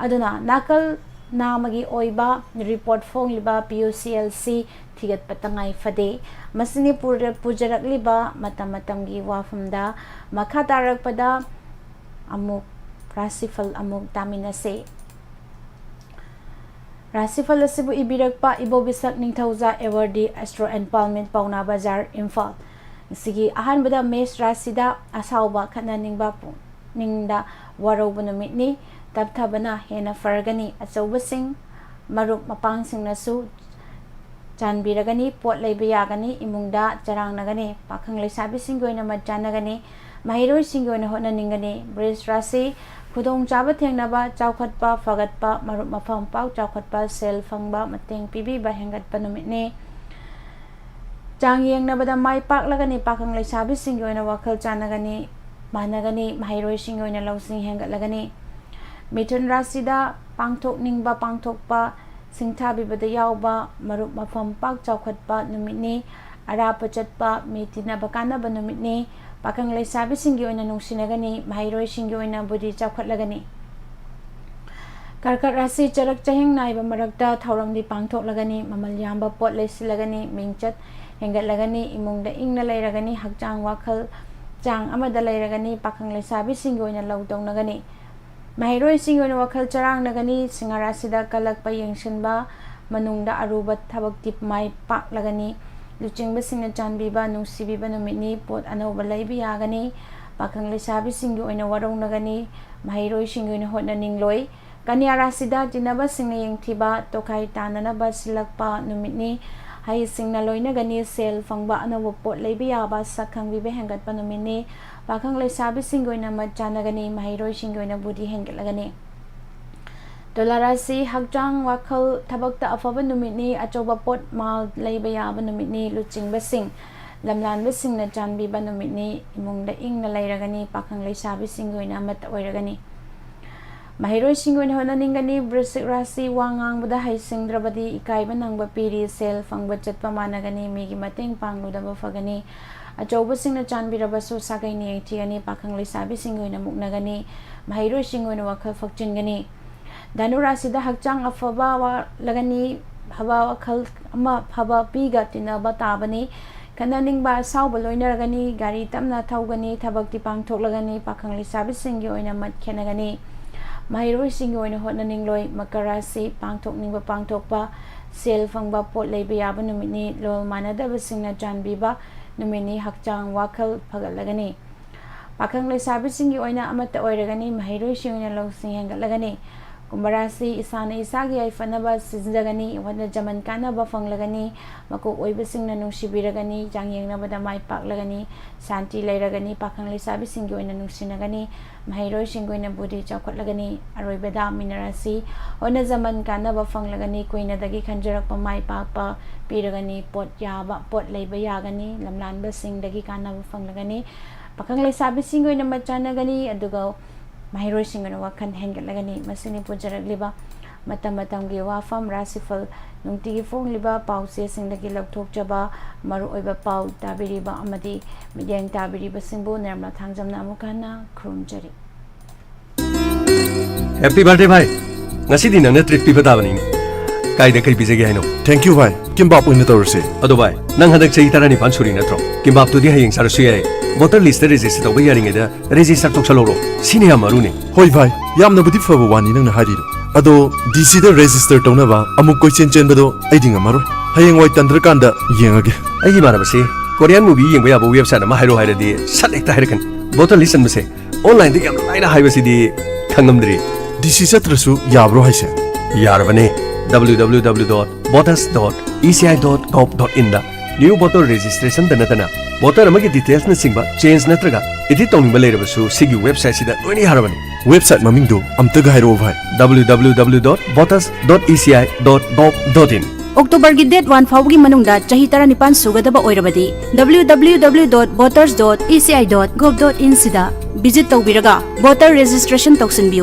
ꯑꯗꯨꯅ ꯅꯥꯀꯜ ꯅꯥꯝꯃꯒꯤ ꯑꯣꯏꯕ ꯔꯤꯄꯣꯔꯠ ꯐꯣꯡꯂꯤꯕ ꯄꯤ ꯌꯨ ꯁꯤ ꯑꯦꯜ ꯁꯤ ꯊꯤꯒꯠꯄ ꯇꯉꯥꯏ ꯐꯗꯦ꯫ ꯃꯁꯤꯅꯤ ꯄꯨꯔ-, ꯄꯨꯖꯔꯛꯂꯤꯕ ꯃꯇꯝ ꯃꯇꯝꯒꯤ ꯋꯥꯐꯝꯗ꯫ ꯃꯈꯥ ꯇꯥꯔꯛꯄꯗ ꯑꯃꯨꯛ ꯔꯥꯁꯤꯐꯜ ꯑꯃꯨꯛ ꯇꯥꯃꯤꯟꯅꯁꯦ꯫ ꯔꯥꯁꯤꯐꯜ ꯑꯁꯤꯕꯨ ꯏꯕꯤꯔꯛꯄ ꯏꯕꯣꯕꯤꯁꯛ ꯅꯤꯡꯊꯧꯖꯥ, ꯑꯦꯋꯥꯔꯗꯤ, ꯑꯦꯁꯇ꯭ꯔꯣ ꯑꯦꯟ ꯄꯥꯎꯃꯤꯠ, ꯄꯥꯎꯅꯥ ꯕꯖꯥꯔ, ꯏꯝꯐꯥꯜ꯫ ꯉꯁꯤꯒꯤ ꯑꯍꯥꯟꯕꯗ ꯃꯦꯁ ꯔꯥꯁꯤꯗ ꯑꯁꯥꯎꯕ, ꯈꯠꯅꯅꯤꯡꯕ, ꯄꯨꯛꯅꯤꯡꯗ ꯋꯥꯔꯧꯕ ꯅꯨꯃꯤꯠꯅꯤ꯫ ꯇꯞꯊꯕꯅ ꯍꯦꯟꯅ ꯐꯔꯒꯅꯤ꯫ ꯑꯆꯧꯕꯁꯤꯡ, ꯃꯔꯨꯞ ꯃꯄꯥꯡꯁꯤꯡꯅꯁꯨ ꯆꯥꯟꯕꯤꯔꯒꯅꯤ, ꯄꯣꯠ ꯂꯩꯕ ꯌꯥꯒꯅꯤ, ꯏꯃꯨꯡꯗ ꯆꯔꯥꯡꯅꯒꯅꯤ꯫ ꯄꯥꯈꯪ ꯂꯩꯁꯥꯕꯤꯁꯤꯡꯒꯤ ꯑꯣꯏꯅ ꯃꯠ ꯆꯥꯟꯅꯒꯅꯤ꯫ ꯃꯍꯩꯔꯣꯏꯁꯤꯡꯒꯤ ꯑꯣꯏꯅ ꯍꯣꯠꯅꯅꯤꯡꯒꯅꯤ꯫ ꯕ꯭ꯔꯤꯖ ꯔꯥꯁꯤ, ꯈꯨꯗꯣꯡꯆꯥꯕ ꯊꯦꯡꯅꯕ, ꯆꯥꯎꯈꯠꯄ, ꯐꯒꯠꯄ, ꯃꯔꯨꯞ ꯃꯄꯥꯡ ꯄꯥꯎ ꯆꯥꯎꯈꯠꯄ, ꯁꯦꯜ ꯐꯪꯕ, ꯃꯇꯦꯡ ꯄꯤꯕꯤꯕ ꯍꯦꯟꯒꯠꯄ ꯅꯨꯃꯤꯠꯅꯤ꯫ ꯆꯥꯡ ꯌꯦꯡꯅꯕꯗ ꯃꯥꯏ ꯄꯥꯛꯂꯒꯅꯤ꯫ ꯄꯥꯈꯪ ꯂꯩꯁꯥꯕꯤꯁꯤꯡꯒꯤ ꯑꯣꯏꯅ ꯋꯥꯈꯜ ꯆꯥꯟꯅꯒꯅꯤ, ꯃꯥꯟꯅꯒꯅꯤ꯫ ꯃꯍꯩꯔꯣꯏꯁꯤꯡꯒꯤ ꯑꯣꯏꯅ ꯂꯧꯁꯤꯡ ꯍꯦꯟꯒꯠꯂꯒꯅꯤ꯫ ꯃꯤꯊꯨꯟ ꯔꯥꯁꯤꯗ ꯄꯥꯡꯊꯣꯛꯅꯤꯡꯕ ꯄꯥꯡꯊꯣꯛꯄ, ꯁꯤꯡꯊꯥꯕꯤꯕꯗ ꯌꯥꯎꯕ, ꯃꯔꯨꯞ ꯃꯐꯝ ꯄꯥꯛ ꯆꯥꯎꯈꯠꯄ ꯅꯨꯃꯤꯠꯅꯤ꯫ ꯑꯔꯥꯞꯄ ꯆꯠꯄ, ꯃꯤ ꯇꯤꯟꯅꯕ ꯀꯥꯟꯅꯕ ꯅꯨꯃꯤꯠꯅꯤ꯫ ꯄꯥꯈꯪ ꯂꯩꯁꯥꯕꯤꯁꯤꯡꯒꯤ ꯑꯣꯏꯅ ꯅꯨꯡꯁꯤꯅꯒꯅꯤ, ꯃꯍꯩꯔꯣꯏꯁꯤꯡꯒꯤ ꯑꯣꯏꯅ ꯕꯨꯙꯤ ꯆꯥꯎꯈꯠꯂꯒꯅꯤ꯫ ꯀꯔꯀꯠ ꯔꯥꯁꯤ, ꯆꯔꯛ ꯆꯍꯤꯡ ꯅꯥꯏꯕ ꯃꯔꯛꯇ ꯊꯧꯔꯝꯗꯤ ꯄꯥꯡꯊꯣꯛꯂꯒꯅꯤ, ꯃꯃꯜ ꯌꯥꯝꯕ ꯄꯣꯠ ꯂꯩꯁꯤꯜꯂꯒꯅꯤ, ꯃꯤꯡꯆꯠ ꯍꯦꯟꯒꯠꯂꯒꯅꯤ, ꯏꯃꯨꯡꯗ ꯏꯪꯅ ꯂꯩꯔꯒꯅꯤ, ꯍꯛꯆꯥꯡ ꯋꯥꯈꯜ ꯆꯥꯡ ꯑꯃꯗ ꯂꯩꯔꯒꯅꯤ, ꯄꯥꯈꯪ ꯂꯩꯁꯥꯕꯤꯁꯤꯡꯒꯤ ꯑꯣꯏꯅ ꯂꯧ ꯇꯧꯅꯒꯅꯤ꯫ ꯃꯍꯩꯔꯣꯏꯁꯤꯡꯒꯤ ꯑꯣꯏꯅ ꯋꯥꯈꯜ ꯆꯔꯥꯡꯅꯒꯅꯤ, ꯁꯤꯡꯍ ꯔꯥꯁꯤꯗ ꯀꯜꯂꯛꯄ ꯌꯦꯡꯁꯤꯟꯕ, ꯃꯅꯨꯡꯗ ꯑꯔꯨꯕ ꯊꯕꯛꯇꯤ ꯃꯥꯏ ꯄꯥꯛꯂꯒꯅꯤ꯫ ꯂꯨꯆꯤꯡꯕꯁꯤꯡꯅ ꯆꯥꯟꯕꯤꯕ, ꯅꯨꯡꯁꯤꯕꯤꯕ ꯅꯨꯃꯤꯠꯅꯤ, ꯄꯣꯠ ꯑꯅꯧꯕ ꯂꯩꯕ ꯌꯥꯒꯅꯤ꯫ ꯄꯥꯈꯪ ꯂꯩꯁꯥꯕꯤꯁꯤꯡꯒꯤ ꯑꯣꯏꯅ ꯋꯥꯔꯧꯅꯒꯅꯤ, ꯃꯍꯩꯔꯣꯏꯁꯤꯡꯒꯤ ꯑꯣꯏꯅ ꯍꯣꯠꯅꯅꯤꯡꯂꯣꯏ꯫ ꯀꯟꯌꯥ ꯔꯥꯁꯤꯗ ꯇꯤꯟꯅꯕꯁꯤꯡꯅ ꯌꯦꯡꯊꯤꯕ, ꯇꯣꯈꯥꯏ ꯇꯥꯅꯅꯕ ꯁꯤꯜꯂꯛꯄ ꯅꯨꯃꯤꯠꯅꯤ꯫ ꯍꯩꯁꯤꯡꯅ ꯂꯣꯏꯅꯒꯅꯤ, ꯁꯦꯜ ꯐꯪꯕ, ꯑꯅꯧꯕ ꯄꯣꯠ ꯂꯩꯕ ꯌꯥꯕ, ꯁꯛ ꯈꯪꯕꯤꯕ ꯍꯦꯟꯒꯠꯄ ꯅꯨꯃꯤꯠꯅꯤ꯫ ꯄꯥꯈꯪ ꯂꯩꯁꯥꯕꯤꯁꯤꯡꯒꯤ ꯑꯣꯏꯅ ꯃꯠ ꯆꯥꯟꯅꯒꯅꯤ, ꯃꯍꯩꯔꯣꯏꯁꯤꯡꯒꯤ ꯑꯣꯏꯅ ꯕꯨꯙꯤ ꯍꯦꯟꯒꯠꯂꯒꯅꯤ꯫ ꯇꯨꯂꯥ ꯔꯥꯁꯤ, ꯍꯛꯆꯥꯡ ꯋꯥꯈꯜ ꯊꯕꯛꯇ ꯑꯐꯕ ꯅꯨꯃꯤꯠꯅꯤ, ꯑꯆꯧꯕ ꯄꯣꯠ ꯃꯥꯜ ꯂꯩꯕ ꯌꯥꯕ ꯅꯨꯃꯤꯠꯅꯤ, ꯂꯨꯆꯤꯡꯕꯁꯤꯡ, ꯂꯝꯂꯥꯟꯕꯁꯤꯡꯅ ꯆꯥꯟꯕꯤꯕ ꯅꯨꯃꯤꯠꯅꯤ, ꯏꯃꯨꯡꯗ ꯏꯪꯅ ꯂꯩꯔꯒꯅꯤ, ꯄꯥꯈꯪ ꯂꯩꯁꯥꯕꯤꯁꯤꯡꯒꯤ ꯑꯣꯏꯅ ꯑꯃꯠꯇ ꯑꯣꯏꯔꯒꯅꯤ꯫ ꯃꯍꯩꯔꯣꯏꯁꯤꯡꯒꯤ ꯑꯣꯏꯅ ꯍꯣꯠꯅꯅꯤꯡꯒꯅꯤ, ꯕ꯭ꯔꯤꯁꯤꯛ ꯔꯥꯁꯤ, ꯋꯥ ꯉꯥꯡꯕꯗ ꯍꯩꯁꯤꯡꯗ꯭ꯔꯕꯗꯤ ꯏꯀꯥꯏꯕ ꯅꯪꯕ ꯄꯤꯔꯤ, ꯁꯦꯜ ꯐꯪꯕ ꯆꯠꯄ ꯃꯥꯟꯅꯒꯅꯤ, ꯃꯤꯒꯤ ꯃꯇꯦꯡ ꯄꯥꯡꯂꯨꯗꯕ ꯐꯒꯅꯤ, ꯑꯆꯧꯕꯁꯤꯡꯅ ꯆꯥꯟꯕꯤꯔꯕꯁꯨ ꯁꯥꯒꯩꯅ ꯌꯦꯡꯊꯤꯒꯅꯤ, ꯄꯥꯈꯪ ꯂꯩꯁꯥꯕꯤꯁꯤꯡꯒꯤ ꯑꯣꯏꯅ ꯃꯨꯛꯅꯒꯅꯤ, ꯃꯍꯩꯔꯣꯏꯁꯤꯡꯒꯤ ꯑꯣꯏꯅ ꯋꯥꯈꯜ ꯐꯛꯆꯤꯟꯒꯅꯤ꯫ ꯙꯅꯨ ꯔꯥꯁꯤꯗ ꯍꯛꯆꯥꯡ ꯑꯐꯕ ꯋꯥꯠꯂꯒꯅꯤ, ꯐꯕ ꯋꯥꯈꯜ ꯑꯃ ꯐꯕ ꯄꯤꯒ ꯇꯤꯟꯅꯕ ꯇꯥꯕꯅꯤ꯫ ꯈꯠꯅꯅꯤꯡꯕ ꯑꯁꯥꯎꯕ ꯂꯣꯏꯅꯔꯒꯅꯤ, ꯒꯥꯔꯤ ꯇꯞꯅ ꯊꯧꯒꯅꯤ, ꯊꯕꯛꯇꯤ ꯄꯥꯡꯊꯣꯛꯂꯒꯅꯤ, ꯄꯥꯈꯪ ꯂꯩꯁꯥꯕꯤꯁꯤꯡꯒꯤ ꯑꯣꯏꯅ ꯃꯠ ꯈꯦꯠꯅꯒꯅꯤ꯫ ꯃꯍꯩꯔꯣꯏꯁꯤꯡꯒꯤ ꯑꯣꯏꯅ ꯍꯣꯠꯅꯅꯤꯡꯂꯣꯏ꯫ ꯃꯀꯔ ꯔꯥꯁꯤ ꯄꯥꯡꯊꯣꯛꯅꯤꯡꯕ ꯄꯥꯡꯊꯣꯛꯄ, ꯁꯦꯜ ꯐꯪꯕ, ꯄꯣꯠ ꯂꯩꯕ ꯌꯥꯕ ꯅꯨꯃꯤꯠꯅꯤ꯫ ꯂꯣꯜ ꯃꯥꯟꯅꯗꯕꯁꯤꯡꯅ ꯆꯥꯟꯕꯤꯕ ꯅꯨꯃꯤꯠꯅꯤ꯫ ꯍꯛꯆꯥꯡ ꯋꯥꯈꯜ ꯐꯒꯠꯂꯒꯅꯤ꯫ ꯄꯥꯈꯪ ꯂꯩꯁꯥꯕꯤꯁꯤꯡꯒꯤ ꯑꯣꯏꯅ ꯑꯃꯠꯇ ꯑꯣꯏꯔꯒꯅꯤ, ꯃꯍꯩꯔꯣꯏꯁꯤꯡ ꯑꯣꯏꯅ ꯂꯧꯁꯤꯡ ꯍꯦꯟꯒꯠꯂꯒꯅꯤ꯫ ꯀꯨꯝꯚ ꯔꯥꯁꯤ ꯏꯁꯥꯅ ꯏꯁꯥꯒꯤ ꯌꯥꯏꯐꯅꯕ ꯁꯤꯟꯖꯒꯅꯤ, ꯍꯣꯠꯅꯖꯃꯟ ꯀꯥꯟꯅꯕ ꯐꯪꯂꯒꯅꯤ, ꯃꯀꯣꯛ ꯑꯣꯏꯕꯁꯤꯡꯅ ꯅꯨꯡꯁꯤꯕꯤꯔꯒꯅꯤ, ꯆꯥꯡꯌꯦꯡꯅꯕꯗ ꯃꯥꯏ ꯄꯥꯛꯂꯒꯅꯤ, ꯁꯥꯟꯇꯤ ꯂꯩꯔꯒꯅꯤ, ꯄꯥꯈꯪ ꯂꯩꯁꯥꯕꯤꯁꯤꯡꯒꯤ ꯑꯣꯏꯅ ꯅꯨꯡꯁꯤꯅꯒꯅꯤ, ꯃꯍꯩꯔꯣꯏꯁꯤꯡꯒꯤ ꯑꯣꯏꯅ ꯕꯨꯙꯤ ꯆꯥꯎꯈꯠꯂꯒꯅꯤ꯫ ꯑꯔꯣꯏꯕꯗ ꯃꯤꯅ ꯔꯥꯁꯤ ꯍꯣꯠꯅꯖꯃꯟ ꯀꯥꯟꯅꯕ ꯐꯪꯂꯒꯅꯤ, ꯀꯨꯏꯅꯗꯒꯤ ꯈꯟꯖꯔꯛꯄ ꯃꯥꯏ ꯄꯥꯛꯄ ꯄꯤꯔꯒꯅꯤ, ꯄꯣꯠ ꯌꯥꯕ, ꯄꯣꯠ ꯂꯩꯕ ꯌꯥꯒꯅꯤ, ꯂꯝꯂꯥꯟꯕꯁꯤꯡꯗꯒꯤ ꯀꯥꯟꯅꯕ ꯐꯪꯂꯒꯅꯤ꯫ ꯄꯥꯈꯪ ꯂꯩꯁꯥꯕꯤꯁꯤꯡꯒꯤ ꯑꯣꯏꯅ ꯃꯠ ꯆꯥꯟꯅꯒꯅꯤ, ꯑꯗꯨꯒ ꯃꯍꯩꯔꯣꯏꯁꯤꯡ ꯑꯣꯏꯅ ꯋꯥꯈꯜ ꯍꯦꯟꯒꯠꯂꯒꯅꯤ꯫ ꯃꯁꯤꯅꯤ ꯄꯨꯖꯔꯛꯂꯤꯕ ꯃꯇꯝ ꯃꯇꯝꯒꯤ ꯋꯥꯐꯝ, ꯔꯥꯁꯤꯐꯜ, ꯅꯨꯡꯇꯤꯒꯤ ꯐꯣꯡꯂꯤꯕ ꯄꯥꯎꯆꯦꯁꯤꯡꯗꯒꯤ ꯂꯧꯊꯣꯛꯆꯕ ꯃꯔꯨꯑꯣꯏꯕ ꯄꯥꯎ ꯇꯥꯕꯤꯔꯤꯕ ꯑꯃꯗꯤ ꯃꯤꯠꯌꯦꯡ ꯇꯥꯕꯤꯔꯤꯕꯁꯤꯡꯕꯨ ꯅꯤꯔꯃꯂꯥ ꯊꯥꯡꯖꯝꯅ ꯑꯃꯨꯛ ꯍꯟꯅ ꯈꯨꯔꯨꯝꯖꯔꯤ꯫ ꯍꯦꯄꯤ ꯕꯥꯔꯗꯦ ꯚꯥꯏ꯫ ꯉꯁꯤꯗꯤ ꯅꯪꯅ ꯇ꯭ꯔꯤꯠ ꯄꯤꯕ ꯇꯥꯕꯅꯤꯅꯦ꯫ ꯀꯥꯏꯗ ꯀꯩ ꯄꯤꯖꯒꯦ ꯍꯥꯏꯅꯣ? Thank you ꯚꯥꯏ꯫ ꯀꯤꯝꯕꯥꯞ ꯑꯣꯏꯅ ꯇꯧꯔꯁꯦ꯫ ꯑꯗꯣ ꯚꯥꯏ, ꯅꯪ ꯍꯟꯗꯛ ꯆꯍꯤ ꯇꯔꯥꯅꯤꯄꯥꯟ ꯁꯨꯔꯤ ꯅꯠꯇ꯭ꯔꯣ? ꯀꯤꯝꯕꯥꯞꯇꯨꯗꯤ ꯍꯌꯦꯡ ꯆꯥꯔꯁꯨ ꯌꯥꯏ꯫ ꯚꯣꯇꯔ ꯂꯤꯁꯇ ꯔꯦꯖꯤꯁꯇꯔ ꯇꯧꯕ ꯌꯥꯔꯤꯉꯩꯗ ꯔꯦꯖꯤꯁꯇꯔ ꯇꯧꯁꯜꯍꯧꯔꯣ꯫ ꯁꯤꯅ ꯌꯥꯝ ꯃꯔꯨꯅꯦ꯫ ꯍꯣꯏ ꯚꯥꯏ, ꯌꯥꯝꯅꯕꯨꯗꯤ ꯐꯕ ꯋꯥꯅꯤ ꯅꯪꯅ ꯍꯥꯏꯔꯤꯗꯣ꯫ ꯑꯗꯣ ꯗꯤ ꯁꯤꯗ ꯔꯦꯖꯤꯁꯇꯔ ꯇꯧꯅꯕ ꯑꯃꯨꯛ ꯀꯣꯏꯆꯦꯟ ꯆꯦꯟꯕꯗꯣ ꯑꯩꯗꯤ ꯉꯝꯃꯔꯣꯏ꯫ ꯍꯌꯦꯡꯋꯥꯏ ꯇꯟꯗ꯭ꯔꯀꯥꯟꯗ ꯌꯦꯡꯉꯒꯦ꯫ ꯑꯩꯒꯤ ꯏꯃꯥꯟꯅꯕꯁꯤ ꯀꯣꯔꯤꯌꯥꯟ ꯃꯨꯚꯤ ꯌꯦꯡꯕ ꯌꯥꯕ ꯋꯦꯕꯁꯥꯏꯠ ꯑꯃ ꯍꯥꯏꯔꯣ ꯍꯥꯏꯔꯗꯤ ꯁꯠ ꯍꯦꯛꯇ ꯍꯥꯏꯔꯛꯀꯅꯤ꯫ ꯚꯣꯇꯔ ꯂꯤꯁ ꯆꯟꯕꯁꯦ ꯑꯣꯟꯂꯥꯏꯟꯗ ꯌꯥꯝ ꯂꯥꯏꯅ ꯍꯥꯏꯕꯁꯤꯗꯤ ꯈꯪꯉꯝꯗ꯭ꯔꯤ꯫ ꯗꯤ ꯁꯤ ꯆꯠꯇ꯭ꯔꯁꯨ ꯌꯥꯕ꯭ꯔꯣ ꯍꯥꯏꯁꯦ? ꯌꯥꯔꯕꯅꯦ꯫ W W W dot voters dot E C I dot gov dot in ꯗ ꯅ꯭ꯌꯨ ꯚꯣꯇꯔ ꯔꯦꯖꯤꯁꯇ꯭ꯔꯦꯁꯟꯗ ꯅꯠꯇꯅ ꯚꯣꯇꯔ ꯑꯃꯒꯤ ꯗꯤꯇꯦꯜꯁꯅꯆꯤꯡꯕ ꯆꯦꯟꯖ ꯅꯠꯇ꯭ꯔꯒ ꯑꯦꯗꯤꯠ ꯇꯧꯅꯤꯡꯕ ꯂꯩꯔꯕꯁꯨ ꯁꯤꯒꯤ ꯋꯦꯕꯁꯥꯏꯠꯁꯤꯗ ꯂꯣꯏꯅ ꯌꯥꯔꯕꯅꯤ꯫ ꯋꯦꯕꯁꯥꯏꯠ ꯃꯃꯤꯡꯗꯨ ꯑꯝꯇꯒ ꯍꯥꯏꯔꯛꯑꯣ ꯚꯥꯏ꯫ W W W dot voters dot E C I dot gov dot in꯫ ꯑꯣꯛꯇꯣꯕꯔꯒꯤ ꯗꯦꯠ ꯋꯥꯟ ꯐꯥꯎꯕꯒꯤ ꯃꯅꯨꯡꯗ ꯆꯍꯤ ꯇꯔꯥꯅꯤꯄꯥꯟ ꯁꯨꯒꯗꯕ ꯑꯣꯏꯔꯕꯗꯤ W W W dot voters dot E C I dot gov dot in ꯁꯤꯗ ꯚꯤꯖꯤꯠ ꯇꯧꯕꯤꯔꯒ ꯚꯣꯇꯔ ꯔꯦꯖꯤꯁꯇ꯭ꯔꯦꯁꯟ ꯇꯧꯁꯤꯟꯕꯤꯌꯨ꯫